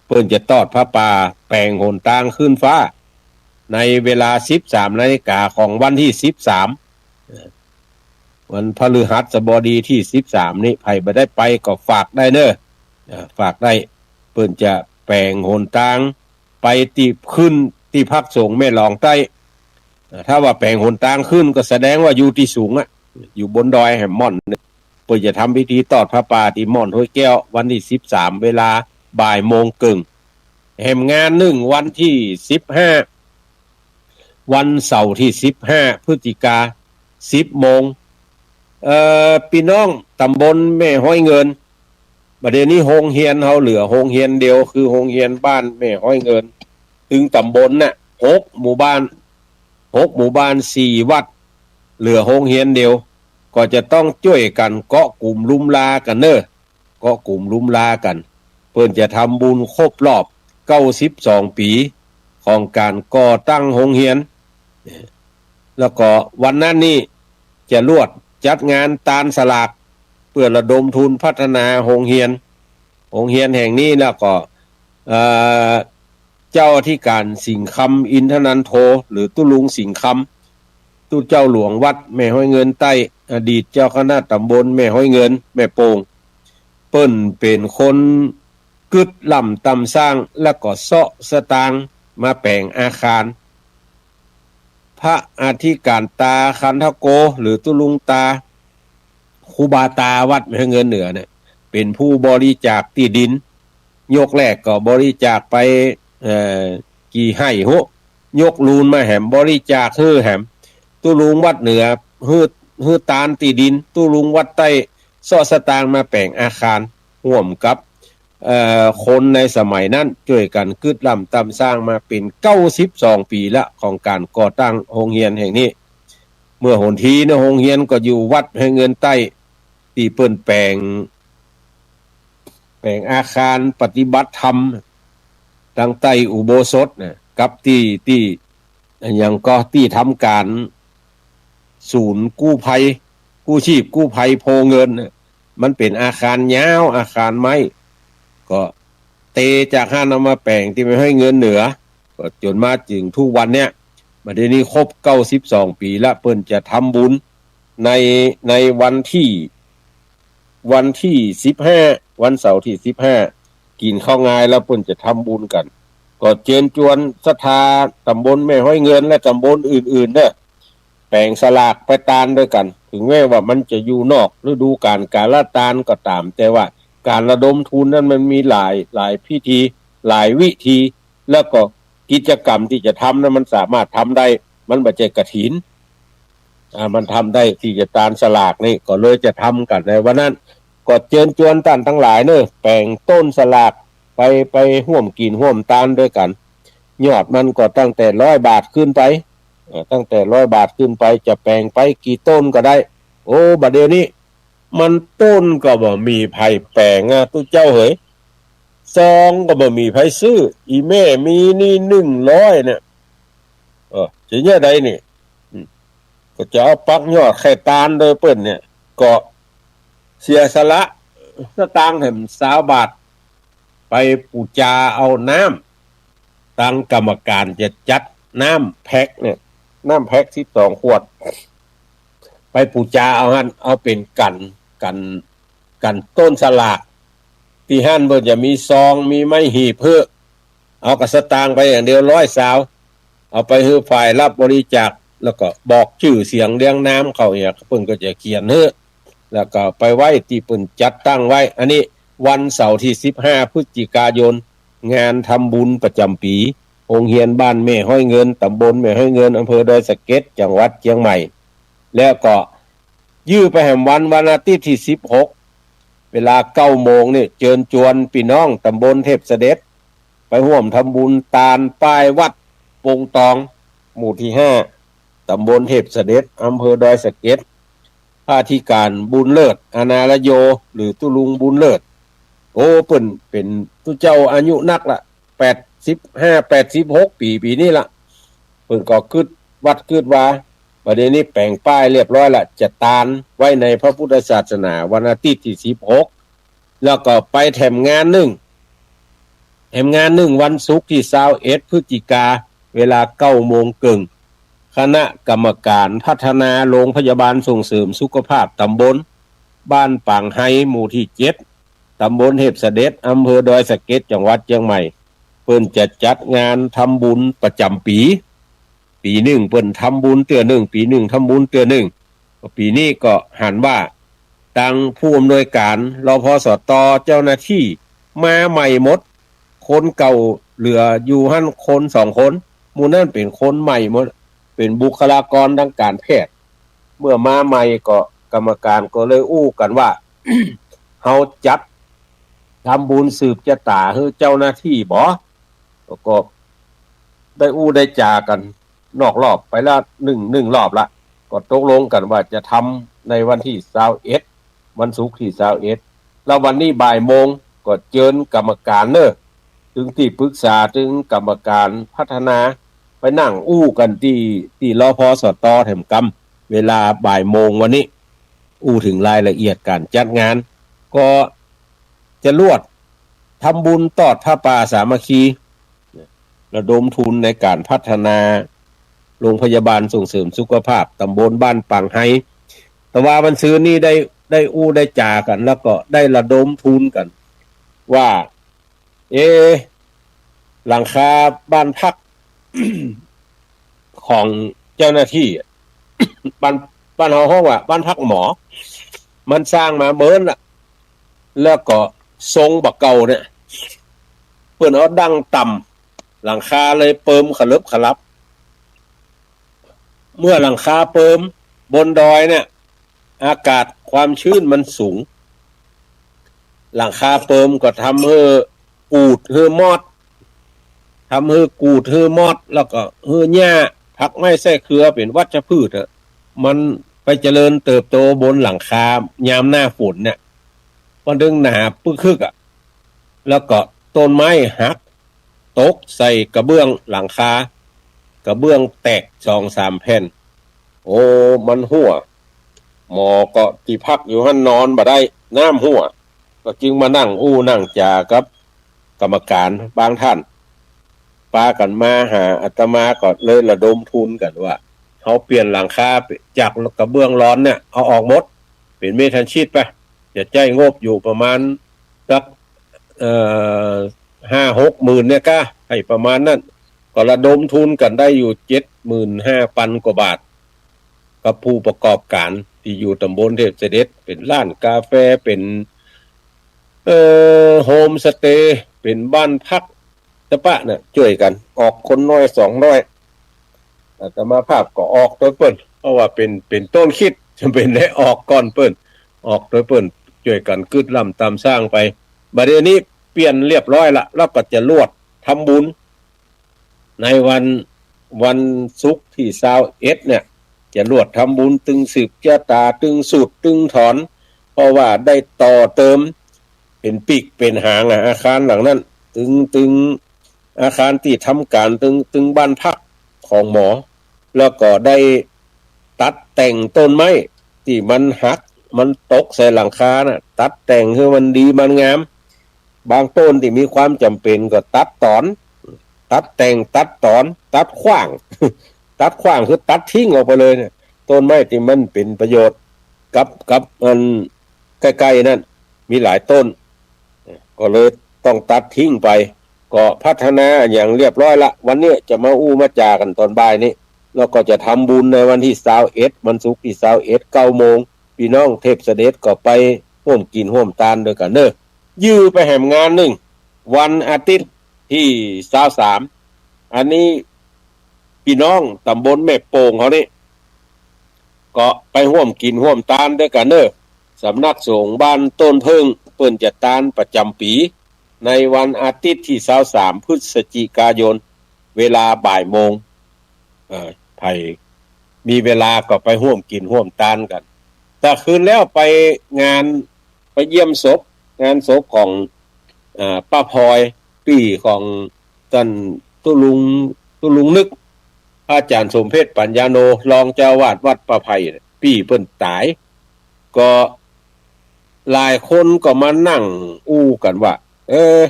เปิ้นจะตอดผ้าป่าแป๋งหนตางขึ้นฟ้า ในเวลาสิบสามนาฬิกาของวันตี้สิบสาม เอ่อ วันพฤหัสบดีตี้สิบสามนี้ ใผบ่ได้ไปก็ฝากได้เน้อ เอ่อ ฝากได้ เปิ้นจะแป๋งหนตางไปตี้ขึ้นตี้พักสงฆ์แม่หลองใต้ เอ่อ ถ้าว่าแป๋งหนตางขึ้นก็แสดงว่าอยู่ตี้สูงอะ อยู่บนดอยแหมม่อน เปิ้นจะทำพิธีตอดผ้าป่าตี้ม่อนห้วยแก้ว วันตี้สิบสาม เวลาบ่ายโมงเกิ่ง แหมงานนึ่งวันตี้สิบห้า วันเสาร์ตี้สิบห้า พฤศจิกา สิบโมง เอ่อ ปี้น้องตำบลแม่ฮ้อยเงิน บ่าเดี่ยวนี้โฮงเฮียนเฮาเหลือโฮงเฮียนเดียว คือโฮงเฮียนบ้านแม่ฮ้อยเงิน ตึงตำบลน่ะ หกหมู่บ้าน หกหมู่บ้าน สี่วัด เหลือโฮงเฮียนเดียว ก็จะต้องจ้วยกั๋นเกาะกุ๋มลุมลากั๋นเน้อ เกาะกุ๋มลุมลากั๋น เปิ้นจะทำบุญครบรอบเก้าสิบสองปี๋ของก๋านก่อตั้งโฮงเฮียน แล้วก็วันนั้นนี่จะลวดจัดงานตานสลาก เปื้อระดมทุนพัฒนาโฮงเฮียน โฮงเฮียนแห่งนี้ แล้วก็ เอ่อ เจ้าอธิการสิงห์คำ อินทนันโท หรือตุ๊ลุงสิงห์คำ ตุ๊เจ้าหลวงวัดแม่ฮ้อยเงินใต้ อดีตเจ้าคณะตำบลแม่ฮ้อยเงิน แม่โป่ง เปิ้นเป๋นคนกึ๊ดล้ำตำสร้าง แล้วก็เซาะสตางค์มาแป๋งอาคาร พระอธิการตาคันธโก หรือตุ๊ลุงตา ครูบาตาวัดแม่ฮ้อยเงินเหนือเนี่ย เป๋นผู้บริจาคตี้ดิน ยกแรกก็บริจาคไป เอ่อ กี่ไฮ่ฮู้ ยกลูนมาแหม บริจาคหื้อแหม ตุ๊ลุงวัดเหนือหื้อ หื้อตานตี้ดิน ตุ๊ลุงวัดใต้เซาะสตางค์มาแป๋งอาคาร ฮ่วมกับ เอ่อ คนในสมัยนั้นจ้วยกั๋นกึ๊ดล้ำตำสร้างมาเป๋นเก้าสิบสองปี๋ละ ของก๋านก่อตั้งโฮงเฮียนแห่งนี้ เมื่อหนทีเนาะ โฮงเฮียนก็อยู่วัดแม่ฮ้อยเงินใต้ ตี้เปิ้นแป๋ง แป๋งอาคารปฏิบัติธรรม ตังใต้อุโบสถน่ะ กับตี้ ตี้ อะหยังก็ตี้ทำก๋านศูนย์กู้ภัย กู้ชีพกู้ภัยโพธิ์เงินน่ะ มันเป๋นอาคารยาว อาคารไม้ ก็เตจากหั้นเอามาแป๋งตี้แม่ฮ้อยเงินเหนือ ก็จ๋นมาเถิงทุกวันเนี่ย บ่าเดี่ยวนี้ครบเก้าสิบสองปี๋ละ เปิ้นจะทำบุญใน ในวันตี้ วันตี้สิบห้า วันเสาร์ตี้สิบห้า กิ๋นข้าวงายแล้วเปิ้นจะทำบุญกั๋น ก็เจิญจวนศรัทธาตำบลแม่ฮ้อยเงินและตำบลอื่นๆ เน้อ แป๋งสลากไปตานด้วยกั๋น เถิงแม้ว่ามันจะอยู่นอกฤดูก๋าลกาลตานก็ต๋าม แต่ว่าก๋านระดมทุนนั้นมันมีหลาย หลายพิธี หลายวิธี แล้วก็กิจกรรมตี้จะทำนั้นมันสามารถทำได้ มันบ่ใจ้กฐิน อ่า มันทำได้ตี้จะตานสลากนี่ ก็เลยจะทำกั๋นในวันนั้น ก็เจิญจวนต้านตังหลายเน้อ แป๋งต้นสลากไป ไปฮ่วมกิ๋นฮ่วมตานด้วยกั๋น ยอดมันก็ตั้งแต่ร้อยบาทขึ้นไป เอ่อ ตั้งแต่ร้อยบาทขึ้นไป จะแป๋งไปกี่ต้นก็ได้ โอ้ บ่าเดี่ยวนี้ มันต้นก็บ่มีใผแป๋งอะ ตุ๊เจ้าเหย ซองก็บ่มีใผซื้อ อี่แม่มีนี่หนึ่งร้อยเนี่ย เออ จะเยียะใดนี่ อืม ก็จะเอาปักยอดไข่ตานโดยเปิ้นเนี่ย ก็เสียสละสตางค์แหมซาวบาท ไปปู๋จาเอาน้ำ ตังกรรมก๋านจะจัดน้ำแพ็คเนี่ย น้ำแพ็คสิบสองขวด ไปปู๋จาเอาหั้น เอาเป๋นกั๋น กั๋น กั๋นต้นสลาก ตี้หั้นเปิ้นจะมีซอง มีไม้หีบหื้อ เอาก้าสตางค์ไปอย่างเดียว ร้อยซาว เอาไปหื้อฝ่ายรับบริจาค แล้วก็บอกจื้อเสียงเรียงนามเขาเนี่ย เปิ้นก็จะเขียนหื้อ แล้วก็ไปไว้ตี้เปิ้นจัดตั้งไว้ อันนี้วันเสาร์ตี้สิบห้าพฤศจิกายน งานทำบุญประจ๋ำปี๋ โฮงเฮียนบ้านแม่ฮ้อยเงิน ตำบลแม่ฮ้อยเงิน อำเภอดอยสะเก็ด จังหวัดเจียงใหม่ แล้วก็ยื้อไปแหมวัน วันอาทิตย์ตี้สิบหก เวลาเก้าโมงนี่ เจิญจวนปี้น้องตำบลเทพเสด็จ ไปฮ่วมทำบุญตานป้ายวัดปงตอง หมู่ตี้ห้า ตำบลเทพเสด็จ อำเภอดอยสะเก็ด พระอธิการบุญเลิศ อนาลโย หรือตุ๊ลุงบุญเลิศ โอ้ เปิ้นเป๋นตุ๊เจ้าอายุนักละ แปด สิบห้า แปดสิบหกปี๋ ปี๋นี้ละ เปิ้นก็กึ๊ดวัดกึ๊ดวา บัดนี้แป๋งป้ายเรียบร้อยละ จะตานไว้ในพระพุทธศาสนาวันอาทิตย์ตี้สิบหก แล้วก็ไปแถมงานนึ่ง แถมงานนึ่งวันศุกร์ตี้ซาวเอ็ดพฤศจิกา เวลาเก้าโมงเกิ่ง คณะกรรมการพัฒนาโรงพยาบาลส่งเสริมสุขภาพตำบลบ้านปางไฮ หมู่ตี้เจ็ด ตำบลเทพเสด็จ อำเภอดอยสะเก็ด จังหวัดเจียงใหม่ เปิ้นจะจัดงานทำบุญประจ๋ำปี๋ ปี๋นึ่งเปิ้นทำบุญเตื้อนึ่ง ปี๋นึ่งทำบุญเตื้อนึ่ง ปี๋นี้ก็หันว่า ตังผู้อำนวยการ รพสต เจ้าหน้าตี้มาใหม่หมด คนเก่าเหลืออยู่หั้นคนสองคน หมู่นั้นเป๋นคนใหม่หมด เป๋นบุคลากรตางก๋านแพทย์ เมื่อมาใหม่ก็กรรมการก็เลยอู้กั๋นว่า เฮาจัดทำบุญสืบจะต๋าหื้อเจ้าหน้าตี้บ่ ก็ได้อู้ได้จ๋ากั๋นนอกรอบไปละนึ่ง นึ่งรอบละ ก็ตกลงกั๋นว่าจะทำในวันตี้ซาวเอ็ด วันศุกร์ตี้ซาวเอ็ด แล้ววันนี้บ่ายโมงก็เจิญกรรมการเน่อ ตึงตี้ปรึกษา ตึงกรรมการพัฒนา ไปนั่งอู้กั๋นตี้ ตี้ รพสต แถมกำ เวลาบ่ายโมงวันนี้ อู้เถิงรายละเอียดก๋านจัดงาน ก็จะลวดทำบุญตอดผ้าป่าสามัคคี ระดมทุนในก๋านพัฒนาโรงพยาบาลส่งเสริมสุขภาพตำบลบ้านปางไฮ แต่ว่าวันซืนนี้ได้ ได้อู้ได้จ๋ากั๋น แล้วก็ได้ระดมทุนกั๋น ว่า เอ๊ะ หลังคาบ้านพัก ของเจ้าหน้าตี้อะ บ้าน บ้านเฮาฮ้องว่าบ้านพักหมอ มันสร้างมาเมินละ แล้วก็ทรงบ่าเก่าเนี่ย เปิ้นเอาดั้งต่ำ หลังคาเลยเปิมขะเลิบขะลับ เมื่อหลังคาเปิม บนดอยเนี่ย อากาศความชื้นมันสูง หลังคาเปิมก็ทำหื้อกูดหื้อมอด ทำหื้อกูดหื้อมอด แล้วก็หื้อหญ้า ผักไม้ไส้เครือ เป๋นวัชพืชอะ มันไปเจริญเติบโตบนหลังคายามหน้าฝนเนี่ย มันตึงหนาปึกคึกอะ แล้วก็ต้นไม้หัก ตกใส่กระเบื้องหลังคา กระเบื้องแตกสองสามแผ่น โอ้ มันหั้ว หมอก็ตี้พักอยู่หั้นนอนบ่ได้ น้ำหั้ว ก็จึงมานั่งอู้นั่งจ๋ากับกรรมการบางท่าน ปากั๋นมาหาอาตมา ก็เลยระดมทุนกั๋นว่า เฮาเปลี่ยนหลังคาจากกระเบื้องร้อนเนี่ย เอาออกหมด เป๋นเมทัลชีทไป จะใจ๊งบอยู่ประมาณสัก เอ่อ ห้าหกหมื่นเนี่ยก้า หื้อประมาณนั้น ก็ระดมทุนกั๋นได้อยู่เจ็ดหมื่นห้าปันกว่าบาท กับผู้ประกอบก๋านตี้อยู่ตำบลเทพเสด็จ เป๋นร้านกาแฟ เป๋น เอ่อ โฮมสเตย์ เป๋นบ้านพัก ตะปะน่ะ จ้วยกั๋น ออกคนน้อยสองน้อย อาตมาภาพก็ออกตวยเปิ้น เพราะว่าเป๋น เป๋นต้นคิด จะเป๋นได้ออกก่อนเปิ้น ออกตวยเปิ้น จ้วยกั๋นกึ๊ดล่ำต๋ามสร้างไป บัดเดี๋ยวนี้เปลี่ยนเรียบร้อยละ แล้วก็จะลวดทำบุญ ในวัน วันศุกร์ตี้ซาวเอ็ดเนี่ย จะลวดทำบุญตึงสืบจะต๋า ตึงสูตร ตึงถอน เพราะว่าได้ต่อเติม เป๋นปีกเป๋นหางอะ อาคารหลังนั้น ตึง ตึงอาคารตี้ทำก๋าน ตึง ตึงบ้านพักของหมอ แล้วก็ได้ตัดแต่งต้นไม้ตี้มันหัก มันตกใส่หลังคาน่ะ ตัดแต่งหื้อมันดีมันงาม บางต้นตี้มีความจ๋ำเป๋นก็ตัดต๋อน ตัดแต่ง ตัดต๋อน ตัดขว้าง ตัดขว้างคือตัดทิ้งออกไปเลยเนี่ย ต้นไม้ตี้มันเป๋นประโยชน์กับ กับอันใก้ๆ นั้น มีหลายต้น ก็เลยต้องตัดทิ้งไป ก็พัฒนาอะหยังเรียบร้อยละ วันนี้จะมาอู้มาจ๋ากั๋นต๋อนบ่ายนี้ แล้วก็จะทำบุญในวันตี้ซาวเอ็ด วันศุกร์ตี้ซาวเอ็ด เก้าโมง ปี้น้องเทพเสด็จก็ไปฮ่วมกิ๋นฮ่วมตานตวยกั๋นเน่อ ยื้อไปแหมงานนึ่ง วันอาทิตย์ตี้ซาวสาม อันนี้ปี้น้องต๋ำบลแม่โป่งเฮานี่ ก็ไปฮ่วมกิ๋นฮ่วมตานตวยกั๋นเน่อ สำนักสงฆ์บ้านต้นเผิ้ง เปิ้นจะตานประจ๋ำปี๋ ในวันอาทิตย์ตี้ซาวสาม พฤศจิกายน เวลาบ่ายโมง เอ่อ ใผมีเวลาก็ไปฮ่วมกิ๋นฮ่วมตานกั๋น แต่คืนแล้วไปงาน ไปเยี่ยมศพ งานศพของ เอ่อ ป้าพลอย ปี้ของ ต้านตุ๊ลุง ตุ๊ลุงนึก พระอาจ๋ารย์สมเพชร ปัญญาโน รองเจ้าอาวาสวัดป่าไผ่เนี่ย ปี้เปิ้นต๋าย ก็หลายคนก็มานั่งอู้กั๋นว่า เออ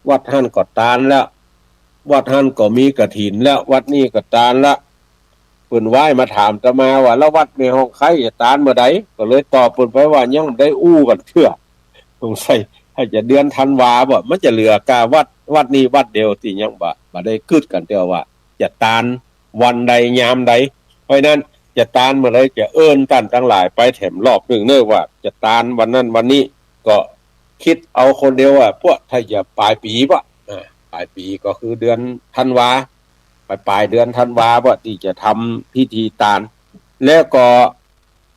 วัดหั้นก็ตานแล้ว วัดหั้นก็มีกฐินแล้ว วัดนี้ก็ตานแล้ว เปิ้นไหว้มาถามอาตมาว่า แล้ววัดแม่ฮ่องไคร้จะตานเมื่อใด ก็เลยตอบเปิ้นไปว่า ยังบ่ได้อู้กั๋นเตื้อ สงสัยอาจจะเดือนธันวาบ่ มันจะเหลือก้าวัด วัดนี้วัดเดียวตี้ยังบ่ บ่ได้กึ๊ดกั๋นเตื้อว่า จะตานวันใดยามใด เพราะฉะนั้นจะตานเมื่อใดจะเอิ้นต้านตังหลายไปแถมรอบนึ่งเน่อว่าจะตานวันนั้นวันนี้ ก็กึ๊ดเอาคนเดียวว่า พวกถ้าจะป๋ายปี๋บ่ อ่า ป๋ายปี๋ก็คือเดือนธันวา ป๋ายป๋ายเดือนธันวาบ่ ตี้จะทำพิธีตาน แล้วก็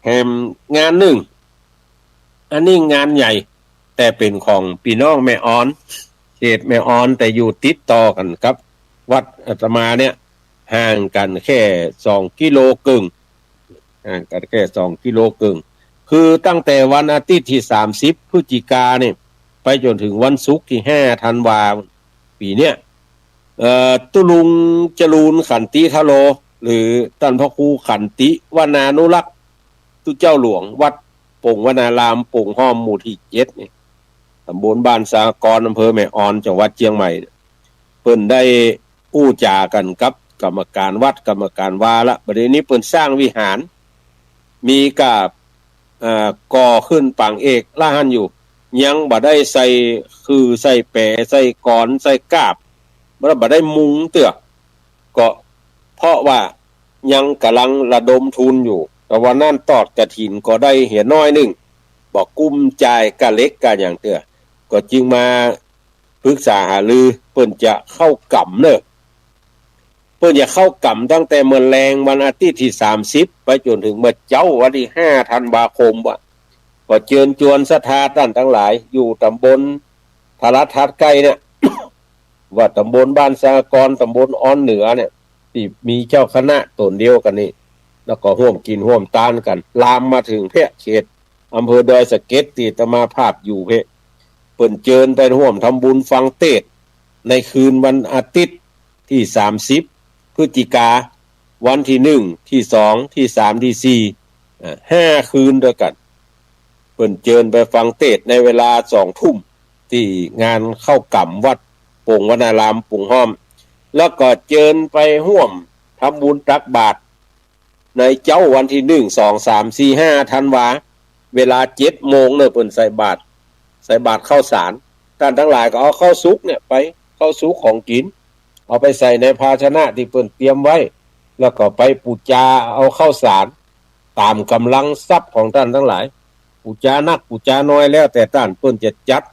แถมงานนึ่ง อันนี้งานใหญ่ แต่เป๋นของปี้น้องแม่ออน เขตแม่ออน แต่อยู่ติดต่อกั๋นกับวัดอาตมาเนี่ย ห่างกั๋นแค่สองกิโลเกิ่ง ห่างกั๋นแค่สองกิโลเกิ่ง คือตั้งแต่วันอาทิตย์ตี้สามสิบพฤศจิกาเนี่ย ไปจ๋นเถิงวันศุกร์ตี้ห้าธันวา ปี๋เนี่ย เอ่อ ตุ๊ลุงจรูญขันติทะโล หรือต้านพระครูขันติวนานุรักษ์ ตุ๊เจ้าหลวงวัดโป่งวนาราม โป่งห้อม หมู่ตี้เจ็ดนี่ ต๋ำบลบ้านสหกรณ์ อำเภอแม่ออน จังหวัดเจียงใหม่ เปิ้นได้อู้จ๋ากั๋นกับกรรมการวัด กรรมการวาละ บัดนี้เปิ้นสร้างวิหาร มีก้า เอ่อ ก่อขึ้นปางเอกละหั้นอยู่ ยังบ่ได้ใส่ขื่อ ใส่แป ใส่กรอน ใส่กาบ บ่ได้ บ่ได้มุงเตื้อ ก็เพราะว่ายังก่ำลังระดมทุนอยู่ แต่วันนั้นตอดกฐินก็ได้เหียน้อยนึ่ง บ่กุ้มจ่ายก้าเหล็กก้าหยังเตื้อ ก็จึงมาปรึกษาหารือ เปิ้นจะเข้ากรรมเน่อ เปิ้นจะเข้ากรรมตั้งแต่เมื่อแลงวันอาทิตย์ตี้สามสิบ ไปจ๋นเถิงเมื่อเจ๊าวันตี้ห้าธันวาคมว่ะ ก็เจิญจวนศรัทธาต้านตังหลาย อยู่ต๋ำบลทะลัดทัดใก้เนี่ย ว่าต๋ำบลบ้านสหกรณ์ ต๋ำบลออนเหนือเนี่ย ตี้มีเจ้าคณะต๋นเดียวกั๋นนี่ แล้วก็ฮ่วมกิ๋นฮ่วมตานกั๋น ลามมาเถิงเป๊ะเขตอำเภอดอยสะเก็ด ตี้อาตมาภาพอยู่เป๊ะ เปิ้นเจิญไปฮ่วมทำบุญฟังเตสน์ ในคืนวันอาทิตย์ตี้สามสิบพฤศจิกา วันตี้หนึ่ง ตี้สอง ตี้สาม ตี้สี่ อ่า ห้าคืนตวยกั๋น เปิ้นเจิญไปฟังเตสน์ในเวลาสองทุ่ม ตี้งานเข้ากรรมวัดโป่งวนาราม โป่งห้อม แล้วก็เจิญไปฮ่วมทำบุญตักบาตร ในเจ๊าวันตี้หนึ่ง สอง สาม สี่ ห้าธันวา เวลาเจ็ดโมงเน่อ เปิ้นใส่บาตร ใส่บาตรข้าวสาร ต้านตังหลายก็เอาข้าวสุกเนี่ยไป ข้าวสุกของกิ๋น เอาไปใส่ในภาชนะตี้เปิ้นเตรียมไว้ แล้วก็ไปปู๋จาเอาข้าวสาร ต๋ามก๋ำลังทรัพย์ของต้านตังหลาย ปู๋จานักปู๋จาน้อยแล้วแต่ต้าน เปิ้นจะจัด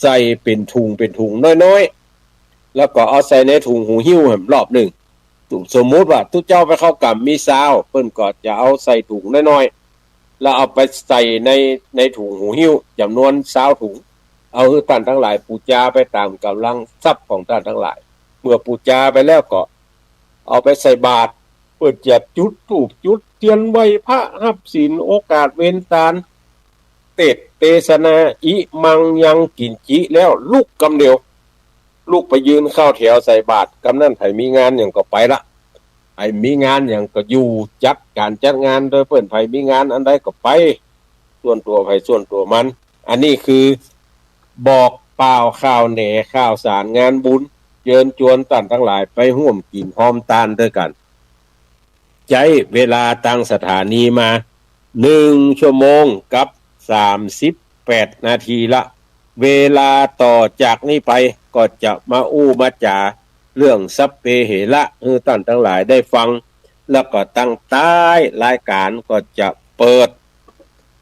ใส่เป๋นถุงเป๋นถุงน้อยๆ แล้วก็เอาใส่ในถุงหูหิ้วแหมรอบนึ่ง สมมุติว่าตุ๊เจ้าไปเข้ากรรมมีซาว เปิ้นก็จะเอาใส่ถุงน้อยๆ แล้วเอาไปใส่ใน ในถุงหูหิ้วจ๋ำนวนซาวถุง เอาหื้อต้านตังหลายปู๋จาไปต๋ามก๋ำลังทรัพย์ของต้านตังหลาย เมื่อปู๋จาไปแล้วก็เอาไปใส่บาตร เปิ้นจะจุดธูปจุดเตียนไหว้พระฮับศีล โอกาสเวนตาน เตสน์เตสนา อิมังยังกิญจิ แล้วลุกกำเดียว ลุกไปยืนเข้าแถวใส่บาตร กำนั้นใผมีงานหยังก็ไปละ ใผมีงานหยังก็อยู่จัดก๋านจัดงานโดยเปิ้น ใผมีงานอันใดก็ไป ส่วนตั๋วใผส่วนตั๋วมัน อันนี้คือบอกป่าวข่าวแหน่ข่าวสารงานบุญ เจิญจวนต้านตังหลายไปฮ่วมกิ๋นฮ่วมตานตวยกั๋น ใจ๊เวลาตางสถานีมาหนึ่งชั่วโมงกับสามสิบแปดนาทีละ เวลาต่อจากนี้ไปก็จะมาอู้มาจ๋าเรื่องสัพเพเหระหื้อต้านตังหลายได้ฟัง แล้วก็ตังต๊ายรายก๋านก็จะเปิด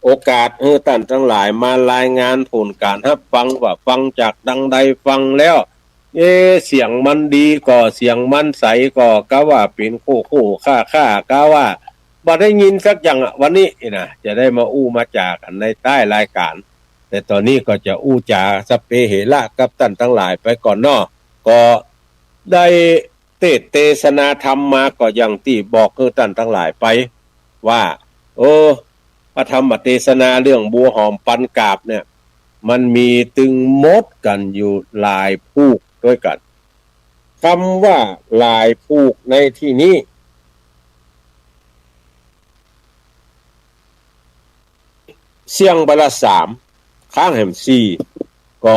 โอกาสหื้อต้านตังหลายมารายงานผลก๋านฮับฟังว่าฟังจากตังใดฟังแล้ว เอ๊ะ เสียงมันดีก่อ เสียงมันใสก่อ กาว่าเป๋นโค่ๆ ค่าๆ กาว่าบ่ได้ยินสักอย่างอะ วันนี้นี่นะ จะได้มาอู้มาจ๋ากั๋นในต๊ายรายก๋าน แต่ต๋อนนี้ก็จะอู้จ๋าสัพเพเหระกับต้านตังหลายไปก่อนเนาะ ก็ได้เตสน์เตสนาธรรมมาก็อย่างตี้บอกหื้อต้านตังหลายไป ว่า เออ พระธรรมเตสนาเรื่องบัวหอมปันกาบเนี่ย มันมีตึงมดกั๋นอยู่หลายผูกตวยกั๋น กำว่าหลายผูกในตี้นี้ เสี้ยงไปละสาม ค้างแหมสี่ ก็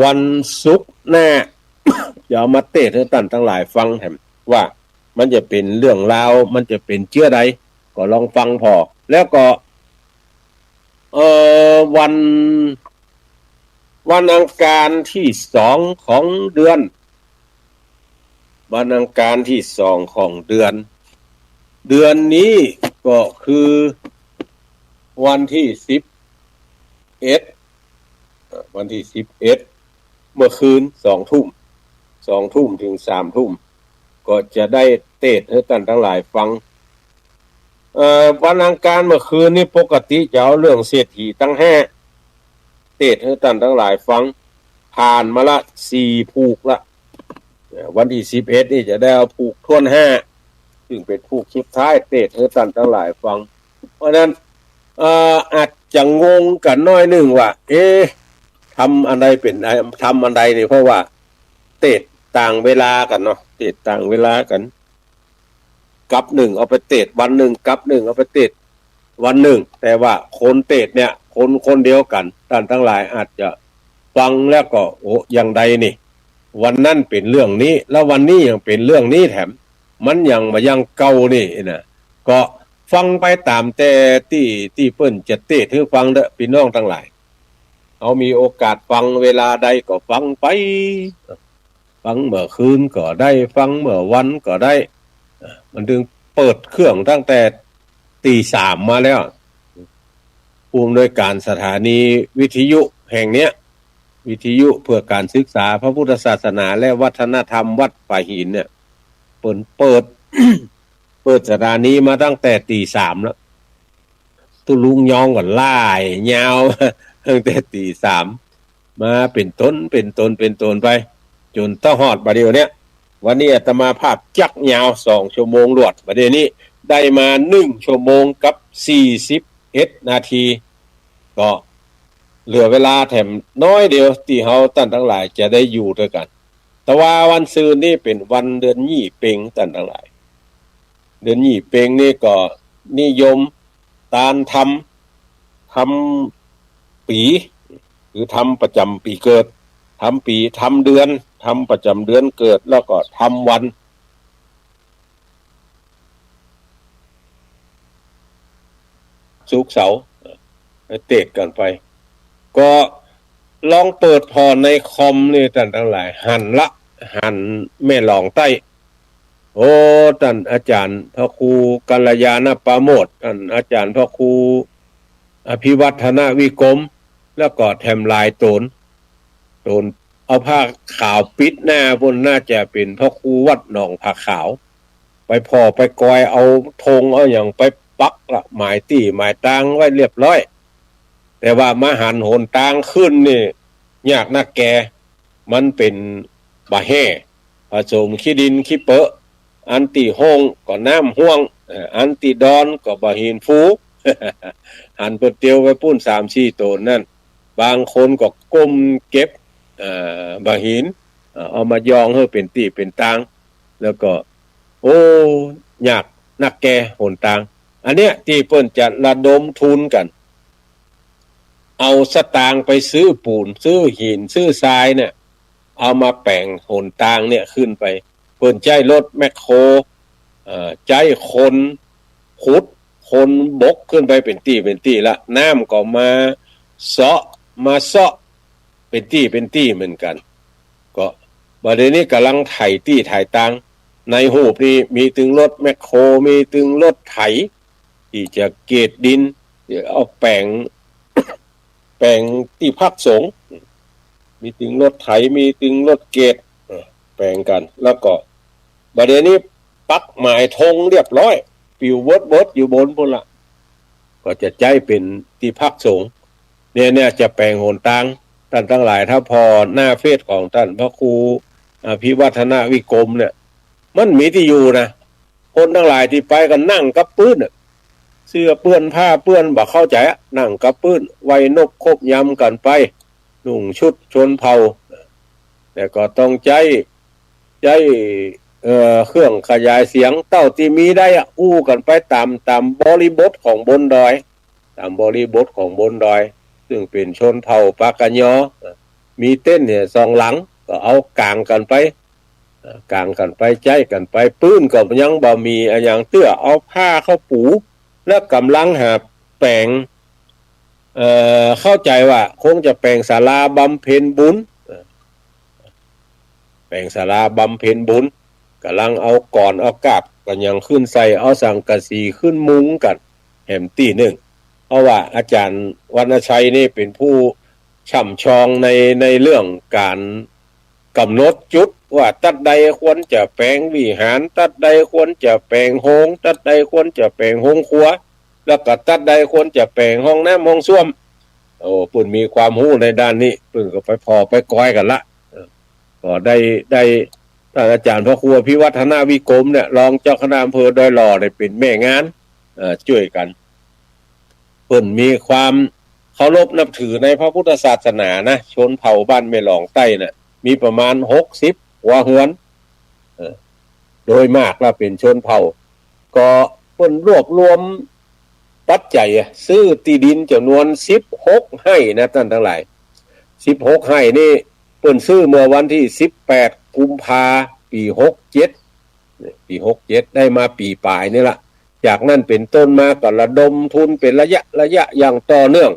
วันศุกร์หน้า จะเอามาเตสน์หื้อต้านตังหลายฟังแหม ว่ามันจะเป๋นเรื่องราว มันจะเป๋นเจื้อใด ก็ลองฟังผ่อ แล้วก็ เอ่อ วัน วันอังคารตี้สองของเดือน วันอังคารตี้สองของเดือน เดือนนี้ก็คือวันตี้สิบเอ็ด เอ่อ วันตี้สิบเอ็ด เมื่อคืนสองทุ่ม สองทุ่มเถิงสามทุ่ม ก็จะได้เตสน์หื้อต้านตังหลายฟัง เอ่อ วันอังคารเมื่อคืนนี้ปกติจะเอาเรื่องเศรษฐีตังห้า เตสน์หื้อต้านตังหลายฟัง ผ่านมาละสี่ผูกละ เอ่อ วันตี้สิบเอ็ดนี่จะได้เอาผูกถ้วนห้า ซึ่งเป๋นผูกสุดท้ายเตสน์หื้อต้านตังหลายฟัง เพราะฉะนั้น เอ่อ อาจจะงงกั๋นหน้อยนึ่งว่า เอ๊ะ ทำอันใดเป๋น ทำอันใดนี่ เพราะว่าเตสน์ต่างเวลากั๋นเนาะ เตสน์ต่างเวลากั๋น กับนึ่งเอาไปเตสน์วันนึ่ง กับนึ่งเอาไปเตสน์วันนึ่ง แต่ว่าคนเตสน์เนี่ย คนคนเดียวกั๋น ต้านตังหลายอาจจะฟังแล้วก็ โอ้ อย่างใดนี่ วันนั้นเป๋นเรื่องนี้ แล้ววันนี้ยังเป๋นเรื่องนี้แถม มันยังบ่ยังเก่านี่นะ ก็ฟังไปต๋ามแต่ตี้ ตี้เปิ้นจะเตสน์หื้อฟังเต๊อะ ปี้น้องตังหลาย เฮามีโอกาสฟังเวลาใดก็ฟังไป ฟังเมื่อคืนก็ได้ ฟังเมื่อวันก็ได้ เอ่อ มันเถิงเปิดเครื่องตั้งแต่ตีสามมาแล้ว ผู้อำนวยการสถานีวิทยุแห่งเนี้ย วิทยุเพื่อการศึกษาพระพุทธศาสนาและวัฒนธรรมวัดป่าหินเนี่ย เปิ้นเปิด เปิดสถานีมาตั้งแต่ตีสามแล้ว ตุ๊ลุงยองก็ล่ายยาว ตั้งแต่ตีสาม มาเป๋นต๋น เป๋นต๋น เป๋นต๋นไป จ๋นเต๊าฮอดบ่าเดี่ยวเนี้ย วันนี้อาตมาภาพจักยาวสองชั่วโมงรวด บ่าเดี่ยวนี้ได้มาหนึ่งชั่วโมงกับสี่สิบเอ็ดนาที ก็เหลือเวลาแถมน้อยเดียวตี้เฮาต้านตังหลายจะได้อยู่ตวยกั๋น แต่ว่าวันซืนนี่เป๋นวันเดือนยี่เป็งต้านตังหลาย เดือนยี่เป็งนี่ก็นิยมตานทำ ทำปี๋ คือทำประจ๋ำปี๋เกิด ทำปี๋ ทำเดือน ทำประจ๋ำเดือนเกิด แล้วก็ทำวัน ศุกร์เสาร์ เอ่อ ไปเตสน์กั๋นไป ก็ลองเปิดผ่อในคอมนี่ต้านตังหลาย หันละ หันแม่หลองใต้ โอ้ ต้านอาจ๋ารย์พระครูกัลยาณปราโมชย์ ต้านอาจ๋ารย์พระครูอภิวัฒนวิกรม แล้วก็แถมหลายต๋น ต๋นเอาผ้าขาวปิดหน้า ปุ้นน่าจะเป๋นพระครูวัดหนองผาขาว ไปผ่อไปกอยเอาธงเอาหยังไปปักละหมายตี้หมายตางไว้เรียบร้อย แต่ว่ามาหันหนตางขึ้นนี่ยากนักแก่ มันเป๋นบ่าแฮ่ ผสมขี้ดินขี้เปอะ อันตี้โฮ่งก็น้ำฮ่วง เอ่อ อันตี้ดอนก็บ่าหินฟู หันเปิ้นเตียวไปปุ้นสามสี่ต๋นนั่น บางคนก็ก้มเก็บ เอ่อ บ่าหิน เอ่อ เอามายองหื้อเป๋นตี้เป๋นตาง แล้วก็ โอ้ ยากนักแก่หนตาง อันเนี้ยตี้เปิ้นจะระดมทุนกั๋น เอาสตางค์ไปซื้อปู๋น ซื้อหิน ซื้อทรายเนี่ย เอามาแป๋งหนตางเนี่ยขึ้นไป เปิ้นใจ๊รถแมคโคร เอ่อ ใจ๊คนขุด คนบกขึ้นไปเป๋นตี้เป๋นตี้ละ น้ำก็มาเซาะ มาเซาะ เป๋นตี้เป๋นตี้เหมือนกั๋น ก็บ่าเดี่ยวนี้ก่ำลังไถตี้ไถตาง ในฮูปนี่มีตึงรถแมคโคร มีตึงรถไถ ตี้จะเกรดดิน ตี้เอาแป๋ง แป๋งตี้พักสงฆ์ มีตึงรถไถ มีตึงรถเกรด เอ่อ แป๋งกั๋น แล้วก็บ่าเดี่ยวนี้ปักหมายธงเรียบร้อย ปิวเวิดๆ อยู่บนปู้นละ ก็จะใจ๊เป๋นตี้พักสงฆ์ เนี่ย เนี่ยจะแป๋งหนตาง ต้านตังหลาย ถ้าผ่อหน้าเฟซของต้านพระครูอภิวัฒนวิกรมเนี่ย มันมีตี้อยู่นะ คนตังหลายตี้ไปก็นั่งกับปื้นน่ะ เสื้อเปื้อนผ้าเปื้อน บ่เข้าใจ๋อะ นั่งกับปื้น ไหว้นบครบยำกั๋นไป นุ่งชุดชนเผ่า แต่ก็ต้องใจ๊ ใจ๊ เอ่อ เครื่องขยายเสียงเต้าตี้มีได้อะ อู้กั๋นไปต๋าม ต๋ามบริบทของบนดอย ต๋ามบริบทของบนดอย ซึ่งเป๋นชนเผ่าปากกะยอ เอ่อ มีเต็นท์เนี่ยสองหลัง ก็เอาก๋างกั๋นไป เอ่อ ก๋างกั๋นไป ใจ๊กั๋นไป ปื๊นก็ยังบ่มีอะหยังเตื้อ เอาผ้าเข้าปู แล้วก่ำลังหาแป๋ง เอ่อ เข้าใจ๋ว่าคงจะแป๋งศาลาบำเพ็ญบุญ เอ่อ แป๋งศาลาบำเพ็ญบุญ ก่ำลังเอาก่อนเอากาบกั๋นหยังขึ้นใส่ เอาสังกะสีขึ้นมุงกั๋นแหมตี้นึ่ง เพราะว่าอาจ๋ารย์วรรณชัยนี่เป๋นผู้ช่ำชองใน ในเรื่องก๋านก๋ำหนดจุดว่าตั๊ดใดควรจะแป๋งวิหาร ตั๊ดใดควรจะแป๋งโฮง ตั๊ดใดควรจะแป๋งโฮงครัว แล้วก็ตั๊ดใดควรจะแป๋งห้องน้ำห้องส้วม โอ้ เปิ้นมีความฮู้ในด้านนี้ เปิ้นก็ไปผ่อไปกอยกั๋นละ เออ ก็ได้ ได้ ต้านอาจ๋ารย์พระครูอภิวัฒนวิกรมเนี่ย รองเจ้าคณะอำเภอดอยหล่อเนี่ย เป๋นแม่งาน เอ่อ จ้วยกั๋น เปิ้นมีความเคารพนับถือในพระพุทธศาสนานะ ชนเผ่าบ้านแม่หลองใต้น่ะ มีประมาณหกสิบครัวเฮือน เออ โดยมากแล้วเป๋นชนเผ่า ก็เปิ้นรวบรวมปัจจัยอะ ซื้อตี้ดินจ๋ำนวนสิบหกไฮ่นะต้านตังหลาย สิบหกไฮ่นี่ เปิ้นซื้อเมื่อวันตี้สิบแปดกุมภาปี๋หกเจ็ด ปี๋หกเจ็ด ได้มาปี๋ป๋ายนี่ละ จากนั้นเป๋นต้นมาก็ระดมทุนเป๋นระยะระยะอย่างต่อเนื่อง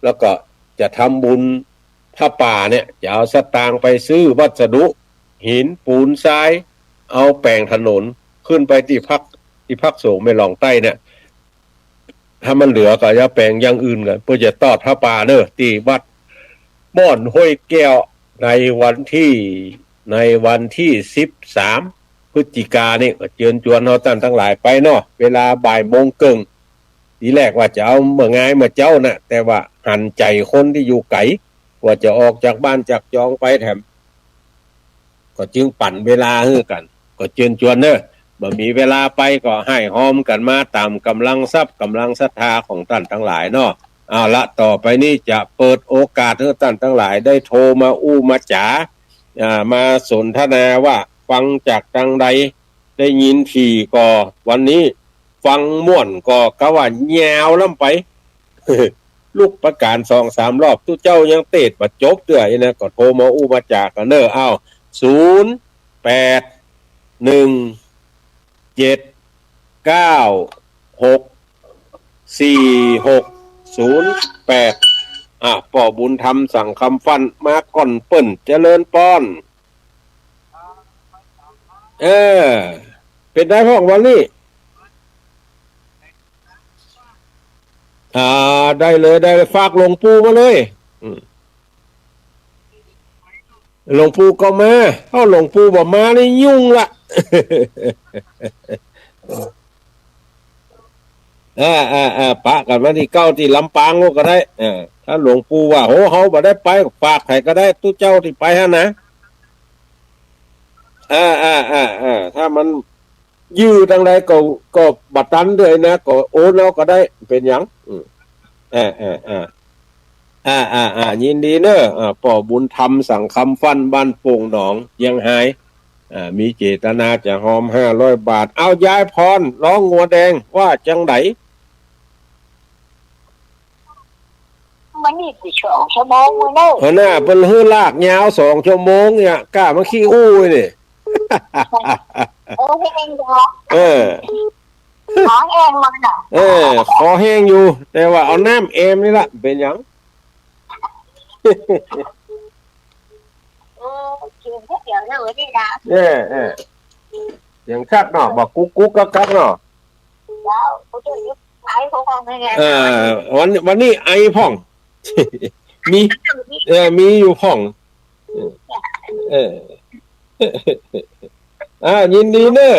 แล้วก็จะทำบุญผ้าป่าเนี่ย จะเอาสตางค์ไปซื้อวัสดุ หิน ปูน ทราย เอาแป๋งถนน ขึ้นไปตี้พัก ตี้พักสงฆ์แม่หลองใต้เนี่ย ถ้ามันเหลือก็จะแป๋งอย่างอื่นกั๋น เปื้อจะตอดผ้าป่าเน่อ ตี้วัดม่อนห้วยแก้ว ในวันตี้ ในวันตี้สิบสามพฤศจิกานี่ ก็เจิญจวนเฮาต้านตังหลายไปเนาะ เวลาบ่ายโมงเกิ่ง ทีแรกว่าจะเอาเมื่องายเมื่อเจ๊าน่ะ แต่ว่าหันใจ๋คนตี้อยู่ไก๋ กว่าจะออกจากบ้านจากจองไปแถม ก็จึงปั๋นเวลาหื้อกั๋น ก็เจิญจวนเน่อ บ่มีเวลาไปก็ไห้ฮอมกั๋นมาต๋ามก๋ำลังทรัพย์ก๋ำลังศรัทธาของต้านตังหลายเนาะ เอาละ ต่อไปนี้จะเปิดโอกาสหื้อต้านตังหลายได้โทรมาอู้มาจ๋า อ่า มาสนทนาว่าฟังจากตางใด ได้ยินถี่ก็วันนี้ ฟังม่วนก็กาว่ายาวล้ำไป ลุกประก๋านสองสามรอบ ตุ๊เจ้ายังเตศน์บ่จบเตื้ออี้นะ ก็โทรมาอู้มาจ๋ากั๋นเน่อ อ้าว ศูนย์แปดหนึ่งเจ็ดเก้าหกสี่หกศูนย์แปด อ่ะ ป้อบุญธรรมสังคำฟั่นมาก่อนเปิ้น เจริญปอน เออ เป๋นใดพ่องวันนี้ อ่า ได้เลย ได้เลย ฝากหลวงปู่มาเลย อืม หลวงปู่ก็มา ถ้าหลวงปู่บ่มานี่ยุ่งละ อ่า อ่า อ่า ปะกั๋นวันตี้เก้าตี้ลำปางโน่นก็ได้ อ่า ถ้าหลวงปู่ว่า โห เฮาบ่ได้ไป ฝากใผก็ได้ ตุ๊เจ้าตี้ไปหั้นนะ อ่า อ่า อ่า อ่า ถ้ามัน ยื้อตางใดก็ ก็บ่ตันเตื้อนะ ก็โอนเอาก็ได้ เป๋นหยัง อืม อ่า อ่า อ่า อ่า อ่า อ่า ยินดีเน่อ อ่า ป้อบุญธรรมสังคำฟั่น บ้านโป่งหนอง เจียงฮาย อ่า มีเจตนาจะฮอมห้าร้อยบาท เอา ยายพร ร้องงัวแดง ว่าจังใด มันนี่กี่สองชั่วโมงเว้ยเนอะ หัวหน้าเปิ้นหื้อลากยาวสองชั่วโมงเนี่ย ก้ามาขี้อู้นี่ เออ แห้งอยู่ เออ คอแห้งมันน่ะ เออ คอแห้งอยู่ แต่ว่าเอาน้ำแอมนี่ละ เป๋นหยัง เออ กิ๋นก๋วยเตี๋ยวเถอะวันนี้นะ เออ เออ เสียงคักเนาะ บ่กุ๊กกุ๊กกักกักเนาะ แล้วกูจะ ไอพ่องไง เออ วัน วันนี้ไอพ่อง มี เออ มีอยู่พ่อง เออ อ่า ยินดีเน่อ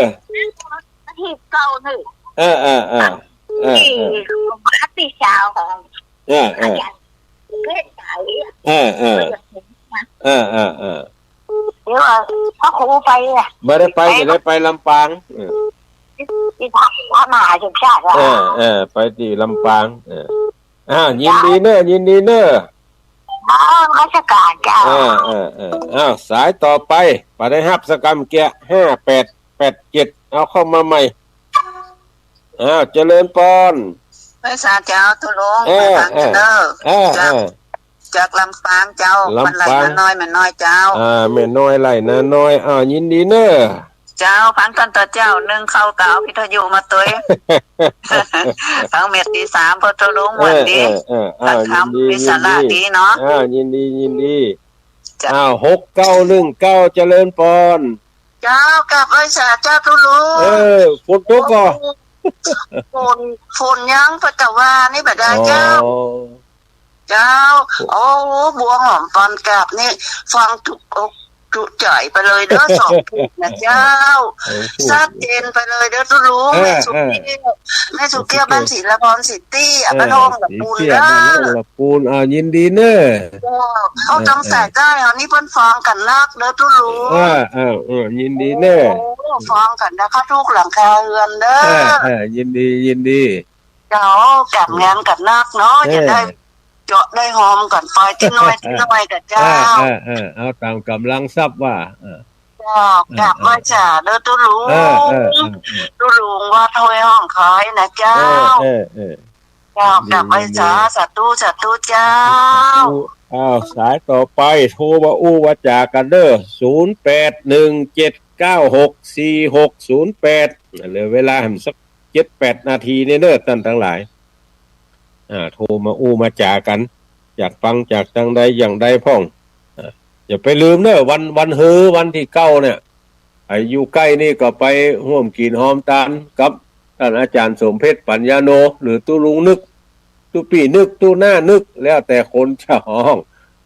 อาทิตย์เก่าเน่อ เออ เออ เออ เออ ที่ เออ ของอาทิตย์เช้าของ เออ เออ อาจารย์ เพื่อนสาวเนี่ย เออ เออ เออ เออ เออ เดี๋ยวว่าพระครูไปอะ บ่ได้ไป ไป จะได้ไปลำปาง เออ ที่พระ พระมหาสมศักดิ์อะ เออ เออ ไปตี้ลำปาง เออ อ่า ยินดีเน่อ ยินดีเน่อ อ้าวนมัสการเจ้า อ่า อ่า อ่า อ้าว สายต่อไป บ่ได้ฮับสักกำเกี้ย ห้าแปดแปดเจ็ด เอาเข้ามาใหม่ อ้าว เจริญปอน ไหว้สาเจ้าตุ๊ลุง เออ ไหว้สาเจ้า เออ เออ จาก เออ จากลำปางเจ้า ลำปาง บ้านไร่นาน้อย แม่น้อยเจ้า อ่า แม่น้อยไร่นาน้อย อ้าว ยินดีเน้อ เจ้า ฟังตอนต่อเจ้า นึ่งข้าวก็เอาวิทยุมาตวย ฟังเมตตีสาม เปิ้นตุ๊ลุงม่วนดี เออ เออ เออ อ้าว ฟังธรรม ยินดี มีสาระ ยินดี ดีเนาะ อ้าว ยินดี ยินดี เจ้า อ้าว หกเก้าหนึ่งเก้า เจริญปอน เจ้า กราบไหว้สาเจ้าตุ๊ลุง เออ ฝนตกก่อ โอ้ ฝน ฝนยัง ปะตะวานี่บ่ได้เจ้า อ๋อ เจ้า โอ้ บัวหอมปอนกราบนี่ ฟังจุอกจุกใจ๋ไปเลยเด้อ สองเพลงนะเจ้า โอ้โห ชัดเจนไปเลยเด้อตุ๊ลุง เออ แม่สุเกี้ยว เออ แม่สุเกี้ยว แม่สุเกี้ยว บ้านศรีละพรซิตี้ อ่ะ เออ บ้านโฮงละปูน ศรีเกี้ยว เด้อ บ้านโฮงละปูน อ่า ยินดีเน้อ เจ้า เขาต้องใส่ได้ อันนี้เปิ้นฟ้องกั๋นนักเด้อตุ๊ลุง เออ เออ เออ ยินดีเน้อ โอ้ ฟ้องกั๋นนะ เข้าทุกหลังคาเฮือนเด้อ เออ เออ ยินดี ยินดี เจ้า ก๋านงานกั๋นนักเนาะ เออ จะได้เจาะได้หอมกั๋นไปตี้น้อยตี้น้อยก่อเจ้า เออ เออ เออ เอาต๋ามก๋ำลังทรัพย์ว่า เออ เจ้า เออ กราบไหว้สาเด้อตุ๊ลุง เออ เออ เออ เออ ตุ๊ลุงวัดห้วยห้องคายนะเจ้า เออ เออ เออ เจ้า กราบไหว้สา ยินดี สาธุ สาธุเจ้า สาธุ อ้าว สายต่อไป โทรมาอู้มาจ๋ากั๋นเน้อ ศูนย์แปดหนึ่งเจ็ดเก้าหกสี่หกศูนย์แปด เหลือเวลาหั้นสัก เจ็ดแปดนาทีเนี่ยเน้อ ต้านตังหลาย อ่า โทรมาอู้มาจ๋ากั๋น อยากฟังจากตางใดอย่างใดพ่อง อ่า อย่าไปลืมเน้อ วัน วันฮือ วันตี้เก้าเนี่ย ใผอยู่ใก้นี่ก็ไปฮ่วมกิ๋นฮอมตานกับต้านอาจ๋ารย์สมเพชร ปัญญาโน หรือตุ๊ลุงนึก ตุ๊ปี้นึก ตุ๊หน้านึก แล้วแต่คนจะฮ้อง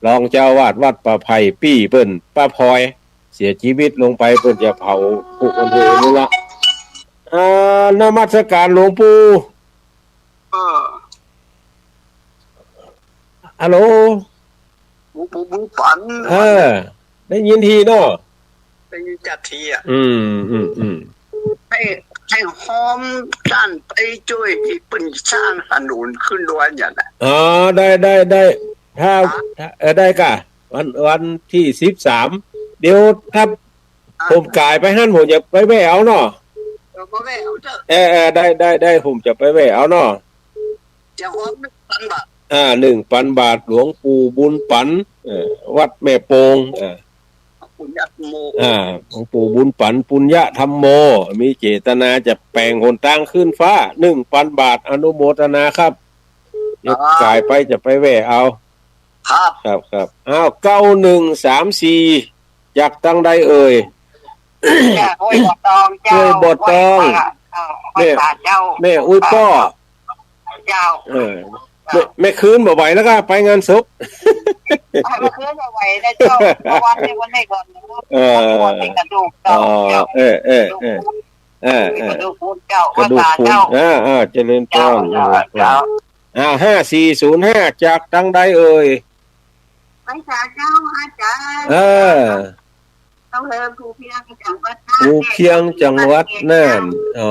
รองเจ้าอาวาสวัดป่าไผ่ ปี้เปิ้น ป้าพลอย เสียจีวิตลงไป เปิ้นจะเผาผุวันฮือนี่ละ อ่า นมัสก๋านหลวงปู่ เออ ฮัลโหล หลวงปู่บุญปั๋น เออ ได้ยินทีเนาะ ได้ยินจัดทีอะ อืม อืม อืม ให้ ให้ฮอมต้านไปจ้วยตี้เปิ้นสร้างถนนขึ้นดอยเนี่ยนะ อ๋อ ได้ ได้ ได้ ถ้า ฮะ ถ้า เออ ได้ก่ะ วัน วันตี้สิบสาม เดี๋ยวถ้า อ่ะ ผมก๋ายไปหั้น ผมจะไปแว่เอาเนาะ เออ ไปแว่เอาเถอะ เออ เออ ได้ ได้ ได้ ผมจะไปแว่เอาเนาะ จะฮอมหนึ่งปั๋นบาท อ่า หนึ่งปั๋นบาท หลวงปู่บุญปั๋น เออ วัดแม่โป่ง เออ ปุญญะธัมโม อ่า หลวงปู่บุญปั๋น ปุญญะธัมโม มีเจตนาจะแป๋งหนตางขึ้นฟ้า หนึ่งปั๋นบาท อนุโมทนาครับ เดี๋ยว อ่า ก๋ายไปจะไปแว่เอา ครับ ครับ ครับ อ้าว เก้าหนึ่งสามสี่ จากตางใดเอ่ย จากห้วยบ่อตองเจ้า ห้วยบ่อตอง ห้วยป่า เอ่อ ห้วยป่าเจ้า แม่ แม่อุ๊ยป้อ เจ้า เออ แม่ แม่คืนบ่ไหวแล้วก็ไปงานศพ เมื่อคืนบ่ไหวนะเจ้า เพราะว่าในวันนี้ก่อน เออ ปวดที่กระดูกเจ้า อ๋อ เจ้า เออ เออ เออ กระดูกพรุนเจ้า เออ เออ กระดูกพรุน ว่าตาเจ้า อ่า อ่า เจริญพร เจ้า เจริญพร เจ้า อ่า ห้าสี่ศูนย์ห้า จากตางใดเอ่ย ไปสาเจ้าอาจ๋ารย์ เออ อำเภอภูเพียงจังหวัดน่าน ภูเพียงจังหวัดน่าน อ๋อ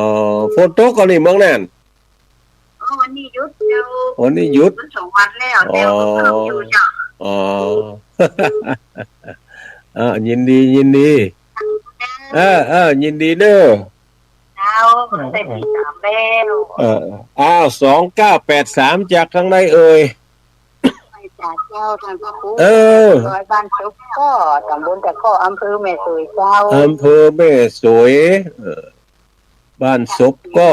ฝนตกก่อนี่เมืองน่าน โอ้ วันนี้หยุดเจ้า วันนี้หยุด มันสองวันแล้วเจ้า อ๋อ ก็อยู่เจ้า อ๋อ อ่า ยินดี ยินดี เออ เออ ยินดีเน้อ เจ้า ได้ที่สามแล้ว เออ อ้าว สองเก้าแปดสาม จากตางใดเอ่ย ไปจากเจ้าท่านพระครู เออ ดอยบ้านศพก้อ ตำบลตะก้อ อำเภอแม่สวยเจ้า อำเภอแม่สวย เออ บ้านศพก้อ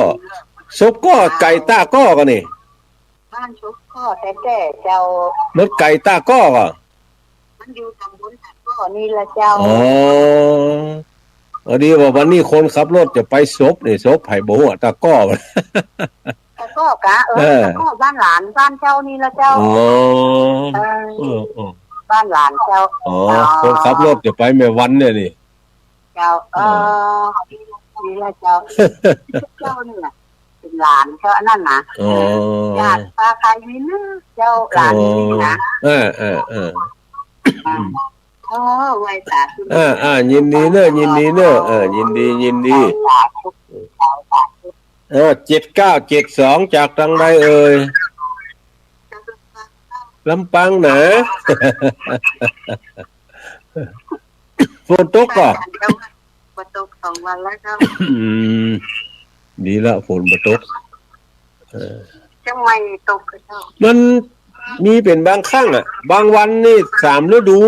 ศพก้อ ไก่ตาก้อก่อนี่ บ้านศพก้อแต๊ๆ เจ้า มันไก่ตาก้อก่อ มันอยู่ตำบลตะก้อนี่ละเจ้า อ๋อ พอดีว่าวันนี้คนขับรถจะไปศพนี่ ศพไผบ่ฮู้อะ ตะก้อ ตะก้อกะ เออ เออ ตะก้อบ้านหลานบ้านเจ้านี่ละเจ้า อ๋อ เออ เออ เออ บ้านหลานเจ้า อ๋อ อ๋อ คนขับรถจะไปแม่วันเนี่ยนี่ เจ้า เออ เออ นี่ละเจ้า เจ้านี่น่ะ เป๋นหลานเจ้าอันนั้นนะ อ๋อ ญาติป้าใครมีเน้อเจ้า หลานมีนะ เออ เออ เออ อืม โอ้ ไหว้สาธุ อ่า อ่า ยินดีเน้อ ยินดีเน้อ เออ ยินดี ยินดี สาธุ สาธุ เออ เจ็ดเก้าเจ็ดสอง จากตางใดเอ่ย ลำปางหนา ฝนตกก่อ บ่ตกสองวันแล้วเจ้า อืม ดีละ ฝนบ่ตก เออ เจียงใหม่ตกเจ้า มันมีเป๋นบางครั้งอะ บางวันนี่สามฤดู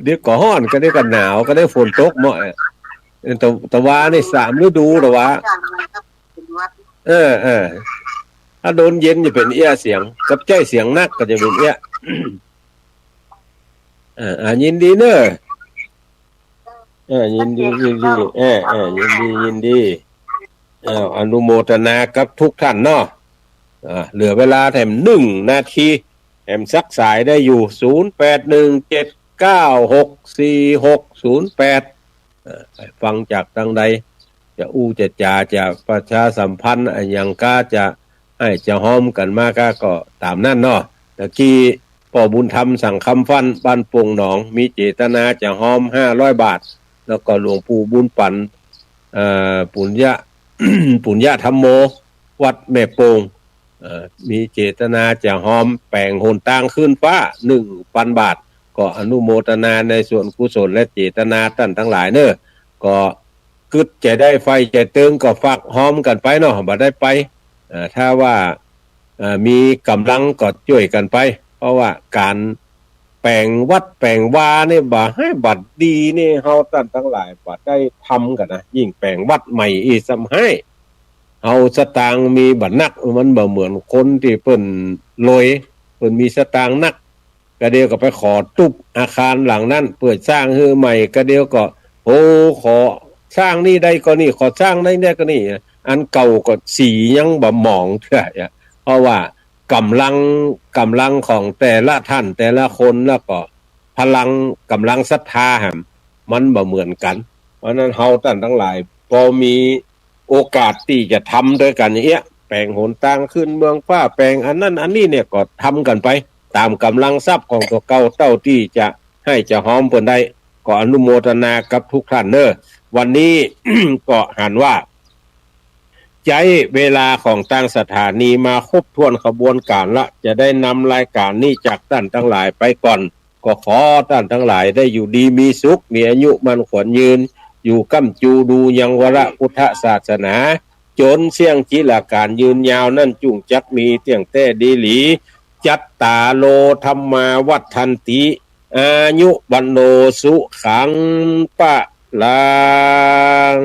เดี๋ยวก็ฮ้อน ก็เดี๋ยวก็หนาว ก็เดี๋ยวฝนตกเมาะอะ เออ ตะ ตะวานี่สามฤดู ตะวา เออ เออ ถ้าโดนเย็นจะเป๋นเอี้ยเสียง กับใจ๊เสียงนักก็จะเป๋นเอี้ย เออ อ่า ยินดีเน่อ เออ ยินดี ยินดี เออ เออ ยินดี ยินดี เออ อนุโมทนากับทุกท่านเนาะ อ่า เหลือเวลาแถมหนึ่งนาที แถมสักสายได้อยู่ ศูนย์แปดหนึ่งเจ็ดเก้าหกสี่หกศูนย์แปด เอ่อ ฟังจากตางใด จะอู้จะจ๋า จะประชาสัมพันธ์อะหยังก้า จะ ไอ้จะฮ้อมกั๋นมาก้าก็ต๋ามนั้นเนาะ ตะกี้ป้อบุญธรรมสังคำฟั่น บ้านโป่งหนอง มีเจตนาจะฮ้อมห้าร้อยบาท แล้วก็หลวงปู่บุญปั๋น เอ่อ ปุญญะ ปุญญะธัมโม วัดแม่โป่ง เอ่อ มีเจตนาจะฮ้อมแป๋งหนตางขึ้นฟ้า หนึ่งปันบาท ก็อนุโมทนาในส่วนกุศลและเจตนาต้านตังหลายเน่อ ก็ กึ๊ดจะได้ไฟจะเติงก็ฝากฮ้อมกั๋นไปเนาะ บ่ได้ไป เอ่อ ถ้าว่า เอ่อ มีก๋ำลังก็จ้วยกั๋นไป เพราะว่าก๋านแป๋งวัดแป๋งวานี่บ่าฮ้ายบ่าดีนี่ เฮาต้านตังหลายบ่ได้ทำกั๋นนะ ยิ่งแป๋งวัดใหม่อี้ซ้ำฮ้าย เฮาสตางค์มีบ่นัก มันบ่เหมือนคนตี้เปิ้นรวย เปิ้นมีสตางค์นัก ก็เดี๋ยวก็ไปขอตุ๊บอาคารหลังนั้น เปิดสร้างหื้อใหม่ ก็เดี๋ยวก็ โอ้ ขอสร้างนี่ได้ก่อนี่ ขอสร้างได้เนี่ยก่อนี่ อันเก่าก็สียังบ่หมองเตื้ออะ เพราะว่าก๋ำลัง ก๋ำลังของแต่ละท่านแต่ละคน แล้วก็พลัง ก๋ำลังศรัทธาหั้น มันบ่เหมือนกั๋น เพราะนั้นเฮาต้านตังหลาย ปอมี โอกาสตี้จะทำตวยกั๋นอย่างเอี้ย แป๋งหนตางขึ้นเมืองฟ้า แป๋งอันนั้นอันนี้เนี่ย ก็ทำกั๋นไป ต๋ามก๋ำลังทรัพย์ของตั๋วเก่า เต้าตี้จะฮ้ายจะฮ้อมเปิ้นได้ ก็อนุโมทนากับทุกท่านเน่อ วันนี้ ก็หันว่า ใจ๊เวลาของตางสถานีมาครบถ้วนขบวนก๋านละ จะได้นำรายก๋านนี้จากต้านตังหลายไปก่อน ก็ขอต้านตังหลายได้อยู่ดีมีสุข มีอายุมั่นขวัญยืน อยู่ก้ำจูดูยังวรพุทธศาสนา จ๋นเสี้ยงจิรก๋านยืนยาวนั้นจุ่งจักมีเตี้ยงแต๊ดีหลี จัตตาโร ธัมมา วัฑฒันติ อายุ วัณโณ สุขัง พะลัง